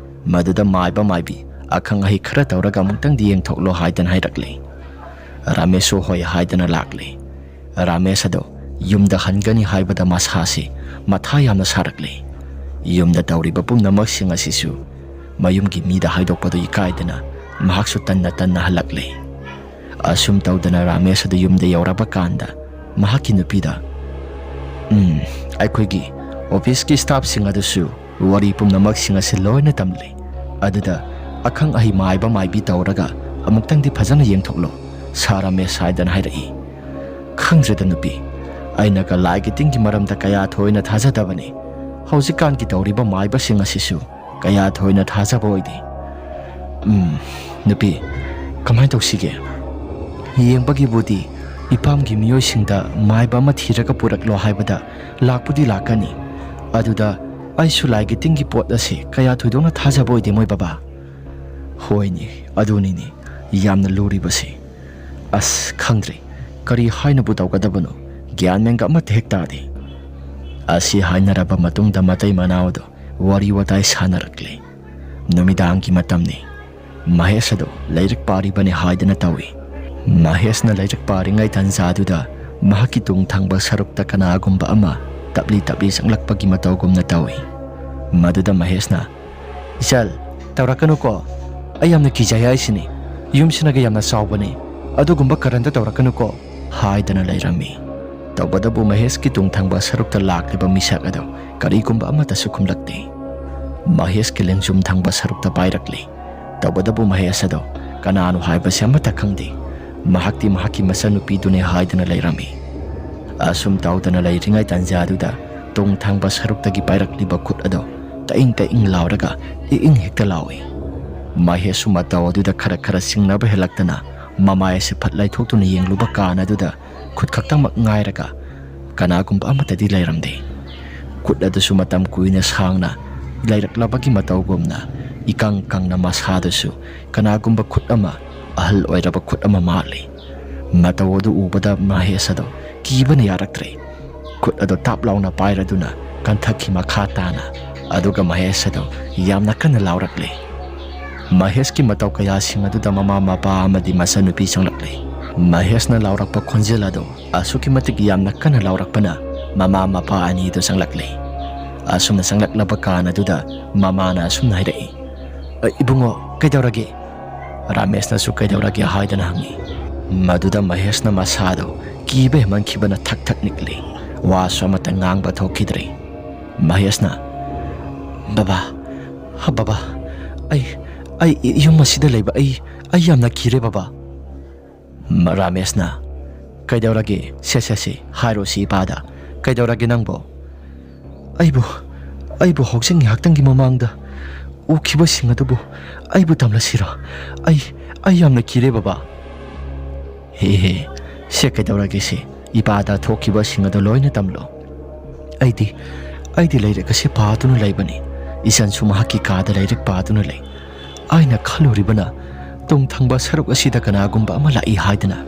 ꯃꯗꯨꯗ ꯃꯥꯏꯕ ꯃꯥꯏꯕꯤ ꯑꯈꯪ ꯑꯍꯩ ꯈꯔ ꯇꯧꯔꯒ ꯑꯃꯨꯛꯇꯪꯗꯤ ꯌꯦꯡꯊꯣꯛꯂꯣ" ꯍꯥꯏꯗꯅ ꯍꯥꯏꯔꯛꯂꯦ꯫ ꯔꯥꯃꯦꯁꯁꯨ ꯍꯣꯏ ꯍꯥꯏꯗꯅ ꯂꯥꯛꯂꯦ꯫ ꯔꯥꯃꯦꯁ ꯑꯗꯣ ꯌꯨꯝꯗ ꯍꯟꯒꯅꯤ ꯍꯥꯏꯕꯗ ꯃꯁꯥꯁꯤ ꯃꯊꯥ ꯌꯥꯝꯅ ꯁꯥꯔꯛꯂꯦ꯫ ꯌꯨꯝꯗ ꯇꯧꯔꯤꯕ ꯄꯨꯝꯅꯃꯛꯁꯤꯡ ꯑꯁꯤꯁꯨ ꯃꯌꯨꯝꯒꯤ ꯃꯤꯗ ꯍꯥꯏꯗꯣꯛꯄꯗꯨ ꯏꯀꯥꯏꯗꯅ ꯃꯍꯥꯛꯁꯨ ꯇꯟꯅ ꯇꯟꯅ ꯍꯜꯂꯛꯂꯦ꯫ ꯑꯁꯨꯝ ꯇꯧꯗꯅ ꯔꯥꯃꯦꯁ ꯑꯗꯨ ꯌꯨꯝꯗ ꯌꯧꯔꯕ ꯀꯥꯟꯗ ꯃꯍꯥꯛꯀꯤ ꯅꯨꯄꯤꯗ, "ꯎꯝ, ꯑꯩꯈꯣꯏꯒꯤ ꯑꯣꯐꯤꯁꯀꯤ ꯁ꯭ꯇꯥꯐꯁꯤꯡ ꯑꯗꯨꯁꯨ ꯋꯥꯔꯤ ꯄꯨꯝꯅꯃꯛꯁꯤꯡ ꯑꯁꯤ ꯂꯣꯏꯅ ꯇꯝꯂꯦ꯫ ꯑꯗꯨꯗ ꯑꯈꯪ ꯑꯍꯩ ꯃꯥꯏꯕ ꯃꯥꯏꯕꯤ ꯇꯧꯔꯒ ꯑꯃꯨꯛꯇꯪꯗꯤ ꯐꯖꯅ ꯌꯦꯡꯊꯣꯛꯂꯣ" ꯁꯥ ꯔꯥꯃꯦꯁ ꯍꯥꯏꯗꯅ ꯍꯥꯏꯔꯛꯏ꯫ "ꯈꯪꯗ꯭ꯔꯦꯗ ꯅꯨꯄꯤ, ꯑꯩꯅꯒ ꯂꯥꯏꯒꯤ ꯇꯤꯟꯒꯤ ꯃꯔꯝꯗ ꯀꯌꯥ ꯊꯣꯏꯅ ꯊꯥꯖꯗꯕꯅꯤ꯫ ꯍꯧꯖꯤꯛꯀꯥꯟꯒꯤ ꯇꯧꯔꯤꯕ ꯃꯥꯏꯕꯁꯤꯡ ꯑꯁꯤꯁꯨ ꯀꯌꯥ ꯊꯣꯏꯅ ꯊꯥꯖꯕ ꯑꯣꯏꯗꯦ꯫ ꯎꯝ, ꯅꯨꯄꯤ, ꯀꯃꯥꯏꯅ ꯇꯧꯁꯤꯒꯦ? ꯌꯦꯡꯕꯒꯤꯕꯨꯗꯤ ꯏꯄꯥꯝꯒꯤ ꯃꯤꯑꯣꯏꯁꯤꯡꯗ ꯃꯥꯏꯕ ꯑꯃ ꯊꯤꯔꯒ ꯄꯨꯔꯛꯂꯣ ꯍꯥꯏꯕꯗ ꯂꯥꯛꯄꯨꯗꯤ ꯂꯥꯛꯀꯅꯤ꯫ ꯑꯗꯨꯗ ꯑꯩꯁꯨ ꯂꯥꯏꯒꯤ ꯇꯤꯟꯒꯤ ꯄꯣꯠ ꯑꯁꯤ ꯀꯌꯥ ꯊꯣꯏꯗꯣꯛꯅ ꯊꯥꯖꯕ ꯑꯣꯏꯗꯦ ꯃꯣꯏ ꯕꯕꯥ꯫" "ꯍꯣꯏꯅꯦ, ꯑꯗꯨꯅꯤꯅꯦ ꯌꯥꯝꯅ ꯂꯨꯔꯤꯕꯁꯤ꯫ ꯑꯁ, ꯈꯪꯗ꯭ꯔꯦ, ꯀꯔꯤ ꯍꯥꯏꯅꯕꯨ ꯇꯧꯒꯗꯕꯅꯣ, ꯒ꯭ꯌꯥꯟ ꯃꯦꯟꯒ ꯑꯃꯠꯇ ꯍꯦꯛ ꯇꯥꯗꯦ꯫" ꯑꯁꯤ ꯍꯥꯏꯅꯔꯕ ꯃꯇꯨꯡꯗ ꯃꯇꯩ ꯃꯅꯥꯎ ꯑꯗꯨ ꯋꯥꯔꯤ ꯋꯥꯇꯥꯏ ꯁꯥꯟꯅꯔꯛꯂꯦ꯫ ꯅꯨꯃꯤꯗꯥꯡꯒꯤ ꯃꯇꯝꯅꯤ꯫ ꯃꯍꯦꯁ ꯑꯗꯨ ꯂꯥꯏꯔꯤꯛ ꯄꯥꯔꯤꯕꯅꯤ ꯍꯥꯏꯗꯅ ꯇꯧꯏ꯫ ꯃꯍꯦꯁꯅ ꯂꯥꯏꯔꯤꯛ ꯄꯥꯔꯤꯉꯩ ꯇꯥꯟꯖꯥꯗꯨꯗ ꯃꯍꯥꯛꯀꯤ ꯇꯨꯡ ꯊꯪꯕ ꯁꯔꯨꯛꯇ ꯀꯅꯥꯒꯨꯝꯕ ꯑꯃ ꯇꯞꯂꯤ ꯇꯞꯂꯤ ꯆꯪꯂꯛꯄꯒꯤ ꯃꯇꯧꯒꯨꯝꯅ ꯇꯧꯏ꯫ ꯃꯗꯨꯗ ꯃꯍꯦꯁꯅ, "ꯏꯆꯜ, ꯇꯧꯔꯛꯀꯅꯨꯀꯣ꯫ ꯑꯩ ꯌꯥꯝꯅ ꯀꯤꯖꯩ ꯍꯥꯏꯁꯤꯅꯤ꯫ ꯌꯨꯝꯁꯤꯅꯒ ꯌꯥꯝꯅ ꯆꯥꯎꯕꯅꯤ꯫ ꯑꯗꯨꯒꯨꯝꯕ ꯀꯔꯟꯗ ꯇꯧꯔꯛꯀꯅꯨꯀꯣ" ꯍꯥꯏꯗꯅ ꯂꯩꯔꯝꯃꯤ꯫ ꯇꯧꯕꯇꯕꯨ ꯃꯍꯦꯁꯀꯤ ꯇꯨꯡ ꯊꯪꯕ ꯁꯔꯨꯛꯇ ꯂꯥꯛꯂꯤꯕ ꯃꯤꯁꯛ ꯑꯗꯨ ꯀꯔꯤꯒꯨꯝꯕ ꯑꯃꯠꯇꯁꯨ ꯈꯨꯝꯂꯛꯇꯦ꯫ ꯃꯍꯦꯁꯀꯤ ꯂꯦꯡꯖꯨꯝ ꯊꯪꯕ ꯁꯔꯨꯛꯇ ꯄꯥꯏꯔꯛꯂꯤ꯫ ꯇꯧꯕꯇꯕꯨ ꯃꯍꯦꯁ ꯑꯗꯣ ꯀꯅꯥꯅꯣ ꯍꯥꯏꯕꯁꯤ ꯑꯃꯠꯇ ꯈꯪꯗꯦ꯫ ꯃꯍꯥꯛꯇꯤ ꯃꯍꯥꯛꯀꯤ ꯃꯆꯟꯅꯨꯄꯤꯗꯨꯅꯤ ꯍꯥꯏꯗꯨꯅ ꯂꯩꯔꯝꯃꯤ꯫ ꯑꯁꯨꯝ ꯇꯧꯗꯅ ꯂꯩꯔꯤꯉꯩ ꯇꯥꯟꯖꯥꯗꯨꯗ ꯇꯨꯡ ꯊꯪꯕ ꯁꯔꯨꯛꯇꯒꯤ ꯄꯥꯏꯔꯛꯂꯤꯕ ꯈꯨꯠ ꯑꯗꯣ ꯇꯛꯏꯪ ꯇꯛꯏꯪ ꯂꯥꯎꯔꯒ ꯏꯪ ꯏꯪ ꯍꯦꯛꯇ ꯂꯥꯎꯏ꯫ ꯃꯍꯦꯁꯁꯨ ꯃꯇꯧ ꯑꯗꯨꯗ ꯈꯔ ꯈꯔ ꯆꯤꯡꯅꯕ ꯍꯦꯜꯂꯛꯇꯅ ꯃꯃꯥꯏ ꯑꯁꯤ ꯐꯠ ꯂꯩꯊꯣꯛꯇꯨꯅ ꯌꯦꯡꯂꯨꯕ ꯀꯥꯟ ꯑꯗꯨꯗ ꯈꯨꯠ ꯈꯛꯇꯃꯛ ꯉꯥꯏꯔꯒ ꯀꯅꯥꯒꯨꯝꯕ ꯑꯃꯠꯇꯗꯤ ꯂꯩꯔꯝꯗꯦ꯫ ꯈꯨꯠ ꯑꯗꯨꯁꯨ ꯃꯇꯝ ꯀꯨꯏꯅ ꯁꯥꯡꯅ ꯂꯩꯔꯛꯂꯕꯒꯤ ꯃꯇꯧꯒꯨꯝꯅ ꯏꯀꯪ ꯀꯪꯅ ꯃꯁꯥꯗꯨꯁꯨ ꯀꯅꯥꯒꯨꯝꯕ ꯈꯨꯠ ꯑꯃ, ꯑꯍꯜ ꯑꯣꯏꯔꯕ ꯈꯨꯠ ꯑꯃ ꯃꯥꯜꯂꯤ꯫ ꯃꯇꯧ ꯑꯗꯨ ꯎꯕꯗ ꯃꯍꯦꯁ ꯑꯗꯨ ꯀꯤꯕꯅ ꯌꯥꯔꯛꯇ꯭ꯔꯦ꯫ ꯈꯨꯠ ꯑꯗꯨ ꯇꯥꯞ ꯂꯥꯎꯅ ꯄꯥꯏꯔꯗꯨꯅ ꯀꯟꯊꯛꯈꯤ ꯃꯈꯥ ꯇꯥꯅ꯫ ꯑꯗꯨꯒ ꯃꯍꯦꯁ ꯑꯗꯨ ꯌꯥꯝꯅ ꯀꯟꯅ ꯂꯥꯎꯔꯛꯂꯦ꯫ ꯃꯍꯦꯁꯀꯤ ꯃꯇꯧ ꯀꯌꯥꯁꯤꯡ ꯑꯗꯨꯗ ꯃꯃꯥ ꯃꯄꯥ ꯑꯃꯗꯤ ꯃꯆꯟꯅꯨꯄꯤ ꯆꯪꯂꯛꯂꯦ꯫ ꯃꯍꯦꯁꯅ ꯂꯥꯎꯔꯛꯄ ꯈꯣꯟꯖꯦꯜ ꯑꯗꯨ ꯑꯁꯨꯛꯀꯤ ꯃꯇꯤꯛ ꯌꯥꯝꯅ ꯀꯟꯅ ꯂꯥꯎꯔꯛꯄꯅ ꯃꯃꯥ ꯃꯄꯥ ꯑꯅꯤꯗꯨ ꯆꯪꯂꯛꯂꯦ꯫ ꯑꯁꯨꯝꯅ ꯆꯪꯂꯛꯂꯕ ꯀꯥꯟ ꯑꯗꯨꯗ ꯃꯃꯥꯅ ꯑꯁꯨꯝꯅ ꯍꯥꯏꯔꯛꯏ, "ꯑ, ꯏꯕꯨꯡꯉꯣ, ꯀꯩꯗꯧꯔꯒꯦ?" ꯔꯥꯃꯦꯁꯅꯁꯨ "ꯀꯩꯗꯧꯔꯒꯦ?" ꯍꯥꯏꯗꯅ ꯍꯪꯉꯤ꯫ ꯃꯗꯨꯗ ꯃꯍꯦꯁꯅ ꯃꯁꯥꯗꯣ ꯀꯤꯕ ꯍꯦꯟꯃꯟꯈꯤꯕꯅ ꯊꯛ ꯊꯛ ꯅꯤꯛꯂꯤ꯫ ꯋꯥꯁꯨ ꯑꯃꯠꯇ ꯉꯥꯡꯕ ꯊꯣꯛꯈꯤꯗ꯭ꯔꯦ꯫ ꯃꯍꯦꯁꯅ, "ꯕꯕꯥ, ꯕꯕꯥ, ꯑꯩ, ꯑꯩ ꯌꯨꯝ ꯑꯁꯤꯗ ꯂꯩꯕ ꯑꯩ, ꯑꯩ ꯌꯥꯝꯅ ꯀꯤꯔꯦ ꯕꯕꯥ꯫" ꯃ-, ꯔꯥꯃꯦꯁꯅ, "ꯀꯩꯗꯧꯔꯒꯦ? ꯁꯦ, ꯁꯦ, ꯁꯦ, ꯍꯥꯏꯔꯣ ꯁꯤ ꯏꯄꯥꯗ꯫ ꯀꯩꯗꯧꯔꯒꯦ ꯅꯪꯕꯣ?" "ꯑꯩꯕꯨ, ꯑꯩꯕꯨ ꯍꯧꯖꯤꯛ ꯉꯥꯏꯍꯥꯛꯇꯪꯒꯤ ꯃꯃꯥꯡꯗ ꯎꯈꯤꯕꯁꯤꯡ ꯑꯗꯨꯕꯨ ꯑꯩꯕꯨ ꯇꯝꯂꯁꯤꯔꯣ? ꯑꯩ, ꯑꯩ ꯌꯥꯝꯅ ꯀꯤꯔꯦ ꯕꯕꯥ꯫" "ꯍꯦ ꯍꯦ, ꯁꯦ ꯀꯩꯗꯧꯔꯒꯦ ꯁꯦ? ꯏꯄꯥꯗ ꯊꯣꯛꯈꯤꯕꯁꯤꯡ ꯑꯗꯨ ꯂꯣꯏꯅ ꯇꯝꯂꯣ꯫" "ꯑꯩꯗꯤ, ꯑꯩꯗꯤ ꯂꯥꯏꯔꯤꯛ ꯑꯁꯤ ꯄꯥꯗꯨꯅ ꯂꯩꯕꯅꯤ꯫ ꯏꯆꯟꯁꯨ ꯃꯍꯥꯛꯀꯤ ꯀꯥꯗ ꯂꯥꯏꯔꯤꯛ ꯄꯥꯗꯨꯅ ꯂꯩ꯫ ꯑꯩꯅ ꯈꯜꯂꯨꯔꯤꯕꯅ ꯇꯨꯡ ꯊꯪꯕ ꯁꯔꯨꯛ ꯑꯁꯤꯗ ꯀꯅꯥꯒꯨꯝꯕ ꯑꯃ ꯂꯥꯛꯏ ꯍꯥꯏꯗꯅ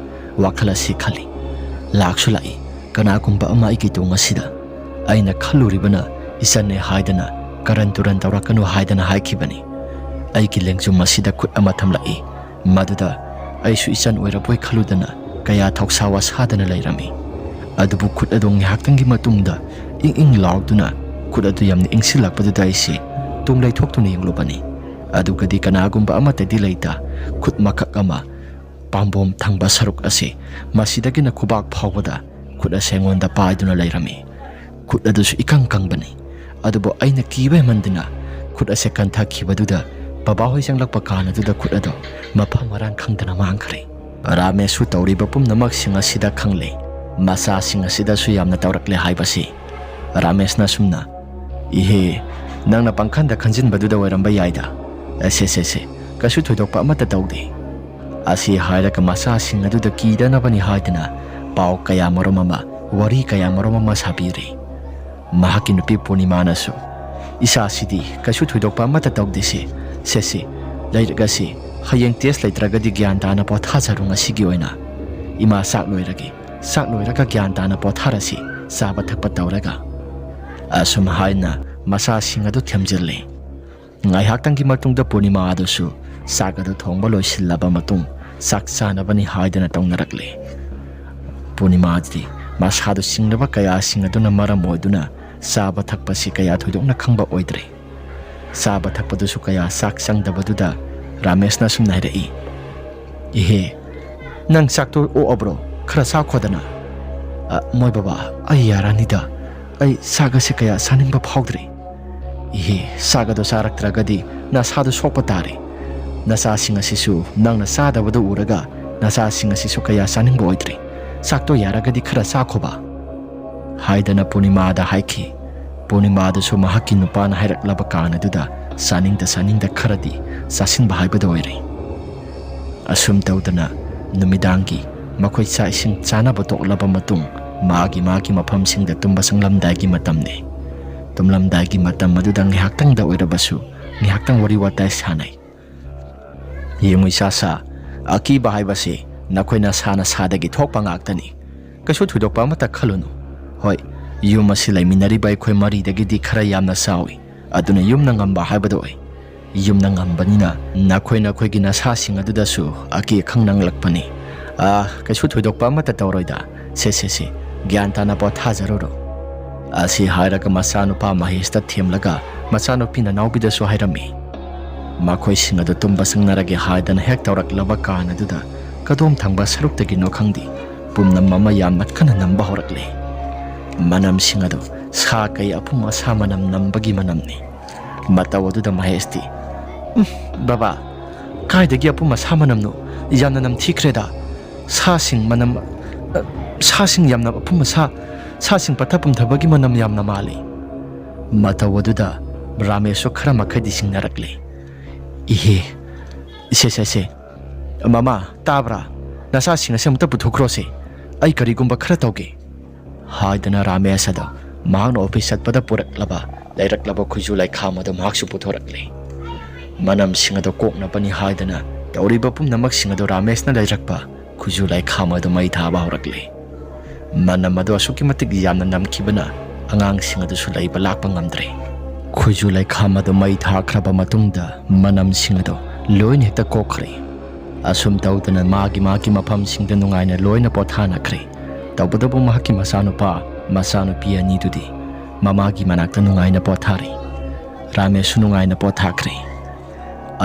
ꯋꯥꯈꯜ ꯑꯁꯤ ꯈꯜꯂꯤ꯫ ꯂꯥꯛꯁꯨ ꯂꯥꯛꯏ ꯀꯅꯥꯒꯨꯝꯕ ꯑꯃ ꯑꯩꯒꯤ ꯇꯨꯡ ꯑꯁꯤꯗ꯫ ꯑꯩꯅ ꯈꯜꯂꯨꯔꯤꯕꯅ ꯏꯆꯟꯅꯦ ꯍꯥꯏꯗꯅ ꯀꯔꯟ ꯇꯨꯔꯟ ꯇꯧꯔꯛꯀꯅꯨ ꯍꯥꯏꯗꯅ ꯍꯥꯏꯈꯤꯕꯅꯤ꯫ ꯑꯩꯒꯤ ꯂꯦꯡꯖꯨꯝ ꯑꯁꯤꯗ ꯈꯨꯠ ꯑꯃ ꯊꯝꯂꯛꯏ꯫ ꯃꯗꯨꯗ ꯑꯩꯁꯨ ꯏꯆꯟ ꯑꯣꯏꯔꯕꯣꯏ ꯈꯜꯂꯨꯗꯅ ꯀꯌꯥ ꯊꯧꯁꯥ ꯋꯥꯁꯥꯗꯅ ꯂꯩꯔꯝꯃꯤ꯫ ꯑꯗꯨꯕꯨ ꯈꯨꯠ ꯑꯗꯨ ꯉꯥꯏꯍꯥꯛꯇꯪꯒꯤ ꯃꯇꯨꯡꯗ ꯏꯪ ꯏꯪ ꯂꯥꯎꯗꯨꯅ ꯈꯨꯠ ꯑꯗꯨ ꯌꯥꯝꯅ ꯏꯪꯁꯤꯜꯂꯛꯄꯗꯨꯗ ꯑꯩꯁꯤ ꯇꯨꯡ ꯂꯩꯊꯣꯛꯇꯨꯅ ꯌꯦꯡꯂꯨꯕꯅꯤ꯫ ꯑꯗꯨꯒꯗꯤ ꯀꯅꯥꯒꯨꯝꯕ ꯑꯃꯠꯇꯗꯤ ꯂꯩꯇ꯫ ꯈꯨꯠ ꯃꯀꯛ ꯑꯃ ꯄꯥꯝꯕꯣꯝ ꯊꯪꯕ ꯁꯔꯨꯛ ꯑꯁꯤ ꯃꯁꯤꯗꯒꯤꯅ ꯈꯨꯕꯥꯛ ꯐꯥꯎꯕꯗ ꯈꯨꯠ ꯑꯁꯤ ꯑꯩꯉꯣꯟꯗ ꯄꯥꯏꯗꯨꯅ ꯂꯩꯔꯝꯃꯤ꯫ ꯈꯨꯠ ꯑꯗꯨꯁꯨ ꯏꯀꯪ ꯀꯪꯕꯅꯤ꯫ ꯑꯗꯨꯕꯨ ꯑꯩꯅ ꯀꯤꯕ ꯍꯦꯟꯃꯟꯗꯅ ꯈꯨꯠ ꯑꯁꯦ ꯀꯟꯊꯈꯤꯕꯗꯨꯗ ꯕꯕꯥꯍꯣꯏ ꯆꯪꯂꯛꯄ ꯀꯥꯟ ꯑꯗꯨꯗ ꯈꯨꯠ ꯑꯗꯣ ꯃꯐꯝ ꯃꯔꯥꯡ ꯈꯪꯗꯅ ꯃꯥꯡꯈ꯭ꯔꯦ꯫ ꯔꯥꯃꯦꯁꯁꯨ ꯇꯧꯔꯤꯕ ꯄꯨꯝꯅꯃꯛꯁꯤꯡ ꯑꯁꯤꯗ ꯈꯪꯂꯦ꯫ ꯃꯆꯥꯁꯤꯡ ꯑꯁꯤꯗꯁꯨ ꯌꯥꯝꯅ ꯇꯧꯔꯛꯂꯦ ꯍꯥꯏꯕꯁꯤ꯫ ꯔꯥꯃꯦꯁꯅ ꯑꯁꯨꯝꯅ, "ꯏꯍꯦ, ꯅꯪꯅ ꯄꯪꯈꯟꯗ ꯈꯟꯖꯤꯟꯕꯗꯨꯗ ꯑꯣꯏꯔꯝꯕ ꯌꯥꯏꯗ꯫ ꯑꯦ, ꯁꯦ, ꯁꯦ, ꯁꯦ, ꯀꯩꯁꯨ ꯊꯣꯏꯗꯣꯛꯄ ꯑꯃꯠꯇ ꯇꯧꯗꯦ꯫" ꯑꯁꯤ ꯍꯥꯏꯔꯒ ꯃꯆꯥꯁꯤꯡ ꯑꯗꯨꯗ ꯀꯤꯗꯅꯕꯅꯤ ꯍꯥꯏꯗꯅ ꯄꯥꯎ ꯀꯌꯥ ꯃꯔꯨꯝ ꯑꯃ, ꯋꯥꯔꯤ ꯀꯌꯥ ꯃꯔꯨꯝ ꯑꯃ ꯁꯥꯕꯤꯔꯤ꯫ ꯃꯍꯥꯛꯀꯤ ꯅꯨꯄꯤ ꯄꯨꯔꯅꯤꯃꯥꯅꯁꯨ, "ꯏꯆꯥꯁꯤꯗꯤ ꯀꯩꯁꯨ ꯊꯣꯏꯗꯣꯛꯄ ꯑꯃꯠꯇ ꯇꯧꯗꯦꯁꯦ꯫ ꯁꯦ, ꯁꯦ, ꯂꯥꯏꯔꯤꯛ ꯑꯁꯤ ꯍꯌꯦꯡ ꯇꯦꯁ ꯂꯩꯇ꯭ꯔꯒꯗꯤ ꯒ꯭ꯌꯥꯟ ꯇꯥꯅ ꯄꯣꯊꯥꯖꯔꯣ ꯉꯁꯤꯒꯤ ꯑꯣꯏꯅ꯫ ꯏꯃꯥ ꯆꯥꯛ ꯂꯣꯏꯔꯒꯦ, ꯆꯥꯛ ꯂꯣꯏꯔꯒ ꯒ꯭ꯌꯥꯟ ꯇꯥꯅ ꯄꯣꯊꯥꯔꯁꯤ, ꯆꯥꯕ ꯊꯛꯄ ꯇꯧꯔꯒ꯫" ꯑꯁꯨꯝ ꯍꯥꯏꯅ ꯃꯆꯥꯁꯤꯡ ꯑꯗꯨ ꯊꯦꯝꯖꯤꯜꯂꯤ꯫ ꯉꯥꯏꯍꯥꯛꯇꯪꯒꯤ ꯃꯇꯨꯡꯗ ꯄꯨꯔꯅꯤꯃꯥ ꯑꯗꯨꯁꯨ ꯆꯥꯛ ꯑꯗꯨ ꯊꯣꯡꯕ ꯂꯣꯏꯁꯤꯜꯂꯕ ꯃꯇꯨꯡ ꯆꯥꯛ ꯆꯥꯅꯕꯅꯤ ꯍꯥꯏꯗꯅ ꯇꯧꯅꯔꯛꯂꯦ꯫ ꯄꯨꯔꯅꯤꯃꯥꯗꯤ ꯃꯁꯥꯗꯨ ꯆꯤꯡꯅꯕ ꯀꯌꯥꯁꯤꯡ ꯑꯗꯨꯅ ꯃꯔꯝ ꯑꯣꯏꯗꯨꯅ ꯆꯥꯕ ꯊꯛꯄꯁꯤ ꯀꯌꯥ ꯊꯣꯏꯗꯣꯛꯅ ꯈꯪꯕ ꯑꯣꯏꯗ꯭ꯔꯦ꯫ ꯆꯥꯕ ꯊꯛꯄꯗꯨꯁꯨ ꯀꯌꯥ ꯆꯥꯛ ꯆꯪꯗꯕꯗꯨꯗ ꯔꯥꯃꯦꯁꯅ ꯑꯁꯨꯝꯅ ꯍꯥꯏꯔꯛꯏ, "ꯏꯍꯦ, ꯅꯪ ꯆꯥꯛꯇꯣ ꯑꯣꯛꯑꯕ꯭ꯔꯣ? ꯈꯔ ꯆꯥꯈꯣꯗꯅ꯫" "ꯑ, ꯃꯣꯏ ꯕꯕꯥ, ꯑꯩ ꯌꯥꯔꯅꯤꯗ꯫ ꯑꯩ ꯆꯥꯛ ꯑꯁꯤ ꯀꯌꯥ ꯆꯥꯅꯤꯡꯕ ꯐꯥꯎꯗ꯭ꯔꯤ꯫" "ꯏꯍꯦ, ꯆꯥꯛ ꯑꯗꯣ ꯆꯥꯔꯛꯇ꯭ꯔꯒꯗꯤ ꯅꯁꯥꯗꯣ ꯁꯣꯛꯄ ꯇꯥꯔꯦ꯫ ꯅꯆꯥꯁꯤꯡ ꯑꯁꯤꯁꯨ ꯅꯪꯅ ꯆꯥꯗꯕꯗꯨ ꯎꯔꯒ ꯅꯆꯥꯁꯤꯡ ꯑꯁꯤꯁꯨ ꯀꯌꯥ ꯆꯥꯅꯤꯡꯕ ꯑꯣꯏꯗ꯭ꯔꯤ꯫ ꯆꯥꯛꯇꯣ ꯌꯥꯔꯒꯗꯤ ꯈꯔ ꯆꯥꯈꯣꯕ꯫" ꯍꯥꯏꯗꯅ ꯄꯨꯔꯅꯤꯃꯥꯗ ꯍꯥꯏꯈꯤ꯫ ꯄꯨꯔꯅꯤꯃꯥꯗꯨꯁꯨ ꯃꯍꯥꯛꯀꯤ ꯅꯨꯄꯥꯅ ꯍꯥꯏꯔꯛꯂꯕ ꯀꯥꯟ ꯑꯗꯨꯗ ꯆꯥꯅꯤꯡꯗ ꯆꯥꯅꯤꯡꯗ ꯈꯔꯗꯤ ꯆꯥꯁꯤꯟꯕ ꯍꯥꯏꯕꯗꯨ ꯑꯣꯏꯔꯦ꯫ ꯑꯁꯨꯝ ꯇꯧꯗꯅ ꯅꯨꯃꯤꯗꯥꯡꯒꯤ ꯃꯈꯣꯏ ꯆꯥꯛ ꯏꯁꯤꯡ ꯆꯥꯅꯕ ꯇꯣꯛꯂꯕ ꯃꯇꯨꯡ ꯃꯥꯒꯤ ꯃꯥꯒꯤ ꯃꯐꯝꯁꯤꯡꯗ ꯇꯨꯝꯕ ꯆꯪꯂꯝꯗꯥꯏꯒꯤ ꯃꯇꯝꯅꯤ꯫ ꯇꯨꯝꯂꯝꯗꯥꯏꯒꯤ ꯃꯇꯝ ꯑꯗꯨꯗ ꯉꯥꯏꯍꯥꯛꯇꯪꯗ ꯑꯣꯏꯔꯕꯁꯨ ꯉꯥꯏꯍꯥꯛꯇꯪ ꯋꯥꯔꯤ ꯋꯥꯇꯥꯏ ꯁꯥꯟꯅꯩ꯫ "ꯌꯦꯡꯉꯨ ꯏꯆꯥꯁꯥ, ꯑꯀꯤꯕ ꯍꯥꯏꯕꯁꯤ ꯅꯈꯣꯏ ꯅꯁꯥ ꯅꯁꯥꯗꯒꯤ ꯊꯣꯛꯄ ꯉꯥꯛꯇꯅꯤ꯫ ꯀꯩꯁꯨ ꯊꯣꯏꯗꯣꯛꯄ ꯑꯃꯠꯇ ꯈꯜꯂꯨꯅꯨ꯫ ꯍꯣꯏ, ꯌꯨꯝ ꯑꯁꯤ ꯂꯩꯃꯤꯟꯅꯔꯤꯕ ꯑꯩꯈꯣꯏ ꯃꯔꯤꯗꯒꯤꯗꯤ ꯈꯔ ꯌꯥꯝꯅ ꯆꯥꯎꯏ, ꯑꯗꯨꯅ ꯌꯨꯝꯅ ꯉꯝꯕ ꯍꯥꯏꯕꯗꯨ ꯑꯣꯏ꯫ ꯌꯨꯝꯅ ꯉꯝꯕꯅꯤꯅ ꯅꯈꯣꯏ ꯅꯈꯣꯏꯒꯤ ꯅꯁꯥꯁꯤꯡ ꯑꯗꯨꯗꯁꯨ ꯑꯀꯤ ꯑꯈꯪ ꯅꯪꯂꯛꯄꯅꯤ꯫ ꯑꯥ, ꯀꯩꯁꯨ ꯊꯣꯏꯗꯣꯛꯄ ꯑꯃꯠꯇ ꯇꯧꯔꯣꯏꯗ꯫ ꯁꯦ, ꯁꯦ, ꯁꯦ, ꯒ꯭ꯌꯥꯟ ꯇꯥꯅ ꯄꯣꯊꯥꯖꯔꯨꯔꯣ꯫" ꯑꯁꯤ ꯍꯥꯏꯔꯒ ꯃꯆꯥꯅꯨꯄꯥ ꯃꯍꯦꯁꯇ ꯊꯦꯝꯂꯒ ꯃꯆꯥꯅꯨꯄꯤ ꯅꯅꯥꯎꯕꯤꯗꯁꯨ ꯍꯥꯏꯔꯝꯃꯤ꯫ ꯃꯈꯣꯏꯁꯤꯡ ꯑꯗꯨ ꯇꯨꯝꯕ ꯆꯪꯅꯔꯒꯦ ꯍꯥꯏꯗꯅ ꯍꯦꯛ ꯇꯧꯔꯛꯂꯕ ꯀꯥꯟ ꯑꯗꯨꯗ ꯀꯗꯣꯝ ꯊꯪꯕ ꯁꯔꯨꯛꯇꯒꯤꯅꯣ ꯈꯪꯗꯦ, ꯄꯨꯝꯅꯝ ꯑꯃ ꯌꯥꯝꯅ ꯀꯟꯅ ꯅꯝꯕ ꯍꯧꯔꯛꯂꯦ꯫ ꯃꯅꯝꯁꯤꯡ ꯑꯗꯨ ꯁꯥ ꯀꯩ ꯑꯄꯨꯝ ꯑꯁꯥ ꯃꯅꯝ ꯅꯝꯕꯒꯤ ꯃꯅꯝꯅꯤ꯫ ꯃꯇꯧ ꯑꯗꯨꯗ ꯃꯍꯦꯁꯇꯤ, "ꯎꯝ, ꯕꯕꯥ, ꯀꯥꯏꯗꯒꯤ ꯑꯄꯨꯝ ꯑꯁꯥ ꯃꯅꯝꯅꯣ? ꯌꯥꯝꯅ ꯅꯝꯊꯤꯈ꯭ꯔꯦꯗ꯫ ꯁꯥꯁꯤꯡ ꯃꯅꯝ, ꯑ, ꯁꯥꯁꯤꯡ ꯌꯥꯝꯅ ꯑꯄꯨꯝ ꯑꯁꯥ, ꯁꯥꯁꯤꯡ ꯄꯠꯊ ꯄꯨꯝꯊꯕꯒꯤ ꯃꯅꯝ ꯌꯥꯝꯅ ꯃꯥꯜꯂꯤ꯫" ꯃꯇꯧ ꯑꯗꯨꯗ ꯔꯥꯃꯦꯁꯁꯨ ꯈꯔ ꯃꯈꯩꯗꯤ ꯁꯤꯡꯅꯔꯛꯂꯦ꯫ "ꯏꯍꯦ, ꯏꯁꯦ, ꯁꯦ, ꯁꯦ, ꯃꯃꯥ, ꯇꯥꯕ꯭ꯔꯥ? ꯅꯆꯥꯁꯤꯡ ꯑꯁꯤ ꯑꯃꯨꯛꯇ ꯄꯨꯊꯣꯛꯈ꯭ꯔꯣꯁꯦ꯫ ꯑꯩ ꯀꯔꯤꯒꯨꯝꯕ ꯈꯔ ꯇꯧꯒꯦ꯫" ꯍꯥꯏꯗꯅ ꯔꯥꯃꯦꯁ ꯑꯗꯣ ꯃꯍꯥꯛꯅ ꯑꯣꯐꯤꯁ ꯆꯠꯄꯗ ꯄꯨꯔꯛꯂꯕ, ꯂꯩꯔꯛꯂꯕ ꯈꯨꯖꯨ ꯂꯩꯈꯥꯝ ꯑꯗꯨ ꯃꯍꯥꯛꯁꯨ ꯄꯨꯊꯣꯔꯛꯂꯦ꯫ ꯃꯅꯝꯁꯤꯡ ꯑꯗꯨ ꯀꯣꯛꯅꯕꯅꯤ ꯍꯥꯏꯗꯅ ꯇꯧꯔꯤꯕ ꯄꯨꯝꯅꯃꯛꯁꯤꯡ ꯑꯗꯨ ꯔꯥꯃꯦꯁꯅ ꯂꯩꯔꯛꯄ ꯈꯨꯖꯨ ꯂꯩꯈꯥꯝ ꯑꯗꯨ ꯃꯩ ꯊꯥꯕ ꯍꯧꯔꯛꯂꯦ꯫ ꯃꯅꯝ ꯑꯗꯨ ꯑꯁꯨꯛꯀꯤ ꯃꯇꯤꯛ ꯌꯥꯝꯅ ꯅꯝꯈꯤꯕꯅ ꯑꯉꯥꯡꯁꯤꯡ ꯑꯗꯨꯁꯨ ꯂꯩꯕ ꯂꯥꯛꯄ ꯉꯝꯗ꯭ꯔꯦ꯫ ꯈꯨꯖꯨ ꯂꯩꯈꯥꯝ ꯑꯗꯨ ꯃꯩ ꯊꯥꯈ꯭ꯔꯕ ꯃꯇꯨꯡꯗ ꯃꯅꯝꯁꯤꯡ ꯑꯗꯨ ꯂꯣꯏꯅ ꯍꯦꯛꯇ ꯀꯣꯛꯈ꯭ꯔꯦ꯫ ꯑꯁꯨꯝ ꯇꯧꯗꯅ ꯃꯥꯒꯤ ꯃꯥꯒꯤ ꯃꯐꯝꯁꯤꯡꯗ ꯅꯨꯡꯉꯥꯏꯅ ꯂꯣꯏꯅ ꯄꯣꯊꯥꯅꯈ꯭ꯔꯦ꯫ ꯇꯧꯕꯇꯕꯨ ꯃꯍꯥꯛꯀꯤ ꯃꯆꯥꯅꯨꯄꯥ, ꯃꯆꯥꯅꯨꯄꯤ ꯑꯅꯤꯗꯨꯗꯤ ꯃꯃꯥꯒꯤ ꯃꯅꯥꯛꯇ ꯅꯨꯡꯉꯥꯏꯅ ꯄꯣꯊꯥꯔꯤ꯫ ꯔꯥꯃꯦꯁꯁꯨ ꯅꯨꯡꯉꯥꯏꯅ ꯄꯣꯊꯥꯈ꯭ꯔꯦ꯫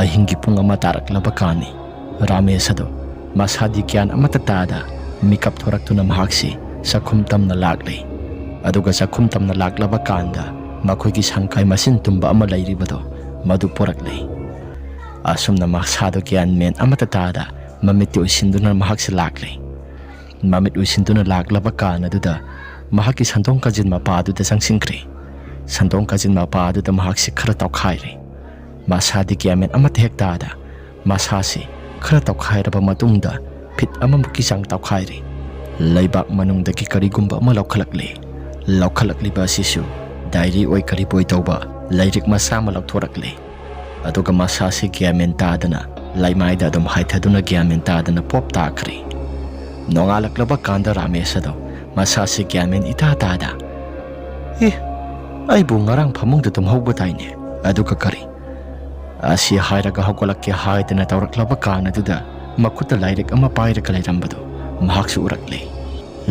ꯑꯍꯤꯡꯒꯤ ꯄꯨꯡ ꯑꯃ ꯇꯥꯔꯛꯂꯕ ꯀꯥꯟꯅꯤ꯫ ꯔꯥꯃꯦꯁ ꯑꯗꯨ ꯃꯁꯥꯗꯤ ꯒ꯭ꯌꯥꯟ ꯑꯃꯠꯇ ꯇꯥꯗ ꯃꯤꯀꯞ ꯊꯣꯔꯛꯇꯨꯅ ꯃꯍꯥꯛꯁꯤ ꯆꯥꯛꯈꯨꯝ ꯇꯝꯅ ꯂꯥꯛꯂꯦ꯫ ꯑꯗꯨꯒ ꯆꯥꯛꯈꯨꯝ ꯇꯝꯅ ꯂꯥꯛꯂꯕ ꯀꯥꯟꯗ ꯃꯈꯣꯏꯒꯤ ꯁꯪꯀꯥꯏ ꯃꯆꯤꯟ ꯇꯨꯝꯕ ꯑꯃ ꯂꯩꯔꯤꯕꯗꯣ ꯃꯗꯨ ꯄꯨꯔꯛꯂꯦ꯫ ꯑꯁꯨꯝꯅ ꯃꯁꯥꯗꯣ ꯒ꯭ꯌꯥꯟ ꯃꯦꯟ ꯑꯃꯠꯇ ꯇꯥꯗ ꯃꯃꯤꯠꯇꯤ ꯎꯏꯁꯤꯟꯗꯨꯅ ꯃꯍꯥꯛꯁꯤ ꯂꯥꯛꯂꯦ꯫ ꯃꯃꯤꯠ ꯎꯏꯁꯤꯟꯗꯨꯅ ꯂꯥꯛꯂꯕ ꯀꯥꯟ ꯑꯗꯨꯗ ꯃꯍꯥꯛꯀꯤ ꯁꯟꯗꯣꯡ ꯀꯥꯖꯤꯟ ꯃꯄꯥ ꯑꯗꯨꯗ ꯆꯪꯁꯤꯟꯈ꯭ꯔꯦ꯫ ꯁꯟꯗꯣꯡ ꯀꯥꯖꯤꯟ ꯃꯄꯥ ꯑꯗꯨꯗ ꯃꯍꯥꯛꯁꯤ ꯈꯔ ꯇꯧꯈꯥꯏꯔꯦ꯫ ꯃꯁꯥꯗꯤ ꯒ꯭ꯌꯥꯟ ꯃꯦꯟ ꯑꯃꯠꯇ ꯍꯦꯛ ꯇꯥꯗ ꯃꯁꯥꯁꯤ ꯈꯔ ꯇꯧꯈꯥꯏꯔꯕ ꯃꯇꯨꯡꯗ ꯐꯤꯠ ꯑꯃꯃꯨꯛꯀꯤ ꯆꯥꯡ ꯇꯧꯈꯥꯏꯔꯦ꯫ ꯂꯩꯕꯥꯛ ꯃꯅꯨꯡꯗꯒꯤ ꯀꯔꯤꯒꯨꯝꯕ ꯑꯃ ꯂꯧꯈꯠꯂꯛꯂꯦ꯫ ꯂꯧꯈꯠꯂꯛꯂꯤꯕ ꯑꯁꯤꯁꯨ ꯗꯥꯏꯔꯤ ꯑꯣꯏ ꯀꯔꯤꯕꯣꯏ ꯇꯧꯕ ꯂꯥꯏꯔꯤꯛ ꯃꯆꯥ ꯑꯃ ꯂꯧꯊꯣꯔꯛꯂꯦ꯫ ꯑꯗꯨꯒ ꯃꯁꯥꯁꯤ ꯒ꯭ꯌꯥꯟ ꯃꯦꯟ ꯇꯥꯗꯅ ꯂꯩꯃꯥꯏꯗ ꯑꯗꯨꯝ ꯍꯥꯏꯊꯗꯨꯅ ꯒ꯭ꯌꯥꯟ ꯃꯦꯟ ꯇꯥꯗꯅ ꯄꯣꯞ ꯇꯥꯈ꯭ꯔꯦ꯫ ꯅꯣꯡꯉꯥꯜꯂꯛꯂꯕ ꯀꯥꯟꯗ ꯔꯥꯃꯦꯁ ꯑꯗꯣ ꯃꯁꯥꯁꯤ ꯒ꯭ꯌꯥꯟ ꯃꯦꯟ ꯏꯇꯥ ꯇꯥꯗ, "ꯑꯦ, ꯑꯩꯕꯨ ꯉꯔꯥꯡ ꯐꯃꯨꯡꯗ ꯇꯨꯝꯍꯧꯕ ꯇꯥꯏꯅꯦ꯫ ꯑꯗꯨꯒ ꯀꯔꯤ?" ꯑꯁꯤ ꯍꯥꯏꯔꯒ ꯍꯧꯒꯠꯂꯛꯀꯦ ꯍꯥꯏꯗꯅ ꯇꯧꯔꯛꯂꯕ ꯀꯥꯟ ꯑꯗꯨꯗ ꯃꯈꯨꯠꯇ ꯂꯥꯏꯔꯤꯛ ꯑꯃ ꯄꯥꯏꯔꯒ ꯂꯩꯔꯝꯕꯗꯨ ꯃꯍꯥꯛꯁꯨ ꯎꯔꯛꯂꯦ꯫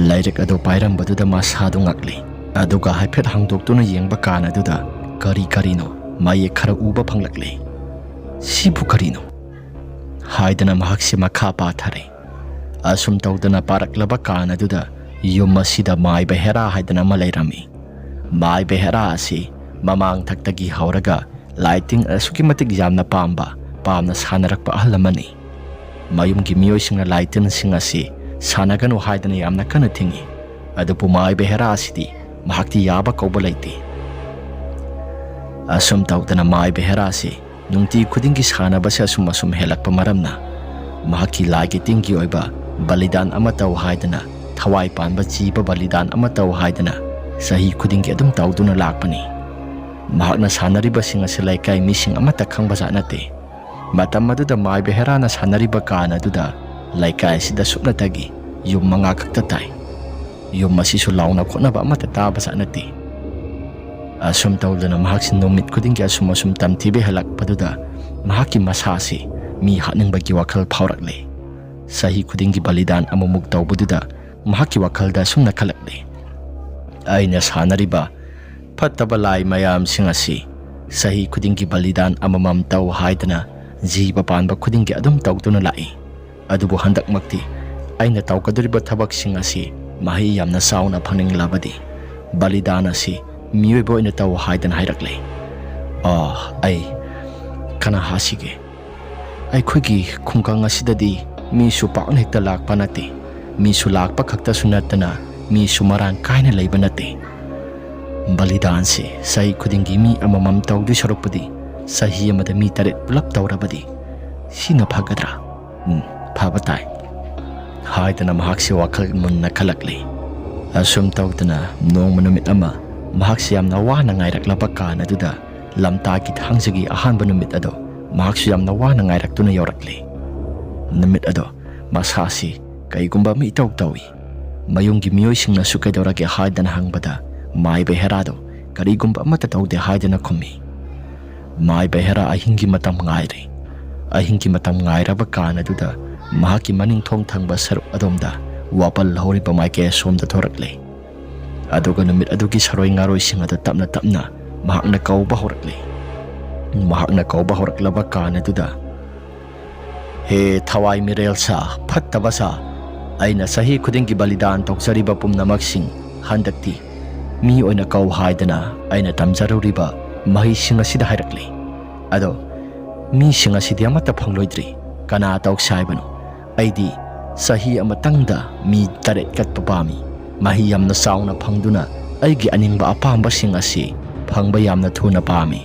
ꯂꯥꯏꯔꯤꯛ ꯑꯗꯨ ꯄꯥꯏꯔꯝꯕꯗꯨꯗ ꯃꯁꯥꯗꯨ ꯉꯛꯂꯦ꯫ ꯑꯗꯨꯒ ꯍꯥꯏꯐꯦꯠ ꯍꯥꯡꯗꯣꯛꯇꯨꯅ ꯌꯦꯡꯕ ꯀꯥꯟ ꯑꯗꯨꯗ ꯀꯔꯤ ꯀꯔꯤꯅꯣ ꯃꯌꯦꯛ ꯈꯔ ꯎꯕ ꯐꯪꯂꯛꯂꯦ꯫ "ꯁꯤꯕꯨ ꯀꯔꯤꯅꯣ?" ꯍꯥꯏꯗꯅ ꯃꯍꯥꯛꯁꯤ ꯃꯈꯥ ꯄꯥꯊꯔꯦ꯫ ꯑꯁꯨꯝ ꯇꯧꯗꯅ ꯄꯥꯔꯛꯂꯕ ꯀꯥꯟ ꯑꯗꯨꯗ ꯌꯨꯝ ꯑꯁꯤꯗ ꯃꯥꯏ ꯕꯦꯍꯦꯔꯥ ꯍꯥꯏꯗꯅ ꯑꯃ ꯂꯩꯔꯝꯃꯤ꯫ ꯃꯥꯏ ꯕꯦꯍꯦꯔꯥ ꯑꯁꯤ ꯃꯃꯥꯡ ꯊꯛꯇꯒꯤ ꯍꯧꯔꯒ ꯂꯥꯏ ꯇꯤꯟ ꯑꯁꯨꯛꯀꯤ ꯃꯇꯤꯛ ꯌꯥꯝꯅ ꯄꯥꯝꯕ, ꯄꯥꯝꯅ ꯁꯥꯟꯅꯔꯛꯄ ꯑꯍꯜ ꯑꯃꯅꯤ꯫ ꯃꯌꯨꯝꯒꯤ ꯃꯤꯑꯣꯏꯁꯤꯡꯅ ꯂꯥꯏ ꯇꯤꯟꯁꯤꯡ ꯑꯁꯤ ꯁꯥꯟꯅꯒꯅꯨ ꯍꯥꯏꯗꯅ ꯌꯥꯝꯅ ꯀꯟꯅ ꯊꯤꯡꯏ꯫ ꯑꯗꯨꯕꯨ ꯃꯥꯏ ꯕꯦꯍꯦꯔꯥ ꯑꯁꯤꯗꯤ ꯃꯍꯥꯛꯇꯤ ꯌꯥꯕ ꯀꯧꯕ ꯂꯩꯇꯦ꯫ ꯑꯁꯨꯝ ꯇꯧꯗꯅ ꯃꯥꯏ ꯕꯦꯍꯦꯔꯥ ꯑꯁꯤ ꯅꯨꯡꯇꯤ ꯈꯨꯗꯤꯡꯒꯤ ꯁꯥꯟꯅꯕꯁꯦ ꯑꯁꯨꯝ ꯑꯁꯨꯝ ꯍꯦꯜꯂꯛꯄ ꯃꯔꯝꯅ ꯃꯍꯥꯛꯀꯤ ꯂꯥꯏꯒꯤ ꯇꯤꯟꯒꯤ ꯑꯣꯏꯕ ꯕꯂꯤꯗꯥꯟ ꯑꯃ ꯇꯧ ꯍꯥꯏꯗꯅ, ꯊꯋꯥꯏ ꯄꯥꯟꯕ ꯖꯤꯕ ꯕꯂꯤꯗꯥꯟ ꯑꯃ ꯇꯧ ꯍꯥꯏꯗꯅ ꯆꯍꯤ ꯈꯨꯗꯤꯡꯒꯤ ꯑꯗꯨꯝ ꯇꯧꯗꯨꯅ ꯂꯥꯛꯄꯅꯤ꯫ ꯃꯍꯥꯛꯅ ꯁꯥꯟꯅꯔꯤꯕꯁꯤꯡ ꯑꯁꯤ ꯂꯩꯀꯥꯏ ꯃꯤꯁꯤꯡ ꯑꯃꯠꯇ ꯈꯪꯕꯖꯥꯠ ꯅꯠꯇꯦ꯫ ꯃꯇꯝ ꯑꯗꯨꯗ ꯃꯥꯏ ꯕꯦꯍꯦꯔꯥꯅ ꯁꯥꯟꯅꯔꯤꯕ ꯀꯥꯟ ꯑꯗꯨꯗ ꯂꯩꯀꯥꯏ ꯑꯁꯤꯗ ꯁꯨꯞꯅꯇꯒꯤ ꯌꯨꯝ ꯃꯉꯥ ꯈꯛꯇ ꯇꯥꯏ꯫ ꯌꯨꯝ ꯑꯁꯤꯁꯨ ꯂꯥꯎꯅ ꯈꯣꯠꯅꯕ ꯑꯃꯠꯇ ꯇꯥꯕꯖꯥꯠ ꯅꯠꯇꯦ꯫ ꯑꯁꯨꯝ ꯇꯧꯗꯅ ꯃꯍꯥꯛꯁꯤ ꯅꯨꯃꯤꯠ ꯈꯨꯗꯤꯡꯒꯤ ꯑꯁꯨꯝ ꯑꯁꯨꯝ ꯇꯝꯊꯤꯕ ꯍꯦꯜꯂꯛꯄꯗꯨꯗ ꯃꯍꯥꯛꯀꯤ ꯃꯁꯥꯁꯤ ꯃꯤ ꯍꯥꯠꯅꯤꯡꯕꯒꯤ ꯋꯥꯈꯜ ꯐꯥꯎꯔꯛꯂꯦ꯫ ꯆꯍꯤ ꯈꯨꯗꯤꯡꯒꯤ ꯕꯂꯤꯗꯥꯟ ꯑꯃꯨꯛꯃꯨꯛ ꯇꯧꯕꯗꯨꯗ ꯃꯍꯥꯛꯀꯤ ꯋꯥꯈꯜꯗ ꯑꯁꯨꯝꯅ ꯈꯜꯂꯛꯂꯦ, "ꯑꯩꯅ ꯁꯥꯟꯅꯔꯤꯕ ꯐꯠꯇꯕ ꯂꯥꯏ ꯃꯌꯥꯝꯁꯤꯡ ꯑꯁꯤ ꯆꯍꯤ ꯈꯨꯗꯤꯡꯒꯤ ꯕꯂꯤꯗꯥꯟ ꯑꯃꯃꯝ ꯇꯧ ꯍꯥꯏꯗꯅ ꯖꯤꯕ ꯄꯥꯟꯕ ꯈꯨꯗꯤꯡꯒꯤ ꯑꯗꯨꯝ ꯇꯧꯗꯨꯅ ꯂꯥꯛꯏ꯫ ꯑꯗꯨꯕꯨ ꯍꯟꯗꯛꯃꯛꯇꯤ ꯑꯩꯅ ꯇꯧꯒꯗꯧꯔꯤꯕ ꯊꯕꯛꯁꯤꯡ ꯑꯁꯤ ꯃꯍꯩ ꯌꯥꯝꯅ ꯆꯥꯎꯅ ꯐꯪꯅꯤꯡꯂꯕꯗꯤ ꯕꯂꯤꯗꯥꯟ ꯑꯁꯤ ꯃꯤꯑꯣꯏꯕ ꯑꯣꯏꯅ ꯇꯧ" ꯍꯥꯏꯗꯅ ꯍꯥꯏꯔꯛꯂꯦ꯫ "ꯑꯥ, ꯑꯩ ꯀꯅꯥ ꯍꯥꯠꯁꯤꯒꯦ? ꯑꯩꯈꯣꯏꯒꯤ ꯈꯨꯡꯒꯪ ꯑꯁꯤꯗꯗꯤ ꯃꯤꯁꯨ ꯄꯥꯛꯅ ꯍꯦꯛꯇ ꯂꯥꯛꯄ ꯅꯠꯇꯦ꯫ ꯃꯤꯁꯨ ꯂꯥꯛꯄ ꯈꯛꯇꯁꯨ ꯅꯠꯇꯅ ꯃꯤꯁꯨ ꯃꯔꯥꯡ ꯀꯥꯏꯅ ꯂꯩꯕ ꯅꯠꯇꯦ꯫ ꯕꯂꯤꯗꯥꯟꯁꯤ ꯆꯍꯤ ꯈꯨꯗꯤꯡꯒꯤ ꯃꯤ ꯑꯃꯃꯝ ꯇꯧꯗꯣꯏ ꯁꯔꯨꯛꯄꯨꯗꯤ ꯆꯍꯤ ꯑꯃꯗ ꯃꯤ ꯇꯔꯦꯠ ꯄꯨꯂꯞ ꯇꯧꯔꯕꯗꯤ ꯁꯤꯅ ꯐꯒꯗ꯭ꯔꯥ? ꯎꯝ, ꯐꯕ ꯇꯥꯏ" ꯍꯥꯏꯗꯅ ꯃꯍꯥꯛꯁꯤ ꯋꯥꯈꯜ ꯃꯨꯟꯅ ꯈꯜꯂꯛꯂꯤ꯫ ꯑꯁꯨꯝ ꯇꯧꯗꯅ ꯅꯣꯡꯃ ꯅꯨꯃꯤꯠ ꯑꯃ ꯃꯍꯥꯛꯁꯤ ꯌꯥꯝꯅ ꯋꯥꯅ ꯉꯥꯏꯔꯛꯂꯕ ꯀꯥꯟ ꯑꯗꯨꯗ ꯂꯝꯇꯥꯒꯤ ꯊꯥꯡꯖꯒꯤ ꯑꯍꯥꯟꯕ ꯅꯨꯃꯤꯠ ꯑꯗꯣ ꯃꯍꯥꯛꯁꯨ ꯌꯥꯝꯅ ꯋꯥꯅ ꯉꯥꯏꯔꯛꯇꯨꯅ ꯌꯧꯔꯛꯂꯤ꯫ ꯅꯨꯃꯤꯠ ꯑꯗꯣ ꯃꯁꯥꯁꯤ ꯀꯩꯒꯨꯝꯕ ꯑꯃ ꯏꯇꯧ ꯇꯧꯏ꯫ ꯃꯌꯨꯝꯒꯤ ꯃꯤꯑꯣꯏꯁꯤꯡꯅꯁꯨ "ꯀꯩꯗꯧꯔꯒꯦ?" ꯍꯥꯏꯗꯅ ꯍꯪꯕꯗ ꯃꯥꯏꯕ ꯍꯦꯔꯥꯗꯣ "ꯀꯔꯤꯒꯨꯝꯕ ꯑꯃꯠꯇ ꯇꯧꯗꯦ" ꯍꯥꯏꯗꯅ ꯈꯨꯝꯃꯤ꯫ ꯃꯥꯏꯕ ꯍꯦꯔꯥ ꯑꯍꯤꯡꯒꯤ ꯃꯇꯝ ꯉꯥꯏꯔꯤ꯫ ꯑꯍꯤꯡꯒꯤ ꯃꯇꯝ ꯉꯥꯏꯔꯕ ꯀꯥꯟ ꯑꯗꯨꯗ ꯃꯍꯥꯛꯀꯤ ꯃꯅꯤꯡ ꯊꯣꯡ ꯊꯪꯕ ꯁꯔꯨꯛ ꯑꯗꯣꯝꯗ ꯋꯥꯄꯜ ꯍꯧꯔꯤꯕ ꯃꯥꯏꯀꯩ ꯑꯁꯣꯝꯗ ꯊꯣꯔꯛꯂꯦ꯫ ꯑꯗꯨꯒ ꯅꯨꯃꯤꯠ ꯑꯗꯨꯒꯤ ꯁꯔꯣꯏ ꯉꯥꯔꯣꯏꯁꯤꯡ ꯑꯗꯨ ꯇꯞꯅ ꯇꯞꯅ ꯃꯍꯥꯛꯅ ꯀꯧꯕ ꯍꯧꯔꯛꯂꯦ꯫ ꯃꯍꯥꯛꯅ ꯀꯧꯕ ꯍꯧꯔꯛꯂꯕ ꯀꯥꯟ ꯑꯗꯨꯗ, "ꯍꯦ ꯊꯋꯥꯏ ꯃꯤꯔꯦꯜ ꯁꯥ, ꯐꯠꯇꯕ ꯁꯥ, ꯑꯩꯅ ꯆꯍꯤ ꯈꯨꯗꯤꯡꯒꯤ ꯕꯂꯤꯗꯥꯟ ꯇꯧꯖꯔꯤꯕ ꯄꯨꯝꯅꯃꯛꯁꯤꯡ ꯍꯟꯗꯛꯇꯤ ꯃꯤ ꯑꯣꯏꯅ ꯀꯧ ꯍꯥꯏꯗꯅ ꯑꯩꯅ ꯇꯝꯖꯔꯨꯔꯤꯕ ꯃꯍꯩꯁꯤꯡ ꯑꯁꯤꯗ ꯍꯥꯏꯔꯛꯂꯤ꯫ ꯑꯗꯣ ꯃꯤꯁꯤꯡ ꯑꯁꯤꯗꯤ ꯑꯃꯠꯇ ꯐꯪꯂꯣꯏꯗ꯭ꯔꯤ꯫ ꯀꯅꯥ ꯇꯧꯁꯤ ꯍꯥꯏꯕꯅꯣ? ꯑꯩꯗꯤ ꯆꯍꯤ ꯑꯃꯇꯪꯗ ꯃꯤ ꯇꯔꯦꯠ ꯀꯠꯄ ꯄꯥꯝꯃꯤ꯫ ꯃꯍꯩ ꯌꯥꯝꯅ ꯆꯥꯎꯅ ꯐꯪꯗꯨꯅ ꯑꯩꯒꯤ ꯑꯅꯤꯡꯕ ꯑꯄꯥꯝꯕꯁꯤꯡ ꯑꯁꯤ ꯐꯪꯕ ꯌꯥꯝꯅ ꯊꯨꯅ ꯄꯥꯝꯃꯤ"꯫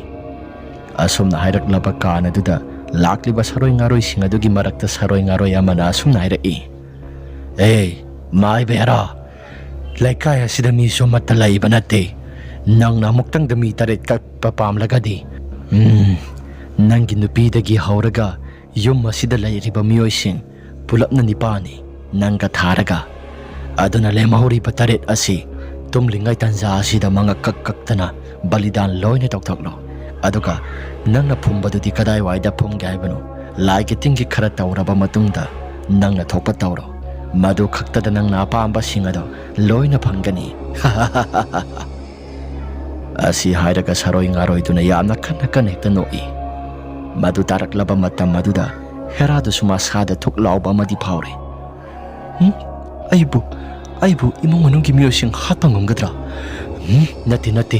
ꯑꯁꯨꯝꯅ ꯍꯥꯏꯔꯛꯂꯕ ꯀꯥꯟ ꯑꯗꯨꯗ ꯂꯥꯛꯂꯤꯕ ꯁꯥꯔꯣꯏ ꯉꯥꯔꯣꯏꯁꯤꯡ ꯑꯗꯨꯒꯤ ꯃꯔꯛꯇ ꯁꯥꯔꯣꯏ ꯉꯥꯔꯣꯏ ꯑꯃꯅ ꯑꯁꯨꯝꯅ ꯍꯥꯏꯔꯛꯏ, "ꯑꯦ, ꯃꯥꯏꯕ ꯍꯦꯔꯥ, ꯂꯩꯀꯥꯏ ꯑꯁꯤꯗ ꯃꯤꯁꯨ ꯑꯃꯠꯇ ꯂꯩꯕ ꯅꯠꯇꯦ꯫ ꯅꯪꯅ ꯑꯃꯨꯛꯇꯪꯗ ꯃꯤ ꯇꯔꯦꯠ ꯀꯛꯄ ꯄꯥꯝꯂꯒꯗꯤ, ꯎꯝ, ꯅꯪꯒꯤ ꯅꯨꯄꯤꯗꯒꯤ ꯍꯧꯔꯒ ꯌꯨꯝ ꯑꯁꯤꯗ ꯂꯩꯔꯤꯕ ꯃꯤꯑꯣꯏꯁꯤꯡ ꯄꯨꯂꯞꯅ ꯅꯤꯄꯥꯅꯤ, ꯅꯪꯒ ꯊꯥꯔꯒ꯫ ꯑꯗꯨꯅ ꯂꯦꯝꯍꯧꯔꯤꯕ ꯇꯔꯦꯠ ꯑꯁꯤ ꯇꯨꯝꯂꯤꯉꯩ ꯇꯟꯖꯥ ꯑꯁꯤꯗ ꯃꯉꯛ ꯀꯛ ꯀꯛꯇꯅ ꯕꯂꯤꯗꯥꯟ ꯂꯣꯏꯅ ꯇꯧꯊꯣꯛꯂꯣ꯫ ꯑꯗꯨꯒ ꯅꯪꯅ ꯐꯨꯝꯕꯗꯨꯗꯤ ꯀꯗꯥꯏꯋꯥꯏꯗ ꯐꯨꯝꯒꯦ ꯍꯥꯏꯕꯅꯣ? ꯂꯥꯏꯒꯤ ꯇꯤꯟꯒꯤ ꯈꯔ ꯇꯧꯔꯕ ꯃꯇꯨꯡꯗ ꯅꯪꯅ ꯊꯣꯛꯄ ꯇꯧꯔꯣ꯫ ꯃꯗꯨ ꯈꯛꯇꯗ ꯅꯪꯅ ꯑꯄꯥꯝꯕꯁꯤꯡ ꯑꯗꯣ ꯂꯣꯏꯅ ꯐꯪꯒꯅꯤ꯫ ꯑꯁꯤ ꯍꯥꯏꯔꯒ ꯁꯥꯔꯣꯏ ꯉꯥꯔꯣꯏꯗꯨꯅ ꯌꯥꯝꯅ ꯀꯟꯅ ꯀꯟꯅ ꯍꯦꯛꯇ ꯅꯣꯛꯏ꯫ ꯃꯗꯨ ꯇꯥꯔꯛꯂꯕ ꯃꯇꯝ ꯑꯗꯨꯗ ꯍꯦꯔꯥꯗꯨꯁꯨ ꯃꯁꯥꯗ ꯊꯨꯛ ꯂꯥꯎꯕ ꯑꯃꯗꯤ ꯐꯥꯎꯔꯦ꯫ "ꯎꯝ? ꯑꯩꯕꯨ, ꯑꯩꯕꯨ ꯏꯃꯨꯡ ꯃꯅꯨꯡꯒꯤ ꯃꯤꯑꯣꯏꯁꯤꯡ ꯍꯥꯠꯄ ꯉꯝꯒꯗ꯭ꯔꯥ? ꯎꯝ, ꯅꯠꯇꯦ, ꯅꯠꯇꯦ,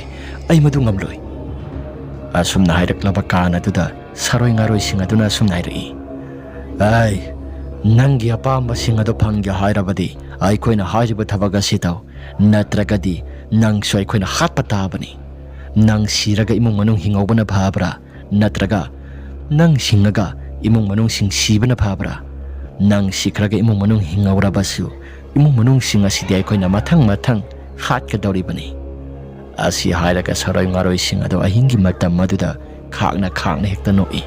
ꯑꯩ ꯃꯗꯨ ꯉꯝꯂꯣꯏ꯫" ꯑꯁꯨꯝꯅ ꯍꯥꯏꯔꯛꯂꯕ ꯀꯥꯟ ꯑꯗꯨꯗ ꯁꯥꯔꯣꯏ ꯉꯥꯔꯣꯏꯁꯤꯡ ꯑꯗꯨꯅ ꯑꯁꯨꯝꯅ ꯍꯥꯏꯔꯛꯏ, "ꯑꯩ, ꯅꯪꯒꯤ ꯑꯄꯥꯝꯕꯁꯤꯡ ꯑꯗꯨ ꯐꯪꯒꯦ ꯍꯥꯏꯔꯕꯗꯤ ꯑꯩꯈꯣꯏꯅ ꯍꯥꯏꯔꯤꯕ ꯊꯕꯛ ꯑꯁꯤ ꯇꯧ, ꯅꯠꯇ꯭ꯔꯒꯗꯤ ꯅꯪꯁꯨ ꯑꯩꯈꯣꯏꯅ ꯍꯥꯠꯄ ꯇꯥꯕꯅꯤ꯫ ꯅꯪ ꯁꯤꯔꯒ ꯏꯃꯨꯡ ꯃꯅꯨꯡ ꯍꯤꯡꯍꯧꯕꯅ ꯐꯕ꯭ꯔꯥ? ꯅꯠꯇ꯭ꯔꯒ ꯅꯪ ꯁꯤꯡꯉꯒ ꯏꯃꯨꯡ ꯃꯅꯨꯡꯁꯤꯡ ꯁꯤꯕꯅ ꯐꯕ꯭ꯔꯥ? ꯅꯪ ꯁꯤꯈ꯭ꯔꯒ ꯏꯃꯨꯡ ꯃꯅꯨꯡ ꯍꯤꯡꯍꯧꯔꯕꯁꯨ ꯏꯃꯨꯡ ꯃꯅꯨꯡꯁꯤꯡ ꯑꯁꯤꯗꯤ ꯑꯩꯈꯣꯏꯅ ꯃꯊꯪ ꯃꯊꯪ ꯍꯥꯠꯀꯗꯧꯔꯤꯕꯅꯤ꯫" ꯑꯁꯤ ꯍꯥꯏꯔꯒ ꯁꯥꯔꯣꯏ ꯉꯥꯔꯣꯏꯁꯤꯡ ꯑꯗꯣ ꯑꯍꯤꯡꯒꯤ ꯃꯇꯝ ꯑꯗꯨꯗ ꯈꯥꯛꯅ ꯈꯥꯛꯅ ꯍꯦꯛꯇ ꯅꯣꯛꯏ꯫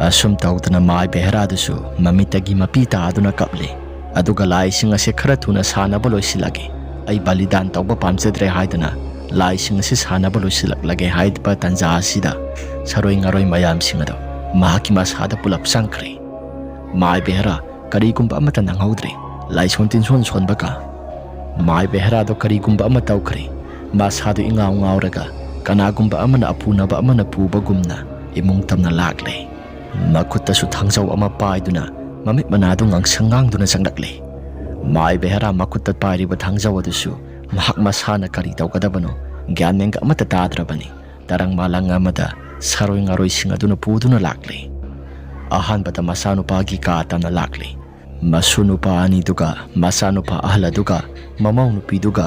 ꯑꯁꯨꯝ ꯇꯧꯗꯅ ꯃꯥꯏ ꯕꯦꯍꯔꯥꯗꯨꯁꯨ ꯃꯃꯤꯠꯇꯒꯤ ꯃꯄꯤ ꯇꯥꯗꯨꯅ ꯀꯞꯂꯤ꯫ ꯑꯗꯨꯒ ꯂꯥꯏꯁꯤꯡ ꯑꯁꯦ ꯈꯔ ꯊꯨꯅ ꯁꯥꯟꯅꯕ ꯂꯣꯏꯁꯤꯜꯂꯒꯦ, ꯑꯩ ꯕꯂꯤꯗꯥꯟ ꯇꯧꯕ ꯄꯥꯝꯖꯗ꯭ꯔꯦ ꯍꯥꯏꯗꯨꯅ ꯂꯥꯏꯁꯤꯡ ꯑꯁꯤ ꯁꯥꯟꯅꯕ ꯂꯣꯏꯁꯤꯜꯂꯛꯂꯒꯦ ꯍꯥꯏꯕ ꯇꯥꯟꯖꯥ ꯑꯁꯤꯗ ꯁꯥꯔꯣꯏ ꯉꯥꯔꯣꯏ ꯃꯌꯥꯝꯁꯤꯡ ꯑꯗꯣ ꯃꯍꯥꯛꯀꯤ ꯃꯁꯥꯗ ꯄꯨꯂꯞ ꯆꯪꯈ꯭ꯔꯦ꯫ ꯃꯥꯏ ꯕꯦꯍꯔꯥ ꯀꯔꯤꯒꯨꯝꯕ ꯑꯃꯠꯇ ꯅꯪꯍꯧꯗ꯭ꯔꯦ꯫ ꯂꯥꯏꯁꯣꯟ ꯇꯤꯟꯁꯣꯟ ꯁꯣꯟꯕꯒ ꯃꯥꯏ ꯕꯦꯍꯔꯥꯗꯣ ꯀꯔꯤꯒꯨꯝꯕ ꯑꯃ ꯇꯧꯈ꯭ꯔꯦ꯫ ꯃꯁꯥꯗꯨ ꯏꯉꯥꯎ ꯉꯥꯎꯔꯒ ꯀꯅꯥꯒꯨꯝꯕ ꯑꯃꯅ ꯑꯄꯨꯅꯕ ꯑꯃꯅ ꯄꯨꯕꯒꯨꯝꯅ ꯏꯃꯨꯡ ꯇꯝꯅ ꯂꯥꯛꯂꯦ꯫ ꯃꯈꯨꯠꯇꯁꯨ ꯊꯥꯡꯖꯧ ꯑꯃ ꯄꯥꯏꯗꯨꯅ ꯃꯃꯤꯠ ꯃꯅꯥꯗꯨ ꯉꯥꯡꯁꯪ ꯉꯥꯡꯗꯨꯅ ꯆꯪꯂꯛꯂꯦ꯫ ꯃꯥꯏ ꯕꯦꯍꯔꯥ ꯃꯈꯨꯠꯇ ꯄꯥꯏꯔꯤꯕ ꯊꯥꯡꯖꯧ ꯑꯗꯨꯁꯨ ꯃꯍꯥꯛ ꯃꯁꯥꯅ ꯀꯔꯤ ꯇꯧꯒꯗꯕꯅꯣ ꯒ꯭ꯌꯥꯟ ꯃꯦꯟꯒ ꯑꯃꯠꯇ ꯇꯥꯗ꯭ꯔꯕꯅꯤ꯫ ꯇꯔꯪ ꯃꯥꯂꯪ ꯑꯃꯗ ꯁꯥꯔꯣꯏ ꯉꯥꯔꯣꯏꯁꯤꯡ ꯑꯗꯨꯅ ꯄꯨꯗꯨꯅ ꯂꯥꯛꯂꯤ꯫ ꯑꯍꯥꯟꯕꯗ ꯃꯆꯥꯅꯨꯄꯥꯒꯤ ꯀꯥ ꯇꯝꯅ ꯂꯥꯛꯂꯤ꯫ ꯃꯁꯨ ꯅꯨꯄꯥ ꯑꯅꯤꯗꯨꯒ ꯃꯆꯥꯅꯨꯄꯥ ꯑꯍꯜ ꯑꯗꯨꯒ ꯃꯃꯧ ꯅꯨꯄꯤꯗꯨꯒ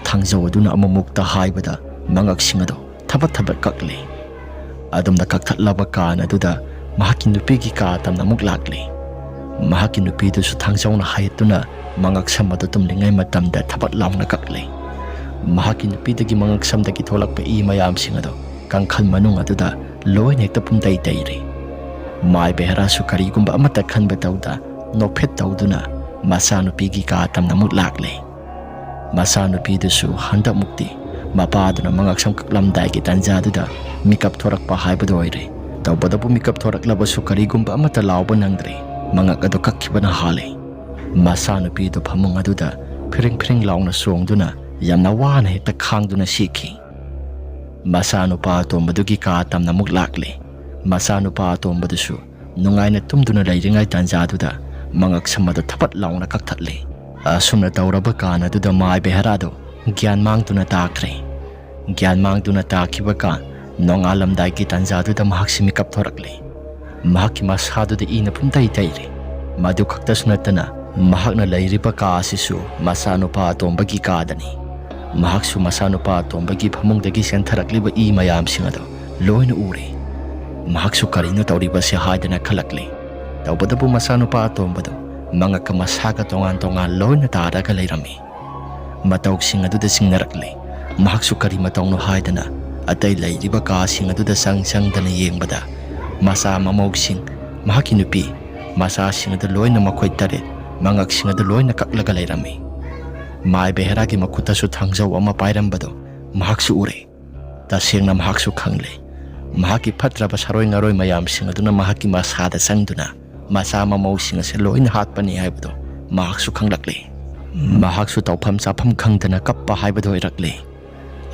ꯊꯥꯡꯖꯧ ꯑꯗꯨꯅ ꯑꯃꯨꯛꯃꯨꯛꯇ ꯍꯥꯏꯕꯗ ꯃꯉꯛꯁꯤꯡ ꯑꯗꯨ ꯊꯕꯠ ꯊꯕꯠ ꯀꯛꯂꯤ꯫ ꯑꯗꯨꯝꯅ ꯀꯛꯊꯠꯂꯕ ꯀꯥꯟ ꯑꯗꯨꯗ ꯃꯍꯥꯛꯀꯤ ꯅꯨꯄꯤꯒꯤ ꯀꯥ ꯇꯝꯅ ꯑꯃꯨꯛ ꯂꯥꯛꯂꯤ꯫ ꯃꯍꯥꯛꯀꯤ ꯅꯨꯄꯤꯗꯨꯁꯨ ꯊꯥꯡꯖꯧꯅ ꯍꯥꯏꯠꯇꯨꯅ ꯃꯉꯛ ꯁꯝ ꯑꯗꯨ ꯇꯨꯝꯂꯤꯉꯩ ꯃꯇꯝꯗ ꯊꯕꯠ ꯂꯥꯎꯅ ꯀꯛꯂꯤ꯫ ꯃꯍꯥꯛꯀꯤ ꯅꯨꯄꯤꯗꯒꯤ ꯃꯉꯛ ꯁꯝꯗꯒꯤ ꯊꯣꯛꯂꯛꯄ ꯏ ꯃꯌꯥꯝꯁꯤꯡ ꯑꯗꯨ ꯀꯥꯡꯈꯜ ꯃꯅꯨꯡ ꯑꯗꯨꯗ ꯂꯣꯏꯅ ꯍꯦꯛꯇ ꯄꯨꯝꯇꯩ ꯇꯩꯔꯤ꯫ ꯃꯥꯏ ꯕꯦꯍꯔꯥꯁꯨ ꯀꯔꯤꯒꯨꯝꯕ ꯑꯃꯠꯇ ꯈꯟꯕ ꯇꯧꯗ ꯅꯣꯛꯐꯦꯠ ꯇꯧꯗꯨꯅ ꯃꯆꯥꯅꯨꯄꯤꯒꯤ ꯀꯥ ꯇꯝꯅ ꯑꯃꯨꯛ ꯂꯥꯛꯂꯦ꯫ ꯃꯆꯥꯅꯨꯄꯤꯗꯨꯁꯨ ꯍꯟꯗꯛꯃꯨꯛꯇꯤ ꯃꯄꯥꯗꯨꯅ ꯃꯉꯛꯁꯝ ꯀꯛꯂꯝꯗꯥꯏꯒꯤ ꯇꯥꯟꯖꯥꯗꯨꯗ ꯃꯤꯀꯞ ꯊꯣꯔꯛꯄ ꯍꯥꯏꯕꯗꯨ ꯑꯣꯏꯔꯦ꯫ ꯇꯧꯕꯇꯕꯨ ꯃꯤꯀꯞ ꯊꯣꯔꯛꯂꯕꯁꯨ ꯀꯔꯤꯒꯨꯝꯕ ꯑꯃꯠꯇ ꯂꯥꯎꯕ ꯅꯪꯗ꯭ꯔꯦ꯫ ꯃꯉꯛ ꯑꯗꯨ ꯀꯛꯈꯤꯕꯅ ꯍꯥꯜꯂꯦ꯫ ꯃꯆꯥꯅꯨꯄꯤꯗꯨ ꯐꯃꯨꯡ ꯑꯗꯨꯗ ꯐꯤꯔꯤꯡ ꯐꯤꯔꯤꯡ ꯂꯥꯎꯅ ꯆꯣꯡꯗꯨꯅ ꯌꯥꯝꯅ ꯋꯥꯅ ꯍꯦꯛꯇ ꯈꯥꯡꯗꯨꯅ ꯁꯤꯈꯤ꯫ ꯃꯆꯥꯅꯨꯄꯥ ꯑꯇꯣꯝꯕꯗꯨꯒꯤ ꯀꯥ ꯇꯝꯅ ꯑꯃꯨꯛ ꯂꯥꯛꯂꯦ꯫ ꯃꯆꯥꯅꯨꯄꯥ ꯑꯇꯣꯝꯕꯗꯨꯁꯨ ꯅꯨꯡꯉꯥꯏꯅ ꯇꯨꯝꯗꯨꯅ ꯂꯩꯔꯤꯉꯩ ꯇꯥꯟꯖꯥꯗꯨꯗ ꯃꯉꯛꯁꯝ ꯑꯗꯨ ꯊꯄꯠ ꯂꯥꯎꯅ ꯀꯛꯊꯠꯂꯦ꯫ ꯑꯁꯨꯝꯅ ꯇꯧꯔꯕ ꯀꯥꯟ ꯑꯗꯨꯗ ꯃꯥꯏ ꯕꯦꯍꯔꯥꯗꯨ ꯒ꯭ꯌꯥꯟ ꯃꯥꯡꯗꯨꯅ ꯇꯥꯈ꯭ꯔꯦ꯫ ꯒ꯭ꯌꯥꯟ ꯃꯥꯡꯗꯨꯅ ꯇꯥꯈꯤꯕ ꯀꯥꯟ ꯅꯣꯡꯉꯥꯜꯂꯝꯗꯥꯏꯒꯤ ꯇꯥꯟꯖꯥꯗꯨꯗ ꯃꯍꯥꯛꯁꯤ ꯃꯤꯀꯞ ꯊꯣꯔꯛꯂꯦ꯫ ꯃꯍꯥꯛꯀꯤ ꯃꯁꯥꯗꯨꯗ ꯏꯅ ꯄꯨꯝꯇꯩ ꯇꯩꯔꯦ꯫ ꯃꯗꯨ ꯈꯛꯇꯁꯨ ꯅꯠꯇꯅ ꯃꯍꯥꯛꯅ ꯂꯩꯔꯤꯕ ꯀꯥ ꯑꯁꯤꯁꯨ ꯃꯆꯥꯅꯨꯄꯥ ꯑꯇꯣꯝꯕꯒꯤ ꯀꯥꯗꯅꯤ꯫ ꯃꯍꯥꯛꯁꯨ ꯃꯆꯥꯅꯨꯄꯥ ꯑꯇꯣꯝꯕꯒꯤ ꯐꯃꯨꯡꯗꯒꯤ ꯆꯦꯟꯊꯔꯛꯂꯤꯕ ꯏ ꯃꯌꯥꯝꯁꯤꯡ ꯑꯗꯨ ꯂꯣꯏꯅ ꯎꯔꯦ꯫ ꯃꯍꯥꯛꯁꯨ ꯀꯔꯤꯅꯣ ꯇꯧꯔꯤꯕꯁꯦ ꯍꯥꯏꯗꯅ ꯈꯜꯂꯛꯂꯦ꯫ ꯇꯧꯕꯇꯕꯨ ꯃꯆꯥꯅꯨꯄꯥ ꯑꯇꯣꯝꯕꯗꯨ ꯃꯉꯛꯀ ꯃꯁꯥꯒ ꯇꯣꯉꯥꯟ ꯇꯣꯉꯥꯟ ꯂꯣꯏꯅ ꯇꯥꯔꯒ ꯂꯩꯔꯝꯃꯤ꯫ ꯃꯇꯧꯁꯤꯡ ꯑꯗꯨꯗ ꯆꯤꯡꯅꯔꯛꯂꯦ꯫ ꯃꯍꯥꯛꯁꯨ ꯀꯔꯤ ꯃꯇꯧꯅꯣ ꯍꯥꯏꯗꯅ ꯑꯇꯩ ꯂꯩꯔꯤꯕ ꯀꯥꯁꯤꯡ ꯑꯗꯨꯗ ꯆꯪ ꯆꯪꯗꯅ ꯌꯦꯡꯕꯗ ꯃꯆꯥ ꯃꯃꯧꯁꯤꯡ, ꯃꯍꯥꯛꯀꯤ ꯅꯨꯄꯤ, ꯃꯆꯥꯁꯤꯡ ꯑꯗꯨ ꯂꯣꯏꯅ ꯃꯈꯣꯏ ꯇꯔꯦꯠ ꯃꯉꯛꯁꯤꯡ ꯑꯗꯨ ꯂꯣꯏꯅ ꯀꯛꯂꯒ ꯂꯩꯔꯝꯃꯤ꯫ ꯃꯥꯏ ꯕꯦꯍꯦꯔꯥꯒꯤ ꯃꯈꯨꯠꯇꯁꯨ ꯊꯥꯡꯖꯧ ꯑꯃ ꯄꯥꯏꯔꯝꯕꯗꯣ ꯃꯍꯥꯛꯁꯨ ꯎꯔꯦ꯫ ꯇꯁꯦꯡꯅ ꯃꯍꯥꯛꯁꯨ ꯈꯪꯂꯦ꯫ ꯃꯍꯥꯛꯀꯤ ꯐꯠꯇ꯭ꯔꯕ ꯁꯥꯔꯣꯏ ꯉꯥꯔꯣꯏ ꯃꯌꯥꯝꯁꯤꯡ ꯑꯗꯨꯅ ꯃꯍꯥꯛꯀꯤ ꯃꯁꯥꯗ ꯆꯪꯗꯨꯅ ꯃꯆꯥ ꯃꯃꯧꯁꯤꯡ ꯑꯁꯤ ꯂꯣꯏꯅ ꯍꯥꯠꯄꯅꯤ ꯍꯥꯏꯕꯗꯣ ꯃꯍꯥꯛꯁꯨ ꯈꯪꯂꯛꯂꯦ꯫ ꯃꯍꯥꯛꯁꯨ ꯇꯧꯐꯝ ꯆꯥꯐꯝ ꯈꯪꯗꯅ ꯀꯞꯄ ꯍꯥꯏꯕꯗꯨ ꯑꯣꯏꯔꯛꯂꯦ꯫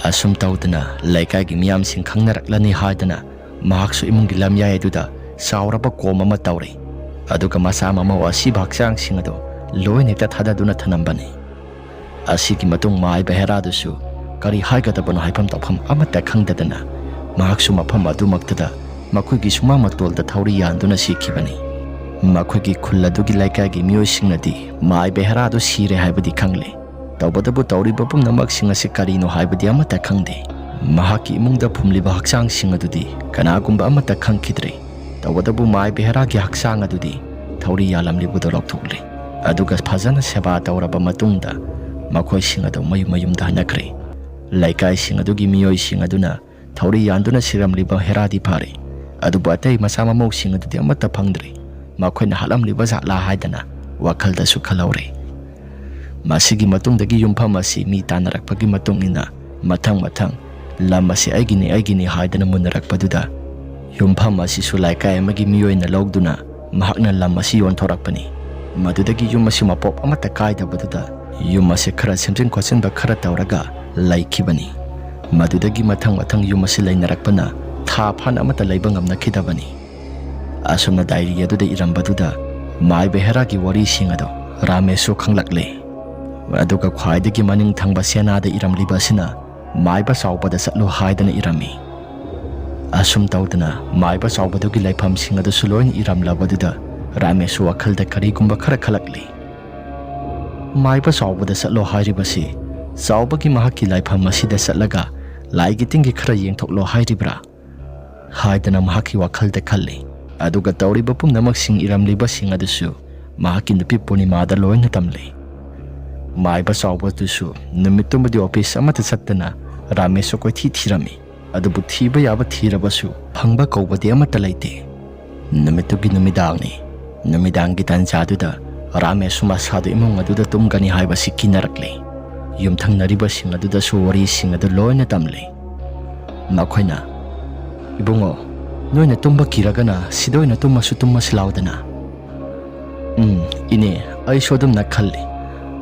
ꯑꯁꯨꯝ ꯇꯧꯗꯅ ꯂꯩꯀꯥꯏꯒꯤ ꯃꯤꯌꯥꯝꯁꯤꯡ ꯈꯪꯅꯔꯛꯂꯅꯤ ꯍꯥꯏꯗꯅ ꯃꯍꯥꯛꯁꯨ ꯏꯃꯨꯡꯒꯤ ꯂꯝꯌꯥꯏ ꯑꯗꯨꯗ ꯆꯥꯎꯔꯕ ꯀꯣꯝ ꯑꯃ ꯇꯧꯔꯦ꯫ ꯑꯗꯨꯒ ꯃꯆꯥ ꯃꯃꯧ ꯑꯁꯤꯕ ꯍꯛꯆꯥꯡꯁꯤꯡ ꯑꯗꯨ ꯂꯣꯏꯅ ꯍꯦꯛꯇ ꯊꯥꯗꯗꯨꯅ ꯊꯅꯝꯕꯅꯤ꯫ ꯑꯁꯤꯒꯤ ꯃꯇꯨꯡ ꯃꯥꯏ ꯕꯦꯍꯦꯔꯥꯗꯨꯁꯨ ꯀꯔꯤ ꯍꯥꯏꯒꯗꯕꯅꯣ ꯍꯥꯏꯐꯝ ꯇꯧꯐꯝ ꯑꯃꯠꯇ ꯈꯪꯗꯗꯅ ꯃꯍꯥꯛꯁꯨ ꯃꯐꯝ ꯑꯗꯨꯃꯛꯇꯗ ꯃꯈꯣꯏꯒꯤ ꯁꯨꯃꯥꯡ ꯃꯇꯣꯜꯗ ꯊꯧꯔꯤ ꯌꯥꯟꯗꯨꯅ ꯁꯤꯈꯤꯕꯅꯤ꯫ ꯃꯈꯣꯏꯒꯤ ꯈꯨꯜ ꯑꯗꯨꯒꯤ ꯂꯩꯀꯥꯏꯒꯤ ꯃꯤꯑꯣꯏꯁꯤꯡꯅꯗꯤ ꯃꯥꯏ ꯕꯦꯍꯦꯔꯥꯗꯨ ꯁꯤꯔꯦ ꯍꯥꯏꯕꯗꯤ ꯈꯪꯂꯦ꯫ ꯇꯧꯕꯇꯕꯨ ꯇꯧꯔꯤꯕ ꯄꯨꯝꯅꯃꯛꯁꯤꯡ ꯑꯁꯤ ꯀꯔꯤꯅꯣ ꯍꯥꯏꯕꯗꯤ ꯑꯃꯠꯇ ꯈꯪꯗꯦ꯫ ꯃꯍꯥꯛꯀꯤ ꯏꯃꯨꯡꯗ ꯐꯨꯝꯂꯤꯕ ꯍꯛꯆꯥꯡꯁꯤꯡ ꯑꯗꯨꯗꯤ ꯀꯅꯥꯒꯨꯝꯕ ꯑꯃꯠꯇ ꯈꯪꯈꯤꯗ꯭ꯔꯦ꯫ ꯇꯧꯕꯇꯕꯨ ꯃꯥꯏ ꯕꯦꯍꯦꯔꯥꯒꯤ ꯍꯛꯆꯥꯡ ꯑꯗꯨꯗꯤ ꯊꯧꯔꯤ ꯌꯥꯜꯂꯝꯂꯤꯕꯗꯨ ꯂꯧꯊꯣꯛꯂꯦ꯫ ꯑꯗꯨꯒ ꯐꯖꯅ ꯁꯦꯕꯥ ꯇꯧꯔꯕ ꯃꯇꯨꯡꯗ ꯃꯈꯣꯏꯁꯤꯡ ꯑꯗꯨ ꯃꯌꯨꯝ ꯃꯌꯨꯝꯗ ꯍꯟꯅꯈ꯭ꯔꯦ꯫ ꯂꯩꯀꯥꯏꯁꯤꯡ ꯑꯗꯨꯒꯤ ꯃꯤꯑꯣꯏꯁꯤꯡ ꯑꯗꯨꯅ ꯊꯧꯔꯤ ꯌꯥꯟꯗꯨꯅ ꯁꯤꯔꯝꯂꯤꯕ ꯍꯦꯔꯥꯗꯤ ꯐꯔꯦ, ꯑꯗꯨꯕꯨ ꯑꯇꯩ ꯃꯆꯥ ꯃꯃꯧꯁꯤꯡ ꯑꯗꯨꯗꯤ ꯑꯃꯠꯇ ꯐꯪꯗ꯭ꯔꯦ꯫ ꯃꯈꯣꯏꯅ ꯍꯥꯠꯂꯝꯂꯤꯕ ꯖꯥꯠꯂꯥ ꯍꯥꯏꯗꯅ ꯋꯥꯈꯜꯗꯁꯨ ꯈꯜꯍꯧꯔꯦ꯫ ꯃꯁꯤꯒꯤ ꯃꯇꯨꯡꯗꯒꯤ ꯌꯨꯝꯐꯝ ꯑꯁꯤ ꯃꯤ ꯇꯥꯟꯅꯔꯛꯄꯒꯤ ꯃꯇꯨꯡ ꯏꯟꯅ ꯃꯊꯪ ꯃꯊꯪ ꯂꯝ ꯑꯁꯤ ꯑꯩꯒꯤꯅꯤ, ꯑꯩꯒꯤꯅꯤ ꯍꯥꯏꯗꯅ ꯃꯨꯟꯅꯔꯛꯄꯗꯨꯗ ꯌꯨꯝꯐꯝ ꯑꯁꯤꯁꯨ ꯂꯩꯀꯥꯏ ꯑꯃꯒꯤ ꯃꯤ ꯑꯣꯏꯅ ꯂꯧꯗꯨꯅ ꯃꯍꯥꯛꯅ ꯂꯝ ꯑꯁꯤ ꯌꯣꯟꯊꯣꯔꯛꯄꯅꯤ꯫ ꯃꯗꯨꯗꯒꯤ ꯌꯨꯝ ꯑꯁꯤ ꯃꯄꯣꯞ ꯑꯃꯠꯇ ꯀꯥꯏꯗꯕꯗꯨꯗ ꯌꯨꯝ ꯑꯁꯤ ꯈꯔ ꯁꯦꯝꯖꯤꯟ ꯈꯣꯠꯆꯤꯟꯕ ꯈꯔ ꯇꯧꯔꯒ ꯂꯩꯈꯤꯕꯅꯤ꯫ ꯃꯗꯨꯗꯒꯤ ꯃꯊꯪ ꯃꯊꯪ ꯌꯨꯝ ꯑꯁꯤ ꯂꯩꯅꯔꯛꯄꯅ ꯊꯥ ꯐꯥꯅ ꯑꯃꯠꯇ ꯂꯩꯕ ꯉꯝꯅꯈꯤꯗꯕꯅꯤ꯫ ꯑꯁꯨꯝꯅ ꯗꯥꯏꯔꯤ ꯑꯗꯨꯗ ꯏꯔꯝꯕꯗꯨꯗ ꯃꯥꯏꯕ ꯍꯦꯔꯥꯒꯤ ꯋꯥꯔꯤꯁꯤꯡ ꯑꯗꯨ ꯔꯥꯃꯦꯁꯁꯨ ꯈꯪꯂꯛꯂꯦ꯫ ꯑꯗꯨꯒ ꯈ꯭ꯋꯥꯏꯗꯒꯤ ꯃꯅꯤꯡ ꯊꯪꯕ ꯁꯦꯅꯥꯗ ꯏꯔꯝꯂꯤꯕ ꯑꯁꯤꯅ ꯃꯥꯏꯕ ꯆꯥꯎꯕꯗ ꯆꯠꯂꯨ ꯍꯥꯏꯗꯅ ꯏꯔꯝꯃꯤ꯫ ꯑꯁꯨꯝ ꯇꯧꯗꯅ ꯃꯥꯏꯕ ꯆꯥꯎꯕꯗꯨꯒꯤ ꯂꯩꯐꯝꯁꯤꯡ ꯑꯗꯨꯁꯨ ꯂꯣꯏꯅ ꯏꯔꯝꯂꯕꯗꯨꯗ ꯔꯥꯃꯦꯁꯁꯨ ꯋꯥꯈꯜꯗ ꯀꯔꯤꯒꯨꯝꯕ ꯈꯔ ꯈꯜꯂꯛꯂꯤ꯫ ꯃꯥꯏꯕ ꯆꯥꯎꯕꯗ ꯆꯠꯂꯣ ꯍꯥꯏꯔꯤꯕꯁꯤ ꯆꯥꯎꯕꯒꯤ ꯃꯍꯥꯛꯀꯤ ꯂꯥꯏꯐꯝ ꯑꯁꯤꯗ ꯆꯠꯂꯒ ꯂꯥꯏꯒꯤ ꯇꯤꯟꯒꯤ ꯈꯔ ꯌꯦꯡꯊꯣꯛꯂꯣ ꯍꯥꯏꯔꯤꯕ꯭ꯔꯥ ꯍꯥꯏꯗꯅ ꯃꯍꯥꯛꯀꯤ ꯋꯥꯈꯜꯗ ꯈꯜꯂꯤ꯫ ꯑꯗꯨꯒ ꯇꯧꯔꯤꯕ ꯄꯨꯝꯅꯃꯛꯁꯤꯡ ꯏꯔꯝꯂꯤꯕꯁꯤꯡ ꯑꯗꯨꯁꯨ ꯃꯍꯥꯛꯀꯤ ꯅꯨꯄꯤ ꯄꯨꯔꯅꯤꯃꯥꯗ ꯂꯣꯏꯅ ꯇꯝꯂꯤ꯫ ꯃꯥꯏꯕ ꯆꯥꯎꯕꯗꯨꯁꯨ ꯅꯨꯃꯤꯠꯇꯨꯃꯗꯤ ꯑꯣꯐꯤꯁ ꯑꯃꯠꯇ ꯆꯠꯇꯅ ꯔꯥꯃꯦꯁꯁꯨ ꯀꯣꯏꯊꯤ ꯊꯤꯔꯝꯃꯤ꯫ ꯑꯗꯨꯕꯨ ꯊꯤꯕ ꯌꯥꯕ ꯊꯤꯔꯕꯁꯨ ꯐꯪꯕ ꯀꯧꯕꯗꯤ ꯑꯃꯠꯇ ꯂꯩꯇꯦ꯫ ꯅꯨꯃꯤꯠꯇꯨꯒꯤ ꯅꯨꯃꯤꯗꯥꯡꯅꯤ꯫ ꯅꯨꯃꯤꯗꯥꯡꯒꯤ ꯇꯥꯟꯖꯥꯗꯨꯗ ꯔꯥꯃꯦꯁꯁꯨ ꯃꯁꯥꯗꯨ ꯏꯃꯨꯡ ꯑꯗꯨꯗ ꯇꯨꯝꯒꯅꯤ ꯍꯥꯏꯕꯁꯤ ꯀꯤꯅꯔꯛꯂꯦ꯫ ꯌꯨꯝꯊꯪꯅꯔꯤꯕꯁꯤꯡ ꯑꯗꯨꯗꯁꯨ ꯋꯥꯔꯤꯁꯤꯡ ꯑꯗꯨ ꯂꯣꯏꯅ ꯇꯝꯂꯦ꯫ ꯃꯈꯣꯏꯅ, "ꯏꯕꯨꯡꯉꯣ, ꯅꯣꯏꯅ ꯇꯨꯝꯕ ꯀꯤꯔꯒꯅ ꯁꯤꯗ ꯑꯣꯏꯅ ꯇꯨꯝꯃꯁꯨ ꯇꯨꯝꯃꯁꯤ ꯂꯥꯎꯗꯅ꯫" "ꯎꯝ, ꯏꯅꯦ, ꯑꯩꯁꯨ ꯑꯗꯨꯝꯅ ꯈꯜꯂꯤ꯫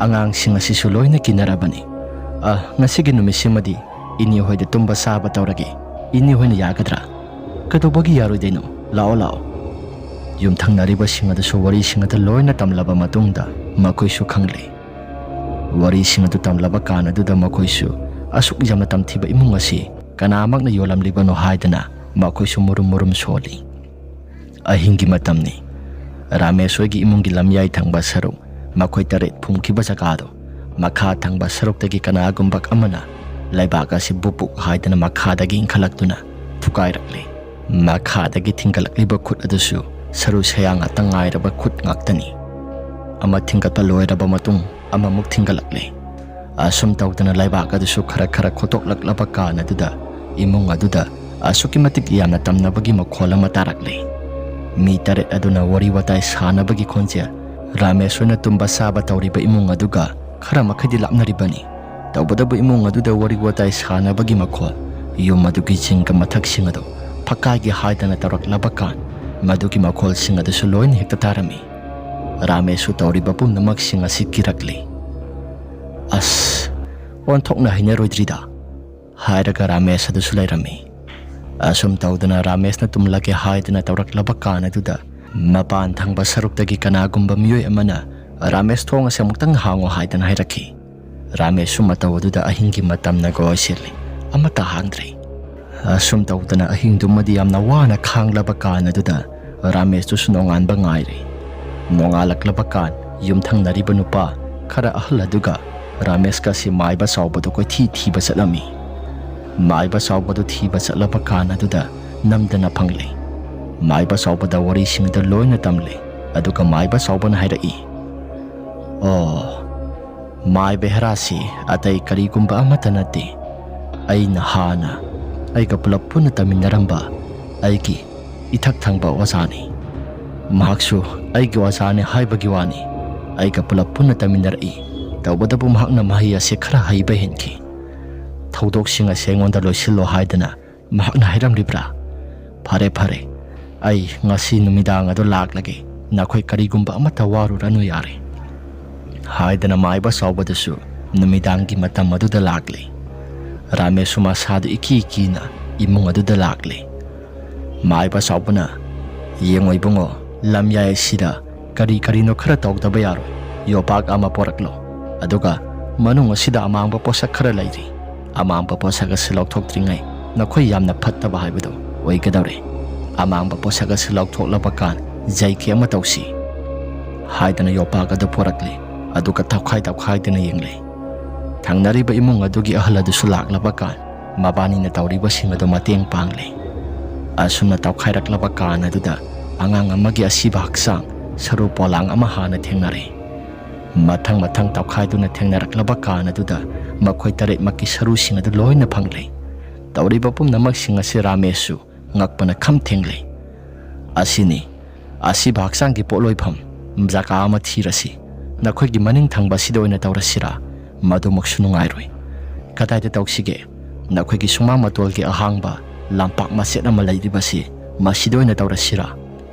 ꯑꯉꯥꯡꯁꯤꯡ ꯑꯁꯤꯁꯨ ꯂꯣꯏꯅ ꯀꯤꯅꯔꯕꯅꯤ꯫ ꯑ, ꯉꯁꯤꯒꯤ ꯅꯨꯃꯤꯠꯁꯤꯃꯗꯤ ꯏꯅꯦ ꯍꯣꯏꯗ ꯇꯨꯝꯕ ꯆꯥꯕ ꯇꯧꯔꯒꯦ꯫ ꯏꯅꯦ ꯍꯣꯏꯅ ꯌꯥꯒꯗ꯭ꯔꯥ?" "ꯀꯩꯗꯧꯕꯒꯤ ꯌꯥꯔꯣꯏꯗꯣꯏꯅꯣ? ꯂꯥꯛꯑꯣ, ꯂꯥꯛꯑꯣ꯫" ꯌꯨꯝꯊꯪꯅꯔꯤꯕꯁꯤꯡ ꯑꯗꯨꯁꯨ ꯋꯥꯔꯤꯁꯤꯡ ꯑꯗꯨ ꯂꯣꯏꯅ ꯇꯝꯂꯕ ꯃꯇꯨꯡꯗ ꯃꯈꯣꯏꯁꯨ ꯈꯪꯂꯦ꯫ ꯋꯥꯔꯤꯁꯤꯡ ꯑꯗꯨ ꯇꯝꯂꯕ ꯀꯥꯟ ꯑꯗꯨꯗ ꯃꯈꯣꯏꯁꯨ ꯑꯁꯨꯛ ꯌꯥꯝꯅ ꯇꯝꯊꯤꯕ ꯏꯃꯨꯡ ꯑꯁꯤ ꯀꯅꯥꯃꯛꯅ ꯌꯣꯜꯂꯝꯂꯤꯕꯅꯣ ꯍꯥꯏꯗꯅ ꯃꯈꯣꯏꯁꯨ ꯃꯨꯔꯨꯝ ꯃꯨꯔꯨꯝ ꯁꯣꯜꯂꯤ꯫ ꯑꯍꯤꯡꯒꯤ ꯃꯇꯝꯅꯤ꯫ ꯔꯥꯃꯦꯁ ꯍꯣꯏꯒꯤ ꯏꯃꯨꯡꯒꯤ ꯂꯝꯌꯥꯏ ꯊꯪꯕ ꯁꯔꯨꯛ, ꯃꯈꯣꯏ ꯇꯔꯦꯠ ꯐꯨꯝꯈꯤꯕ ꯖꯒꯥꯗꯨ, ꯃꯈꯥ ꯊꯪꯕ ꯁꯔꯨꯛꯇꯒꯤ ꯀꯅꯥꯒꯨꯝꯕ ꯑꯃꯅ ꯂꯩꯕꯥꯛ ꯑꯁꯤ ꯕꯨꯛ ꯕꯨꯛ ꯍꯥꯏꯗꯅ ꯃꯈꯥꯗꯒꯤ ꯏꯟꯈꯠꯂꯛꯇꯨꯅ ꯊꯨꯒꯥꯏꯔꯛꯂꯤ꯫ ꯃꯈꯥꯗꯒꯤ ꯊꯤꯡꯒꯠꯂꯛꯂꯤꯕ ꯈꯨꯠ ꯑꯗꯨꯁꯨ ꯁꯔꯨ ꯁꯌꯥꯡ ꯉꯥꯛꯇ ꯉꯥꯏꯔꯕ ꯈꯨꯠ ꯉꯥꯛꯇꯅꯤ꯫ ꯑꯃ ꯊꯤꯡꯒꯠꯄ ꯂꯣꯏꯔꯕ ꯃꯇꯨꯡ ꯑꯃꯃꯨꯛ ꯊꯤꯡꯒꯠꯂꯛꯂꯤ꯫ ꯑꯁꯨꯝ ꯇꯧꯗꯅ ꯂꯩꯕꯥꯛ ꯑꯗꯨꯁꯨ ꯈꯔ ꯈꯔ ꯈꯣꯠꯇꯣꯛꯂꯛꯂꯕ ꯀꯥꯟ ꯑꯗꯨꯗ ꯏꯃꯨꯡ ꯑꯗꯨꯗ ꯑꯁꯨꯛꯀꯤ ꯃꯇꯤꯛ ꯌꯥꯝꯅ ꯇꯝꯅꯕꯒꯤ ꯃꯈꯣꯜ ꯑꯃ ꯇꯥꯔꯛꯂꯤ꯫ ꯃꯤ ꯇꯔꯦꯠ ꯑꯗꯨꯅ ꯋꯥꯔꯤ ꯋꯥꯇꯥꯏ ꯁꯥꯅꯕꯒꯤ ꯈꯣꯟꯖꯦꯜ, ꯔꯥꯃꯦꯁ ꯍꯣꯏꯅ ꯇꯨꯝꯕ ꯆꯥꯕ ꯇꯧꯔꯤꯕ ꯏꯃꯨꯡ ꯑꯗꯨꯒ ꯈꯔ ꯃꯈꯩꯗꯤ ꯂꯥꯞꯅꯔꯤꯕꯅꯤ꯫ ꯇꯧꯕꯇꯕꯨ ꯏꯃꯨꯡ ꯑꯗꯨꯗ ꯋꯥꯔꯤ ꯋꯥꯇꯥꯏ ꯁꯥꯟꯅꯕꯒꯤ ꯃꯈꯣꯜ, ꯌꯨꯝ ꯑꯗꯨꯒꯤ ꯖꯤꯡꯒ ꯃꯊꯛꯁꯤꯡ ꯑꯗꯨ ꯐꯛꯀꯥꯏꯒꯦ ꯍꯥꯏꯗꯅ ꯇꯧꯔꯛꯂꯕ ꯀꯥꯟ, ꯃꯗꯨꯒꯤ ꯃꯈꯣꯜꯁꯤꯡ ꯑꯗꯨꯁꯨ ꯂꯣꯏꯅ ꯍꯦꯛꯇ ꯇꯥꯔꯝꯃꯤ꯫ ꯔꯥꯃꯦꯁꯁꯨ ꯇꯧꯔꯤꯕ ꯄꯨꯝꯅꯃꯛꯁꯤꯡ ꯑꯁꯤ ꯀꯤꯔꯛꯂꯤ꯫ "ꯑꯁ, ꯑꯣꯟꯊꯣꯛꯅ ꯍꯩꯅꯔꯣꯏꯗ꯭ꯔꯤꯗ!" ꯍꯥꯏꯔꯒ ꯔꯥꯃꯦꯁ ꯑꯗꯨꯁꯨ ꯂꯩꯔꯝꯃꯤ꯫ ꯑꯁꯨꯝ ꯇꯧꯗꯅ ꯔꯥꯃꯦꯁꯅ ꯇꯨꯝꯂꯒꯦ ꯍꯥꯏꯗꯅ ꯇꯧꯔꯛꯂꯕ ꯀꯥꯟ ꯑꯗꯨꯗ, ꯃꯄꯥꯟ ꯊꯪꯕ ꯁꯔꯨꯛꯇꯒꯤ ꯀꯅꯥꯒꯨꯝꯕ ꯃꯤꯑꯣꯏ ꯑꯃꯅ, "ꯔꯥꯃꯦꯁ, ꯊꯣꯡ ꯑꯁꯤ ꯑꯃꯨꯛꯇꯪ ꯍꯥꯡꯉꯣ" ꯍꯥꯏꯗꯅ ꯍꯥꯏꯔꯛꯈꯤ꯫ ꯔꯥꯃꯦꯁꯁꯨ ꯃꯇꯧ ꯑꯗꯨꯗ ꯑꯍꯤꯡꯒꯤ ꯃꯇꯝꯅꯒ ꯑꯣꯏꯁꯤꯜꯂꯤ, ꯑꯃꯠꯇ ꯍꯥꯡꯗ꯭ꯔꯤ꯫ ꯑꯁꯨꯝ ꯇꯧꯗꯅ ꯑꯍꯤꯡꯗꯨꯃꯗꯤ ꯌꯥꯝꯅ ꯋꯥꯅ ꯈꯥꯡꯂꯕ ꯀꯥꯟ ꯑꯗꯨꯗ, ꯔꯥꯃꯦꯁꯇꯨꯁꯨ ꯅꯣꯡꯉꯥꯟꯕ ꯉꯥꯏꯔꯦ꯫ ꯅꯣꯡꯉꯥꯜꯂꯛꯂꯕ ꯀꯥꯟ, ꯌꯨꯝꯊꯪꯅꯔꯤꯕ ꯅꯨꯄꯥ ꯈꯔ ꯑꯍꯜ ꯑꯗꯨꯒ ꯔꯥꯃꯦꯁꯀꯁꯤ ꯃꯥꯏꯕ ꯆꯥꯎꯕꯗꯨ ꯀꯣꯏꯊꯤ ꯊꯤꯕ ꯆꯠꯂꯝꯃꯤ꯫ ꯃꯥꯏꯕ ꯆꯥꯎꯕꯗꯨ ꯊꯤꯕ ꯆꯠꯂꯕ ꯀꯥꯟ ꯑꯗꯨꯗ ꯅꯝꯗꯅ ꯐꯪꯂꯦ꯫ ꯃꯥꯏꯕ ꯆꯥꯎꯕꯗ ꯋꯥꯔꯤꯁꯤꯡꯗ ꯂꯣꯏꯅ ꯇꯝꯂꯦ꯫ ꯑꯗꯨꯒ ꯃꯥꯏꯕ ꯆꯥꯎꯕꯅ ꯍꯥꯏꯔꯛꯏ, "ꯑꯣ, ꯃꯥꯏꯕ ꯍꯦꯔꯥꯁꯤ ꯑꯇꯩ ꯀꯔꯤꯒꯨꯝꯕ ꯑꯃꯠꯇ ꯅꯠꯇꯦ꯫ ꯑꯩꯅ ꯍꯥꯟꯅ ꯑꯩꯒ ꯄꯨꯂꯞ ꯄꯨꯟꯅ ꯇꯝꯃꯤꯟꯅꯔꯝꯕ ꯑꯩꯒꯤ ꯏꯊꯛ ꯊꯪꯕ ꯑꯣꯖꯥꯅꯤ꯫ ꯃꯍꯥꯛꯁꯨ ꯑꯩꯒꯤ ꯑꯣꯖꯥꯅꯤ ꯍꯥꯏꯕꯒꯤ ꯋꯥꯅꯤ꯫ ꯑꯩꯒ ꯄꯨꯂꯞ ꯄꯨꯟꯅ ꯇꯝꯃꯤꯟꯅꯔꯛꯏ꯫ ꯇꯧꯕꯇꯕꯨ ꯃꯍꯥꯛꯅ ꯃꯍꯩ ꯑꯁꯤ ꯈꯔ ꯍꯩꯕ ꯍꯦꯟꯈꯤ꯫ ꯊꯧꯗꯣꯛꯁꯤꯡ ꯑꯁꯤ ꯑꯩꯉꯣꯟꯗ ꯂꯣꯏꯁꯤꯜꯂꯣ ꯍꯥꯏꯗꯅ ꯃꯍꯥꯛꯅ ꯍꯥꯏꯔꯝꯂꯤꯕ꯭ꯔꯥ? ꯐꯔꯦ, ꯐꯔꯦ, ꯑꯩ ꯉꯁꯤ ꯅꯨꯃꯤꯗꯥꯡ ꯑꯗꯨ ꯂꯥꯛꯂꯒꯦ꯫ ꯅꯈꯣꯏ ꯀꯔꯤꯒꯨꯝꯕ ꯑꯃꯠꯇ ꯋꯥꯔꯨꯔꯅꯨ, ꯌꯥꯔꯦ" ꯍꯥꯏꯗꯅ ꯃꯥꯏꯕ ꯆꯥꯎꯕꯗꯨꯁꯨ ꯅꯨꯃꯤꯗꯥꯡꯒꯤ ꯃꯇꯝ ꯑꯗꯨꯗ ꯂꯥꯛꯂꯦ꯫ ꯔꯥꯃꯦꯁꯁꯨ ꯃꯁꯥꯗꯨ ꯏꯀꯤ ꯀꯤꯅ ꯏꯃꯨꯡ ꯑꯗꯨꯗ ꯂꯥꯛꯂꯦ꯫ ꯃꯥꯏꯕ ꯆꯥꯎꯕꯅ, "ꯌꯦꯡꯉꯣ ꯏꯕꯨꯡꯉꯣ, ꯂꯝꯌꯥꯏ ꯑꯁꯤꯗ ꯀꯔꯤ ꯀꯔꯤꯅꯣ ꯈꯔ ꯇꯧꯗꯕ ꯌꯥꯔꯣꯏ꯫ ꯌꯣꯄꯥꯛ ꯑꯃ ꯄꯣꯔꯛꯂꯣ, ꯑꯗꯨꯒ ꯃꯅꯨꯡ ꯑꯁꯤꯗ ꯑꯃꯥꯡꯕ ꯄꯣꯠꯁꯛ ꯈꯔ ꯂꯩꯔꯤ꯫ ꯑꯃꯥꯡꯕ ꯄꯣꯠꯁꯛ ꯑꯁꯤ ꯂꯧꯊꯣꯛꯇ꯭ꯔꯤꯉꯩ ꯅꯈꯣꯏ ꯌꯥꯝꯅ ꯐꯠꯇꯕ ꯍꯥꯏꯕꯗꯨ ꯑꯣꯏꯒꯗꯧꯔꯦ꯫ ꯑꯃꯥꯡꯕ ꯄꯣꯠꯁꯛ ꯑꯁꯤ ꯂꯧꯊꯣꯛꯂꯕ ꯀꯥꯟ ꯖꯩꯒꯤ ꯑꯃ ꯇꯧꯁꯤ" ꯍꯥꯏꯗꯅ ꯌꯣꯄꯥꯛ ꯑꯗꯨ ꯄꯣꯔꯛꯂꯦ꯫ ꯑꯗꯨꯒ ꯇꯧꯈꯥꯏ ꯇꯧꯈꯥꯏꯗꯨꯅ ꯌꯦꯡꯂꯦ꯫ ꯊꯪꯅꯔꯤꯕ ꯏꯃꯨꯡ ꯑꯗꯨꯒꯤ ꯑꯍꯜ ꯑꯗꯨꯁꯨ ꯂꯥꯛꯂꯕ ꯀꯥꯟ ꯃꯕꯥꯅꯤꯅ ꯇꯧꯔꯤꯕꯁꯤꯡ ꯑꯗꯨ ꯃꯇꯦꯡ ꯄꯥꯡꯂꯦ꯫ ꯑꯁꯨꯝꯅ ꯇꯧꯈꯥꯏꯔꯛꯂꯕ ꯀꯥꯟ ꯑꯗꯨꯗ ꯑꯉꯥꯡ ꯑꯃꯒꯤ ꯑꯁꯤꯕ ꯍꯛꯆꯥꯡ ꯁꯔꯨ ꯄꯣꯂꯥꯡ ꯑꯃ ꯍꯥꯟꯅ ꯊꯦꯡꯅꯔꯦ꯫ ꯃꯊꯪ ꯃꯊꯪ ꯇꯧꯈꯥꯏꯗꯨꯅ ꯊꯦꯡꯅꯔꯛꯂꯕ ꯀꯥꯟ ꯑꯗꯨꯗ ꯃꯈꯣꯏ ꯇꯔꯦꯠꯃꯛꯀꯤ ꯁꯔꯨꯁꯤꯡ ꯑꯗꯨ ꯂꯣꯏꯅ ꯐꯪꯂꯦ꯫ ꯇꯧꯔꯤꯕ ꯄꯨꯝꯅꯃꯛꯁꯤꯡ ꯑꯁꯤ ꯔꯥꯃꯦꯁꯁꯨ ꯉꯛꯄꯅ ꯈꯝ ꯊꯦꯡꯂꯦ꯫ "ꯑꯁꯤꯅꯤ ꯑꯁꯤꯕ ꯍꯛꯆꯥꯡꯒꯤ ꯄꯣꯠꯂꯣꯏꯐꯝ꯫ ꯖꯒꯥ ꯑꯃ ꯊꯤꯔꯁꯤ꯫ ꯅꯈꯣꯏꯒꯤ ꯃꯅꯤꯡ ꯊꯪꯕ ꯑꯁꯤꯗ ꯑꯣꯏꯅ ꯇꯧꯔꯁꯤꯔꯥ? ꯃꯗꯨꯃꯛꯁꯨ ꯅꯨꯡꯉꯥꯏꯔꯣꯏ꯫ ꯀꯗꯥꯏꯗ ꯇꯧꯁꯤꯒꯦ? ꯅꯈꯣꯏꯒꯤ ꯁꯨꯃꯥꯡ ꯃꯇꯣꯜꯒꯤ ꯑꯍꯥꯡꯕ ꯂꯝꯄꯥꯛ ꯃꯆꯦꯠ ꯑꯃ ꯂꯩꯔꯤꯕꯁꯤ, ꯃꯁꯤꯗ ꯑꯣꯏꯅ ꯇꯧꯔꯁꯤꯔꯥ?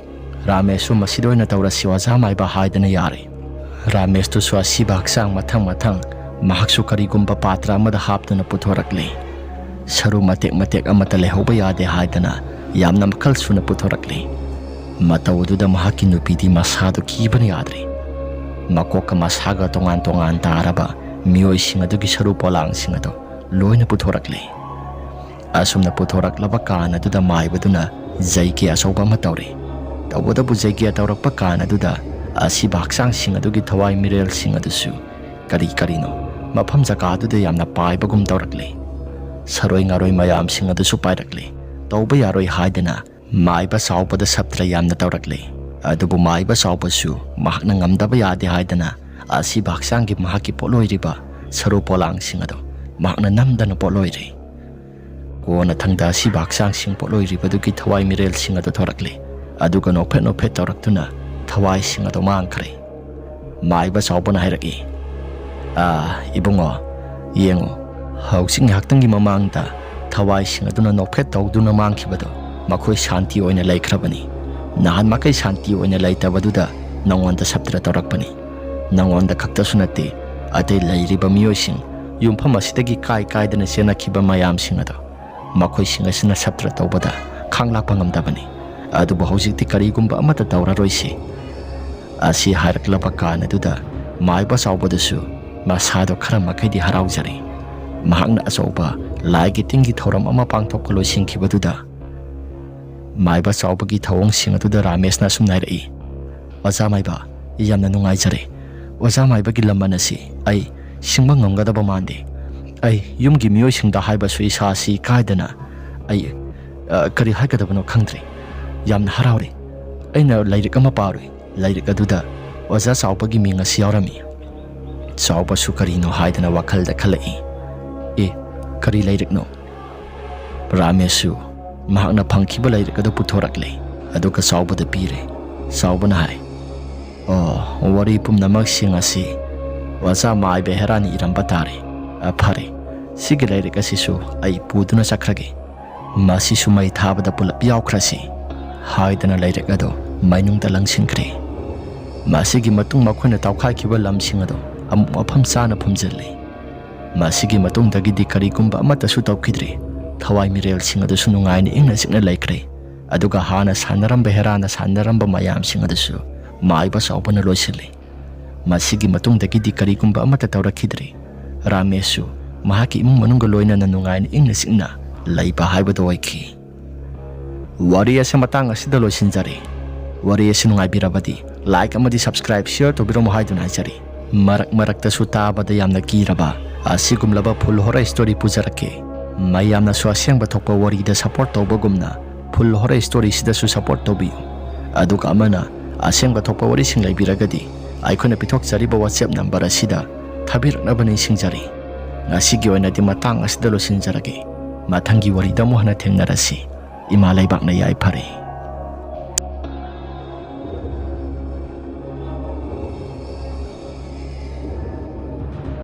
ꯔꯥꯃꯦꯁꯁꯨ "ꯃꯁꯤꯗ ꯑꯣꯏꯅ ꯇꯧꯔꯁꯤ, ꯑꯣꯖꯥ ꯃꯥꯏꯕ" ꯍꯥꯏꯗꯅ ꯌꯥꯔꯦ꯫ ꯔꯥꯃꯦꯁꯇꯨꯁꯨ ꯑꯁꯤꯕ ꯍꯛꯆꯥꯡ ꯃꯊꯪ ꯃꯊꯪ ꯃꯍꯥꯛꯁꯨ ꯀꯔꯤꯒꯨꯝꯕ ꯄꯥꯇ꯭ꯔ ꯑꯃꯗ ꯍꯥꯞꯇꯨꯅ ꯄꯨꯊꯣꯔꯛꯂꯤ꯫ ꯁꯔꯨ ꯃꯇꯦꯛ ꯃꯇꯦꯛ ꯑꯃꯠꯇ ꯂꯩꯍꯧꯕ ꯌꯥꯗꯦ ꯍꯥꯏꯗꯅ ꯌꯥꯝꯅ ꯃꯈꯜ ꯁꯨꯅ ꯄꯨꯊꯣꯔꯛꯂꯤ꯫ ꯃꯇꯧ ꯑꯗꯨꯗ ꯃꯍꯥꯛꯀꯤ ꯅꯨꯄꯤꯗꯤ ꯃꯁꯥꯗꯨ ꯀꯤꯕꯅ ꯌꯥꯗ꯭ꯔꯦ꯫ ꯃꯀꯣꯛꯀ ꯃꯁꯥꯒ ꯇꯣꯉꯥꯟ ꯇꯣꯉꯥꯟ ꯇꯥꯔꯕ ꯃꯤꯑꯣꯏꯁꯤꯡ ꯑꯗꯨꯒꯤ ꯁꯔꯨ ꯄꯣꯂꯥꯡꯁꯤꯡ ꯑꯗꯨ ꯂꯣꯏꯅ ꯄꯨꯊꯣꯔꯛꯂꯤ꯫ ꯑꯁꯨꯝꯅ ꯄꯨꯊꯣꯔꯛꯂꯕ ꯀꯥꯟ ꯑꯗꯨꯗ ꯃꯥꯏꯕꯗꯨꯅ ꯖꯩꯒ꯭ꯌꯥ ꯑꯆꯧꯕ ꯑꯃ ꯇꯧꯔꯤ꯫ ꯇꯧꯕꯇꯕꯨ ꯖꯩꯒ꯭ꯌꯥ ꯇꯧꯔꯛꯄ ꯀꯥꯟ ꯑꯗꯨꯗ ꯑꯁꯤꯕ ꯍꯛꯆꯥꯡꯁꯤꯡ ꯑꯗꯨꯒꯤ ꯊꯋꯥꯏ ꯃꯤꯔꯦꯜꯁꯤꯡ ꯑꯗꯨꯁꯨ ꯀꯔꯤ ꯀꯔꯤꯅꯣ ꯃꯐꯝ ꯖꯒꯥꯗꯨꯗ ꯌꯥꯝꯅ ꯄꯥꯏꯕꯒꯨꯝ ꯇꯧꯔꯛꯂꯤ꯫ ꯁꯔꯣꯏ ꯉꯥꯔꯣꯏ ꯃꯌꯥꯝꯁꯤꯡ ꯑꯗꯨꯁꯨ ꯄꯥꯏꯔꯛꯂꯤ꯫ ꯇꯧꯕ ꯌꯥꯔꯣꯏ ꯍꯥꯏꯗꯅ ꯃꯥꯏꯕ ꯆꯥꯎꯕꯗ ꯁꯞꯇ꯭ꯔ ꯌꯥꯝꯅ ꯇꯧꯔꯛꯂꯤ꯫ ꯑꯗꯨꯕꯨ ꯃꯥꯏꯕ ꯆꯥꯎꯕꯁꯨ ꯃꯍꯥꯛꯅ ꯉꯝꯗꯕ ꯌꯥꯗꯦ ꯍꯥꯏꯗꯅ ꯑꯁꯤꯕ ꯍꯛꯆꯥꯡꯒꯤ ꯃꯍꯥꯛꯀꯤ ꯄꯣꯠꯂꯣꯏꯔꯤꯕ ꯁꯔꯨ ꯄꯣꯂꯥꯡꯁꯤꯡ ꯑꯗꯨ ꯃꯍꯥꯛꯅ ꯅꯝꯗꯅ ꯄꯣꯠꯂꯣꯏꯔꯤ꯫ ꯀꯣꯟꯅꯊꯪꯗ ꯑꯁꯤꯕ ꯍꯛꯆꯥꯡꯁꯤꯡ ꯄꯣꯠꯂꯣꯏꯔꯤꯕꯗꯨꯒꯤ ꯊꯋꯥꯏ ꯃꯤꯔꯦꯜꯁꯤꯡ ꯑꯗꯨ ꯊꯣꯔꯛꯂꯤ꯫ ꯑꯗꯨꯒ ꯅꯣꯛꯐꯦꯠ ꯅꯣꯛꯐꯦꯠ ꯇꯧꯔꯛꯇꯨꯅ ꯊꯋꯥꯏꯁꯤꯡ ꯑꯗꯨ ꯃꯥꯡꯈ꯭ꯔꯦ꯫ ꯃꯥꯏꯕ ꯆꯥꯎꯕꯅ ꯍꯥꯏꯔꯛꯏ, "ꯑꯥ, ꯏꯕꯨꯡꯉꯣ, ꯌꯦꯡꯉꯨ, ꯍꯧꯖꯤꯛ ꯉꯥꯏꯍꯥꯛꯇꯪꯒꯤ ꯃꯃꯥꯡꯗ ꯊꯋꯥꯏꯁꯤꯡ ꯑꯗꯨꯅ ꯅꯣꯛꯐꯦꯠ ꯇꯧꯗꯨꯅ ꯃꯥꯡꯈꯤꯕꯗꯨ ꯃꯈꯣꯏ ꯁꯥꯟꯇꯤ ꯑꯣꯏꯅ ꯂꯩꯈ꯭ꯔꯕꯅꯤ꯫ ꯅꯍꯥꯟ ꯃꯈꯩ ꯁꯥꯟꯇꯤ ꯑꯣꯏꯅ ꯂꯩꯇꯕꯗꯨꯗ ꯅꯉꯣꯟꯗ ꯁꯞꯇ꯭ꯔ ꯇꯧꯔꯛꯄꯅꯤ꯫ ꯅꯉꯣꯟꯗ ꯈꯛꯇꯁꯨ ꯅꯠꯇꯦ, ꯑꯇꯩ ꯂꯩꯔꯤꯕ ꯃꯤꯑꯣꯏꯁꯤꯡ, ꯌꯨꯝꯐꯝ ꯑꯁꯤꯗꯒꯤ ꯀꯥꯏ ꯀꯥꯏꯗꯅ ꯆꯦꯟꯅꯈꯤꯕ ꯃꯌꯥꯝꯁꯤꯡ ꯑꯗꯣ ꯃꯈꯣꯏꯁꯤꯡ ꯑꯁꯤꯅ ꯁꯞꯇ꯭ꯔ ꯇꯧꯕꯗ ꯈꯥꯡꯂꯥꯛꯄ ꯉꯝꯗꯕꯅꯤ꯫ ꯑꯗꯨꯕꯨ ꯍꯧꯖꯤꯛꯇꯤ ꯀꯔꯤꯒꯨꯝꯕ ꯑꯃꯠꯇ ꯇꯧꯔꯔꯣꯏꯁꯤ"꯫ ꯑꯁꯤ ꯍꯥꯏꯔꯛꯂꯕ ꯀꯥꯟ ꯑꯗꯨꯗ ꯃꯥꯏꯕ ꯆꯥꯎꯕꯗꯨꯁꯨ ꯃꯁꯥꯗꯣ ꯈꯔ ꯃꯈꯩꯗꯤ ꯍꯔꯥꯎꯖꯔꯦ꯫ ꯃꯍꯥꯛꯅ ꯑꯆꯧꯕ ꯂꯥꯏꯒꯤ ꯇꯤꯟꯒꯤ ꯊꯧꯔꯝ ꯑꯃ ꯄꯥꯡꯊꯣꯛꯄ ꯂꯣꯏꯁꯤꯟꯈꯤꯕꯗꯨꯗ ꯃꯥꯏꯕ ꯆꯥꯎꯕꯒꯤ ꯊꯧꯑꯣꯡꯁꯤꯡ ꯑꯗꯨꯗ ꯔꯥꯃꯦꯁꯅ ꯑꯁꯨꯝꯅ ꯍꯥꯏꯔꯛꯏ, "ꯑꯣꯖꯥ ꯃꯥꯏꯕ, ꯌꯥꯝꯅ ꯅꯨꯡꯉꯥꯏꯖꯔꯦ꯫ ꯑꯣꯖꯥ ꯃꯥꯏꯕꯒꯤ ꯂꯃꯟ ꯑꯁꯤ ꯑꯩ ꯁꯤꯡꯕ ꯉꯝꯒꯗꯕ ꯃꯥꯟꯗꯦ꯫ ꯑꯩ ꯌꯨꯝꯒꯤ ꯃꯤꯑꯣꯏꯁꯤꯡꯗ ꯍꯥꯏꯕꯁꯨ ꯏꯁꯥꯁꯤ ꯀꯥꯏꯗꯅ ꯑꯩ, ꯑ, ꯀꯔꯤ ꯍꯥꯏꯒꯗꯕꯅꯣ ꯈꯪꯗ꯭ꯔꯦ꯫ ꯌꯥꯝꯅ ꯍꯔꯥꯎꯔꯦ꯫ ꯑꯩꯅ ꯂꯥꯏꯔꯤꯛ ꯑꯃ ꯄꯥꯔꯨꯏ꯫ ꯂꯥꯏꯔꯤꯛ ꯑꯗꯨꯗ ꯑꯣꯖꯥ ꯆꯥꯎꯕꯒꯤ ꯃꯤꯡ ꯑꯁꯤ ꯌꯥꯎꯔꯝꯃꯤ"꯫ ꯆꯥꯎꯕꯁꯨ ꯀꯔꯤꯅꯣ ꯍꯥꯏꯗꯅ ꯋꯥꯈꯜꯗ ꯈꯜꯂꯛꯏ꯫ "ꯑꯦ, ꯀꯔꯤ ꯂꯥꯏꯔꯤꯛꯅꯣ?" ꯔꯥꯃꯦꯁꯁꯨ ꯃꯍꯥꯛꯅ ꯐꯪꯈꯤꯕ ꯂꯥꯏꯔꯤꯛ ꯑꯗꯨ ꯄꯨꯊꯣꯔꯛꯂꯦ, ꯑꯗꯨꯒ ꯆꯥꯎꯕꯗ ꯄꯤꯔꯦ꯫ ꯆꯥꯎꯕꯅ ꯍꯥꯏ, ꯑꯣ, ꯋꯥꯔꯤ ꯄꯨꯝꯅꯃꯛꯁꯤꯡ ꯑꯁꯤ ꯑꯣꯖꯥ ꯃꯥꯏꯕ ꯍꯦꯔꯥꯅ ꯏꯔꯝꯕ ꯇꯥꯔꯦ꯫ ꯑ, ꯐꯔꯦ, ꯁꯤꯒꯤ ꯂꯥꯏꯔꯤꯛ ꯑꯁꯤꯁꯨ ꯑꯩ ꯄꯨꯗꯨꯅ ꯆꯠꯈ꯭ꯔꯒꯦ꯫ ꯃꯁꯤꯁꯨ ꯃꯩ ꯊꯥꯕꯗ ꯄꯨꯂꯞ ꯌꯥꯎꯈ꯭ꯔꯁꯤ" ꯍꯥꯏꯗꯅ ꯂꯥꯏꯔꯤꯛ ꯑꯗꯨ ꯃꯩꯅꯨꯡꯗ ꯂꯪꯁꯤꯟꯈ꯭ꯔꯦ꯫ ꯃꯁꯤꯒꯤ ꯃꯇꯨꯡ ꯃꯈꯣꯏꯅ ꯇꯧꯈꯥꯏꯈꯤꯕ ꯂꯝꯁꯤꯡ ꯑꯗꯨ ꯑꯃꯨꯛ ꯃꯐꯝ ꯆꯥꯅ ꯐꯨꯝꯖꯤꯜꯂꯤ꯫ ꯃꯁꯤꯒꯤ ꯃꯇꯨꯡꯗꯒꯤꯗꯤ ꯀꯔꯤꯒꯨꯝꯕ ꯑꯃꯠꯇꯁꯨ ꯇꯧꯈꯤꯗ꯭ꯔꯦ꯫ ꯊꯋꯥꯏ ꯃꯤꯔꯦꯜꯁꯤꯡ ꯑꯗꯨꯁꯨ ꯅꯨꯡꯉꯥꯏꯅ ꯏꯪꯅ ꯆꯤꯛꯅ ꯂꯩꯈ꯭ꯔꯦ꯫ ꯑꯗꯨꯒ ꯍꯥꯟꯅ ꯁꯥꯟꯅꯔꯝꯕ ꯍꯦꯔꯥꯅ ꯁꯥꯟꯅꯔꯝꯕ ꯃꯌꯥꯝꯁꯤꯡ ꯑꯗꯨꯁꯨ ꯃꯥꯏꯕ ꯆꯥꯎꯕꯅ ꯂꯣꯏꯁꯤꯜꯂꯤ꯫ ꯃꯁꯤꯒꯤ ꯃꯇꯨꯡꯗꯒꯤꯗꯤ ꯀꯔꯤꯒꯨꯝꯕ ꯑꯃꯠꯇ ꯇꯧꯔꯛꯈꯤꯗ꯭ꯔꯦ꯫ ꯔꯥꯃꯦꯁꯁꯨ ꯃꯍꯥꯛꯀꯤ ꯏꯃꯨꯡ ꯃꯅꯨꯡꯒ ꯂꯣꯏꯅꯅ ꯅꯨꯡꯉꯥꯏꯅ ꯏꯪꯅ ꯆꯤꯛꯅ ꯂꯩꯕ ꯍꯥꯏꯕꯗꯨ ꯑꯣꯏꯈꯤ꯫ ꯋꯥꯔꯤ ꯑꯁꯤ ꯃꯇꯥꯡ ꯑꯁꯤꯗ ꯂꯣꯏꯁꯤꯟꯖꯔꯦ꯫ ꯋꯥꯔꯤ ꯑꯁꯤ ꯅꯨꯡꯉꯥꯏꯕꯤꯔꯕꯗꯤ like ꯑꯃꯗꯤ subscribe, share ꯇꯧꯕꯤꯔꯝꯃꯨ ꯍꯥꯏꯗꯨꯅ ꯍꯥꯏꯖꯔꯤ꯫ ꯃꯔꯛ ꯃꯔꯛꯇꯁꯨ ꯇꯥꯕꯗ ꯌꯥꯝꯅ ꯀꯤꯔꯕ ꯑꯁꯤꯒꯨꯝꯂꯕ full horror story ꯄꯨꯖꯔꯛꯀꯦ꯫ ꯃꯌꯥꯝꯅꯁꯨ ꯑꯁꯦꯡꯕ ꯊꯣꯛꯄ ꯋꯥꯔꯤꯗ support ꯇꯧꯕꯒꯨꯝꯅ full horror story ꯁꯤꯗꯁꯨ support ꯇꯧꯕꯤꯌꯨ꯫ ꯑꯗꯨꯒ ꯑꯃꯅ ꯑꯁꯦꯡꯕ ꯊꯣꯛꯄ ꯋꯥꯔꯤꯁꯤꯡ ꯂꯩꯕꯤꯔꯒꯗꯤ ꯑꯩꯈꯣꯏꯅ ꯄꯤꯊꯣꯛꯆꯔꯤꯕ WhatsApp number ꯑꯁꯤꯗ ꯊꯥꯕꯤꯔꯛꯅꯕ ꯅꯤꯡꯁꯤꯡꯖꯔꯤ꯫ ꯉꯁꯤꯒꯤ ꯑꯣꯏꯅꯗꯤ ꯃꯇꯥꯡ ꯑꯁꯤꯗ ꯂꯣꯏꯁꯤꯟꯖꯔꯒꯦ꯫ ꯃꯊꯪꯒꯤ ꯋꯥꯔꯤꯗ ꯑꯃꯨꯛ ꯍꯟꯅ ꯊꯦꯡꯅꯔꯁꯤ꯫ ꯏꯃꯥ ꯂꯩꯕꯥꯛꯅ ꯌꯥꯏꯐꯔꯦ꯫